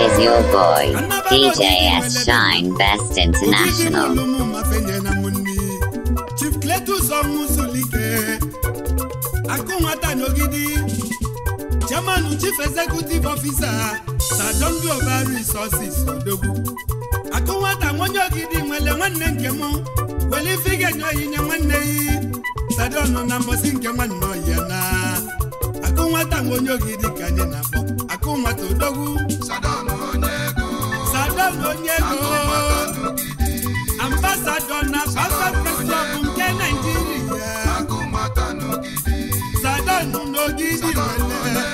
Is your boy, DJ S Shine Best International. Chief Cletus Ọnwụzulike Akụ nwata n'Ogidi, Chairman Chief Executive Officer, Sadon Global Resources Odogwu. Akụ nwata nwanne Ogidi nwere nwanne nke m, were ife ga-enye oyinye nwanne yi. Sadon na mbọsị nke nwanne oyi ya na. Akụ nwata nwanne Ogidi ka anyị na-akpọ Akụ nwata Odogwu. Sadon onye ego. Sadon onye ego. Ambassador na Perfect Press Club nke Nigeria. Sadon n'Ogidi nwere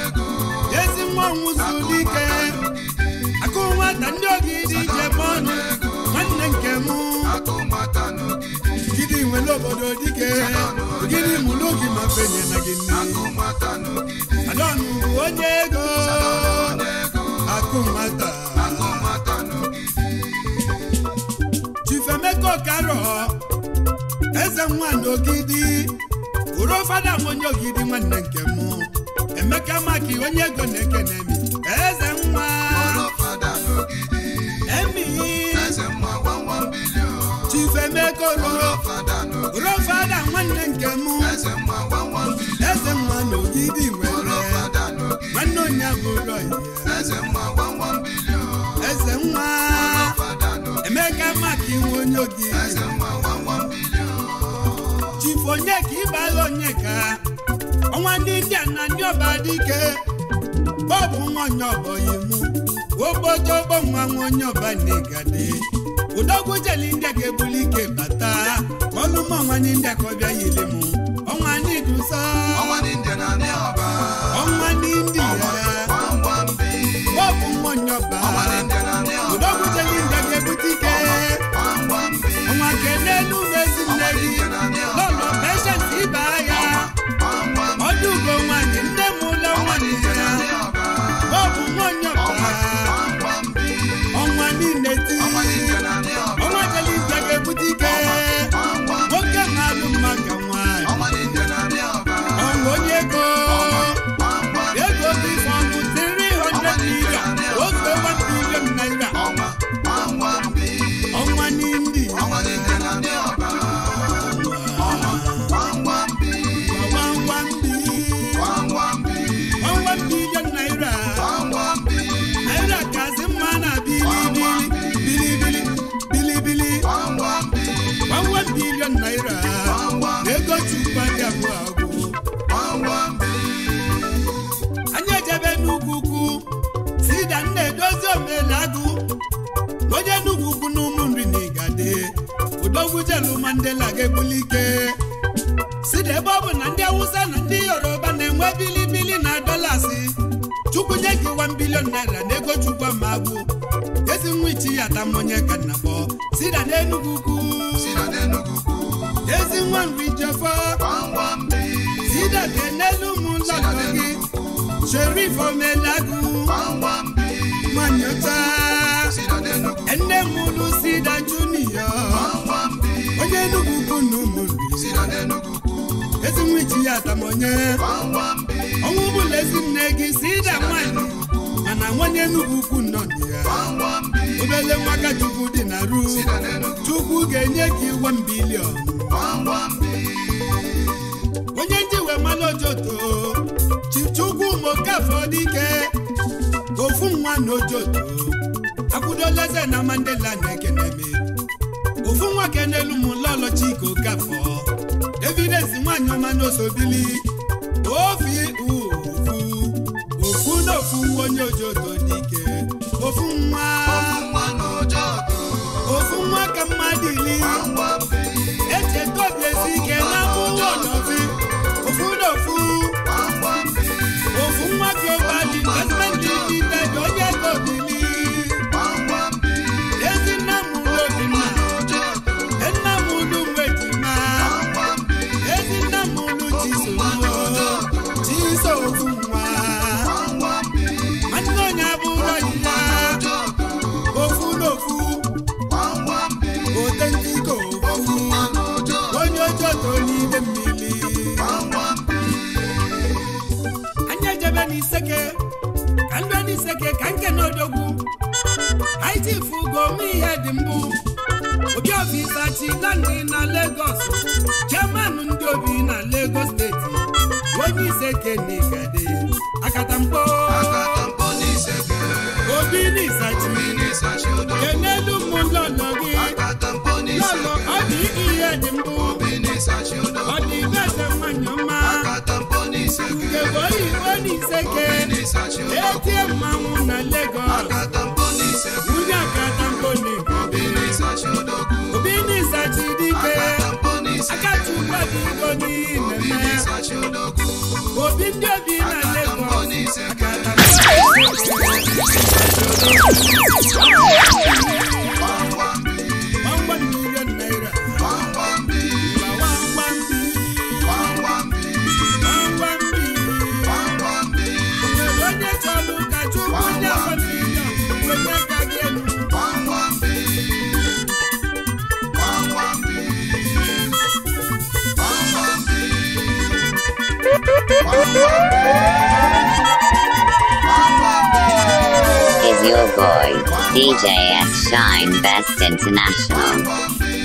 ezi nwa Ọnwụzulike. Akụ nwata ndị Ogidi jebe ọnụ nwanne nke mụ. Ogidi nwere obodo dike. Ogidi mụrụ gị ma fenye na gị nne. Sadon bụ onye ego. Akụ nwata. Chief Emeka Okaro, eze nwa n'Ogidi, uro fada m onye Ogidi nwanne nke mụ. Emeka Maki onye ego na-ekene mi, eze nwa. Emi. Chief Emeka uro fada nwanne nke mụ. Eze nwa n'Ogidi nwere. Nwanne onye abụrụ ya. Eze nwa. Emeka Maki nwe onye Ogidi. Chief Onyeka ịbala Onyeka, ọnwa ndị India na ndị ọba dike. Bọbụ nwa onye ọbọghị mụ, ogbotogbo nwa nwa onye ọba n'Igade. Odogwu jeli India ga-ebuli ike bata, ka ọlụ m ọnwa ndị India ka ọ bịa yili mụ. Ọnwa ndị Dusa. Ọnwa ndị India. Bọbụ nwa onye ọba. Odogwu jeli India ga-ebute ike. Ọnwa kenelu mezi nne gị. Lọlọ patience ibe agha. Ọdụ ugo nwanyị nne m ụlọ nwanyị ya. Bọbụ nwa onye ọba. Ọnwa niile ti. Ọnwa jeli India ga-ebute ike. Nwoke na-alụ mma ka nwanyị. Ọnwa onye ego. Ego gị fọnụ 300 million. Oge 1 billion naira. Ọnwa n'India. One billion naira. Naira kazi mma na bilibili. Bilibili. Bilibili. 1 billion naira. Ego Chukwu adị agwụ agwụ. Anyị ejebe n'ugwu ukwu. Sida nna edozi omelagụ. Onye n'ugwu ukwu n'ụmụ nri na Igade. Odogwu jelu Mandela ga-ebuli ike. Sida ebe ọ bụ na ndị Awụsa na ndị Yoruba na-enwe bilibili na dọlasị. Chukwu nye gị 1 billion naira na ego Chukwu ama agwụ. Ezi nwa ichi ya tamonye ka nna kpọ. Sida n'Enugwu ukwu. Ezi nwa nri jefọ. Sida kenelu m lọlọ gị. Sherif Omelagụ. Nwanyị ọcha. Nne m lụ Sida Junior. Onye Enugwu ukwu na ụmụ nri. Ezi nwa ichi ya tamonye. Ọnwụ bụla ezi nne gị Sida nwanyị. Mana nwanye Enugwu ukwu nọ na ya. Obele nwaka Chukwu dị na ru. Chukwu ga-enye gị 1 billion. Onye njiwe mmanụ Ojoto, Chief Chukwu Mokafọ dike. Ofu nwa n'Ojoto. Akwụdoleze na Mandela na-ekene m. Ofu nwa kenelu m lọlọ Chike Okafọ. Evidence nwanyị ọma n'Osobili. Ofi ofu. Ofu n'ofu onye Ojoto dike. Ofu nwa. Ofu nwa ka mmadụ ili. Echeta obi esi ike na mụwa ọnọfi. Ofu n'ofu. Ofu nwa Global Investment Limited onye ego bili. Ezi nna m ụlọ Obinna. Nna m ụlọ Nwejima. Ezi nna m ụlọ Chisom. Chisom ofu nwa. Nwanne onye n'Iseke ka ndụ n'Iseke ka nke n'odogwu IT fugo m ihe dị mbụ obi ọfisa chi na ndị na Lagos chairman ndị obi na Lagos steeti onye Iseke n'Igade akatamkpo obi n'Isachi kenelu m lọlọ gị lọlọ ọ dị ihe dị mbụ ọ dị beze nwanyị ọma ugegbe oyibo n'Iseke etie mmanwụ na Lagos nwunye akatamkpo n'Igade obi n'Isachi dike akachukwu adịgo n'ime obi ndị obi na Lagos ₦1 million. 1 1 B 1 1 B onye chọrọ ka Chukwu nye 1 million weta ka gị elu. Is your boy, DJ S Shine Best International.